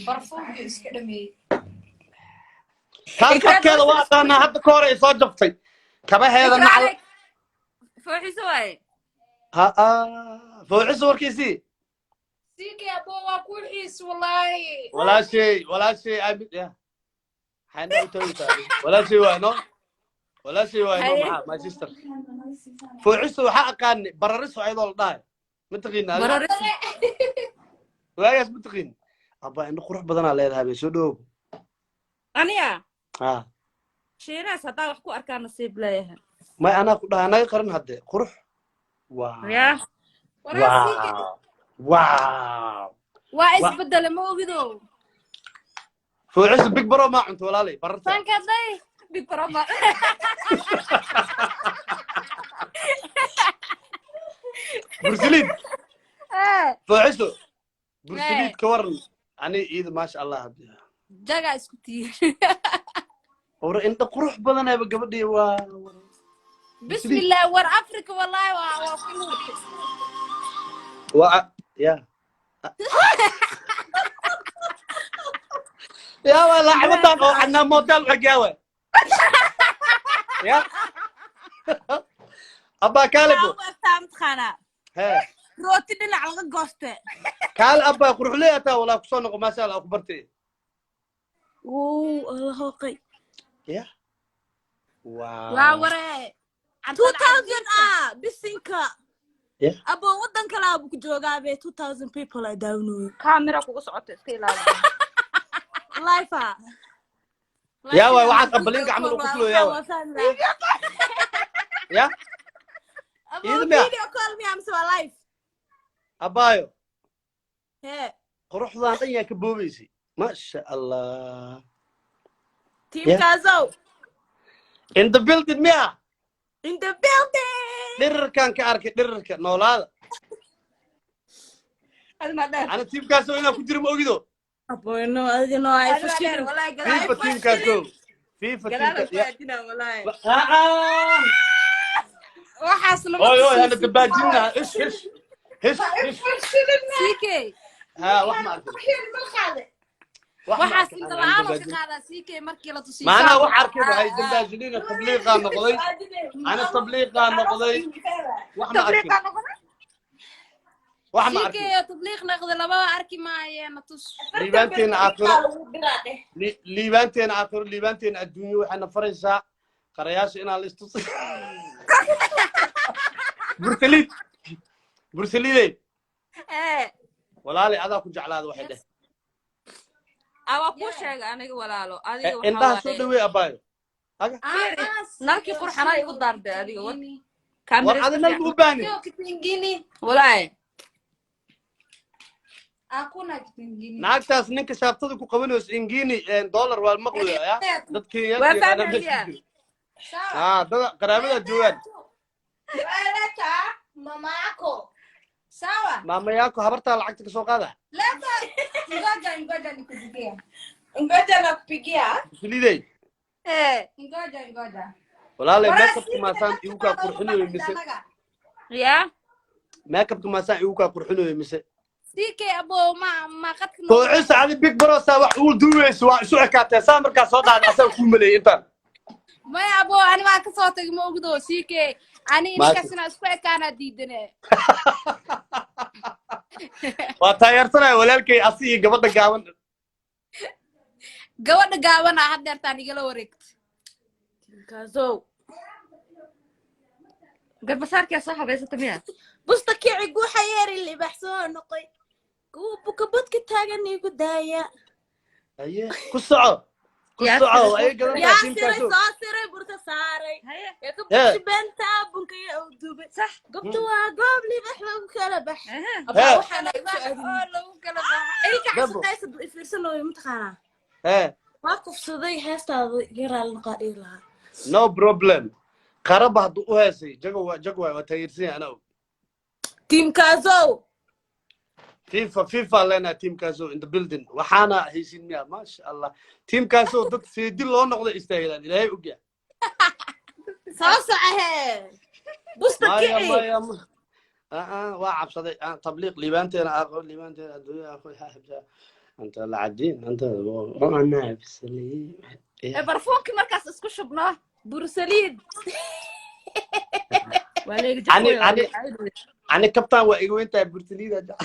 Barfuunka iska dhameeyey. Taas codkeeda waa aqaanaa, hadda ka hore ay soo jabtay kabaheeda nacal. Fooxiso waaye. Ha, fawciso warkiisii. Siikay abo, waa ku xiis wallaahi. Walaashay, walaashay, ya xayna u tagaysaa. Walaashay waa no, walaashay waa no. Haye. Maxaa, my sister fawciso waxaa aqaani barariso ayadoo la dhahay, ma taqiina adiga? Barariso. Waagaas ma taqiin. Abaa, indho qurux badanaa leedahay, bay soo dhowow. Aniga? Ha. Shiinaas haddaa wax ku arkaa nasiib leeyahay. May, anaa ku dhahay naga qaran hadde qurux. Wow. Ya. Wow, wow. Waa isbedele, ma ogido. Fawciso, big bro maa cunto, walaalay bararta? Sankaday. Big bro ma. Bursaliid. Fawciso, bursaliid ka waran ani iida? Maasha Allah hadde. Jagaa isku tiir. Ora, indho qurux badanayba gabadhii waa. Bismillah, war Africa wallahi waa ku nuurtay. Waa ya ya waa laacibadan oo cadnaa model eg yaa ya abbaa kaalebo. Waxaa u egtaa mataqaanaa Hee. Rooti dhinac laga gooste. Kaale, abbaa, quruxley ataa walaa, kusoo noqo. Maasha Allah, ku bartay. Wow, alla hooqay. Ya. Waa wow. waree. 2000 ah bisinka. Yeah. Abo, wadan kale abu ku joogaabe, 2000 people ay daawanooyo. Kaamira kugu socoto, iska ilaali. Life ah. Yaa waay waxaas abbalinka camal u quflooya? Yaa waay ya. Abo. Iida miya? Video call miya mise waa live? Abbaayo. Hee. Quruxdaan dhan yaa ka boobaysay, maasha Allah. Tiimkaasow. In the building miya? In the building. Dhirirkaan ka arkay, dhirirka noolaada. Adi ma dheer. Ana tiimkaasoo inaa ku jiro ma ogido. Aboyno adino ay Adi ma dheer fashilin. wallahi, gadaal. Fifa tiimkaasoo, fifa. Gadaal Tiimka ku ya. aadina wallahi. Ah. Waxaas lama Oy oy, hana tusiisid. dabaajinna, ish ish hish hish. CK. Ha, wax ma arkin, wax ma Waxaas arkin. inta Ana la-aan oo ka dabaajin qaadaa CK markii la tusiyo. maanaa wax arkay, waxay dambaajinina tabliiqaa noqday, ana tabliiqaa noqday, wax ma arkin. Tabliiqaa noqday. Wax ma CK arkin. Oo tabliiq noqday lababa arki maayee, na tus. Liibaanteena aakhiro, liibaanteena aakhiro, liibaanteena adduunyo waxayna faraysaa qarayaasha inaan la istusi. Bursaliid, bursaliidey. Ee. Walaalay, adaa ku jeclaada waxay dheh. Ah, waa kuu sheegay aniga, walaalo, adiga waxaa Indhaha soo waaye. dhaweey, abaayo. Aga. Fiiri, nalkii qurxanaa igu daarday adiga war. War Kaamira adi iska nal ma fiican. u baahnin. Sio kitingini. Walaahi. Hakuna kitingini. Naagtaas ninka shaabtada ku qabanayso ingini dollar waa maqluya ya dad Kenyaanka Waa yaqaanaa fahmaya meesha ku miya? jiro. Ah, dada qaraabada joogaan. Leta mama yako. Sawa. Maama yaako habartaa lacagta ka soo qaada. Leta. Ngoja, ngoja nikupigia. Ngoja nakupigia. Bursaliidey. Ee. Ngoja, ngoja. Walaalay, Waraa makeupka sii maasaan igu kaa qurxinayo mise? anaga. Ya. Makeupka maasaan igu kaa qurxinayo mise? CK abo, ma qadka noogu. Foocisa, adi big brosa wax ugu duubayso, waa isu ekaatee saa markaa soo dhacda asaga kuu maleeyay intaan. Maya abo, ani waa kasoo tagay, ma ogdo CK. Ani ninkaas inaa isku ekaanaa diidane. Waa taageersanaya walaalkay, asi iyo gabadha gaaban. Gabadha gaabana haddeertaan igala wareegta. Kaasow. Garbasaarkaa soo habaysata miya? Busta kici, guuxa yeeri, libax soo noqoy, kuwa bukabadka taagan igu daaya. Haye, ku soco, ku Yaa soco. siray. Ay gadan tahay. Yaa siray. Tiimkaasow. Soo siray, burta saaray ee ka bushi beenta bunkaya u dubay. Gobta waa goob libax lagu kala bax. Abaa waxaana igu soo aadin oo lagu kala baxa. Ilka Dabo. casaqaysa ifiirsanooyo, mataqaanaa? Hee. Waa kufsaday heestaada, iga raali noqaa dhihi lahaa. No problem. Qaraba hadduu u heesay, jago waa jago, waay, waa taageersan yahay anaa og. Tiimkaasow. FIFA, FIFA leenahay. Tiimkaasoo in the building, waxaana haysin miya? Maasha Allah, tiimkaasoo dad seedi loo noqdo istaagelaan, Ilaahay ogya. Soo soco hee, busta maya kici. Maya, waa cabsaday. Tabliiq liibaanteena aqoon, liibaanteena adduunya aqoon anta lacadiin anta ana bisali. Ee barfuunkii markaas isku shubno. Bursaliid. Waa leega. Ani Jafooya, waa ani leega caydooya. Ani kabtaan waa iga weyn tahay, burtaliida.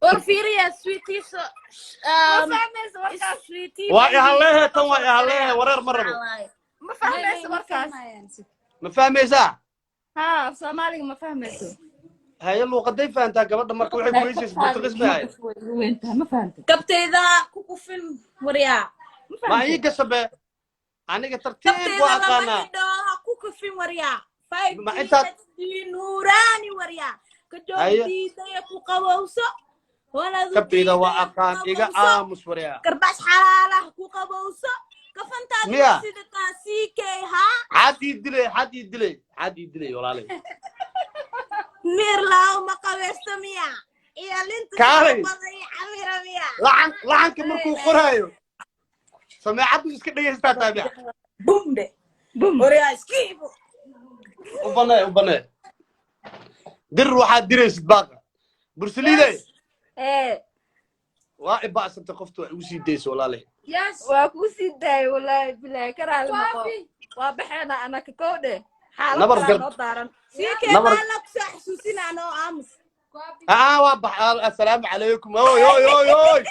War fiiriya sweetiisa. Ma fahmayso markaas. Sweetie. Waa ihalehe, tan waa ihalehe, wareer ma rabo. Ma fahmayso markaas. Ma fahmaysaa? Ha, af Soomaaliga ma fahmayso. Haye, luuqaday fahantaa gabadha marka waxay ku heysaysa Portugiis bay ahayd. Way iga weyn tahay, ma fahantay? Kabtayda ku kufin, waryaa. Ma Ma fahantay? ii gashabe aniga tartiib Kabtayda waa lama aqaanaa. xidho, ha ku kufin, waryaa. 5 Ma G intaad HD nuuraani, waryaa, ka joog. Haye. Diidaya ku qabowso, waladu. Kabtayda waa Diidaya ku aqaan, iga qabowso. Aamus, waryaa. Garbash xalaalaha ku qabowso, kafantaadi. Miya? Sida taa CK haa. Xaad ii dilay, xaad ii dilay, xaad ii dilay, walaalay. Miir laaw ma qabeysto miya iyo linta Kaalay. sharabada iyo camira miya? Lacan lacanka markuu qoraayo sameecaddu iska dhegaystaa taabica. Bumbe, waryaa, iskiibo. U banee, u banee, dir waxaad diraysid baaqa bursaliide. Ee. Waa iba'santay qoftu, waa igu sii daysa, walaalay. Yes. Waa kuu sii daayay, wallaahi bilaahi, ka raali noqo. Waafi. Waa baxeena anaka kowdhe, xaalad Nabar kalaa gar noo daaran. CK. Nabar. Maala kusoo xasuusinaa, noo aamus. Waa bax. Assalaamu calaykum. Oy oy oy oy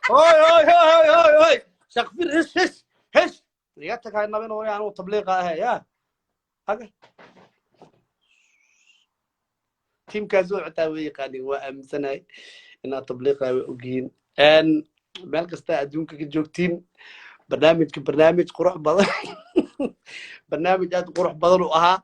oy oy oy oy oy, shakfir, hesh hesh hesh, iga tagay nabin oy, anuu tabliiqa ahe ya haga. Tiimkaas oo xitaa way yaqaanin, waa aaminsanahay inaad tabliiqa way ogyihiin. Meel kasta adduunka ka joogtiin, barnaamijka barnaamij qurux badan, barnaamij aad u qurux badan uu ahaa.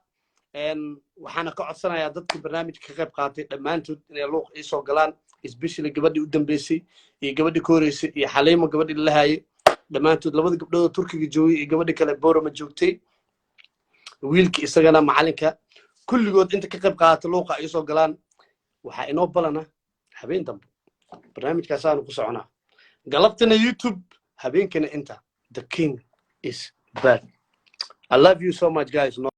Waxaana ka codsanayaa dadkii barnaamijka ka qayb qaatay dhammaantood inay luuq iisoo galaan, especially gabadhii u dambeysay iyo gabadhii ka horeysay iyo Xaliimo, gabadhii la hayay, dhammaantood labada gabdhood oo Turkiga joogay iyo gabadhii kale Borama joogtay, wiilkii isagana macalinka, kulligood inta ka qayb qaadata luuqa ay soo galaan. Waxaa inoo balana habeen dambe, barnaamijkaasaanu ku soconaa galabtana YouTube, habeenkana inta. The king is back. I love you so much, guys. No.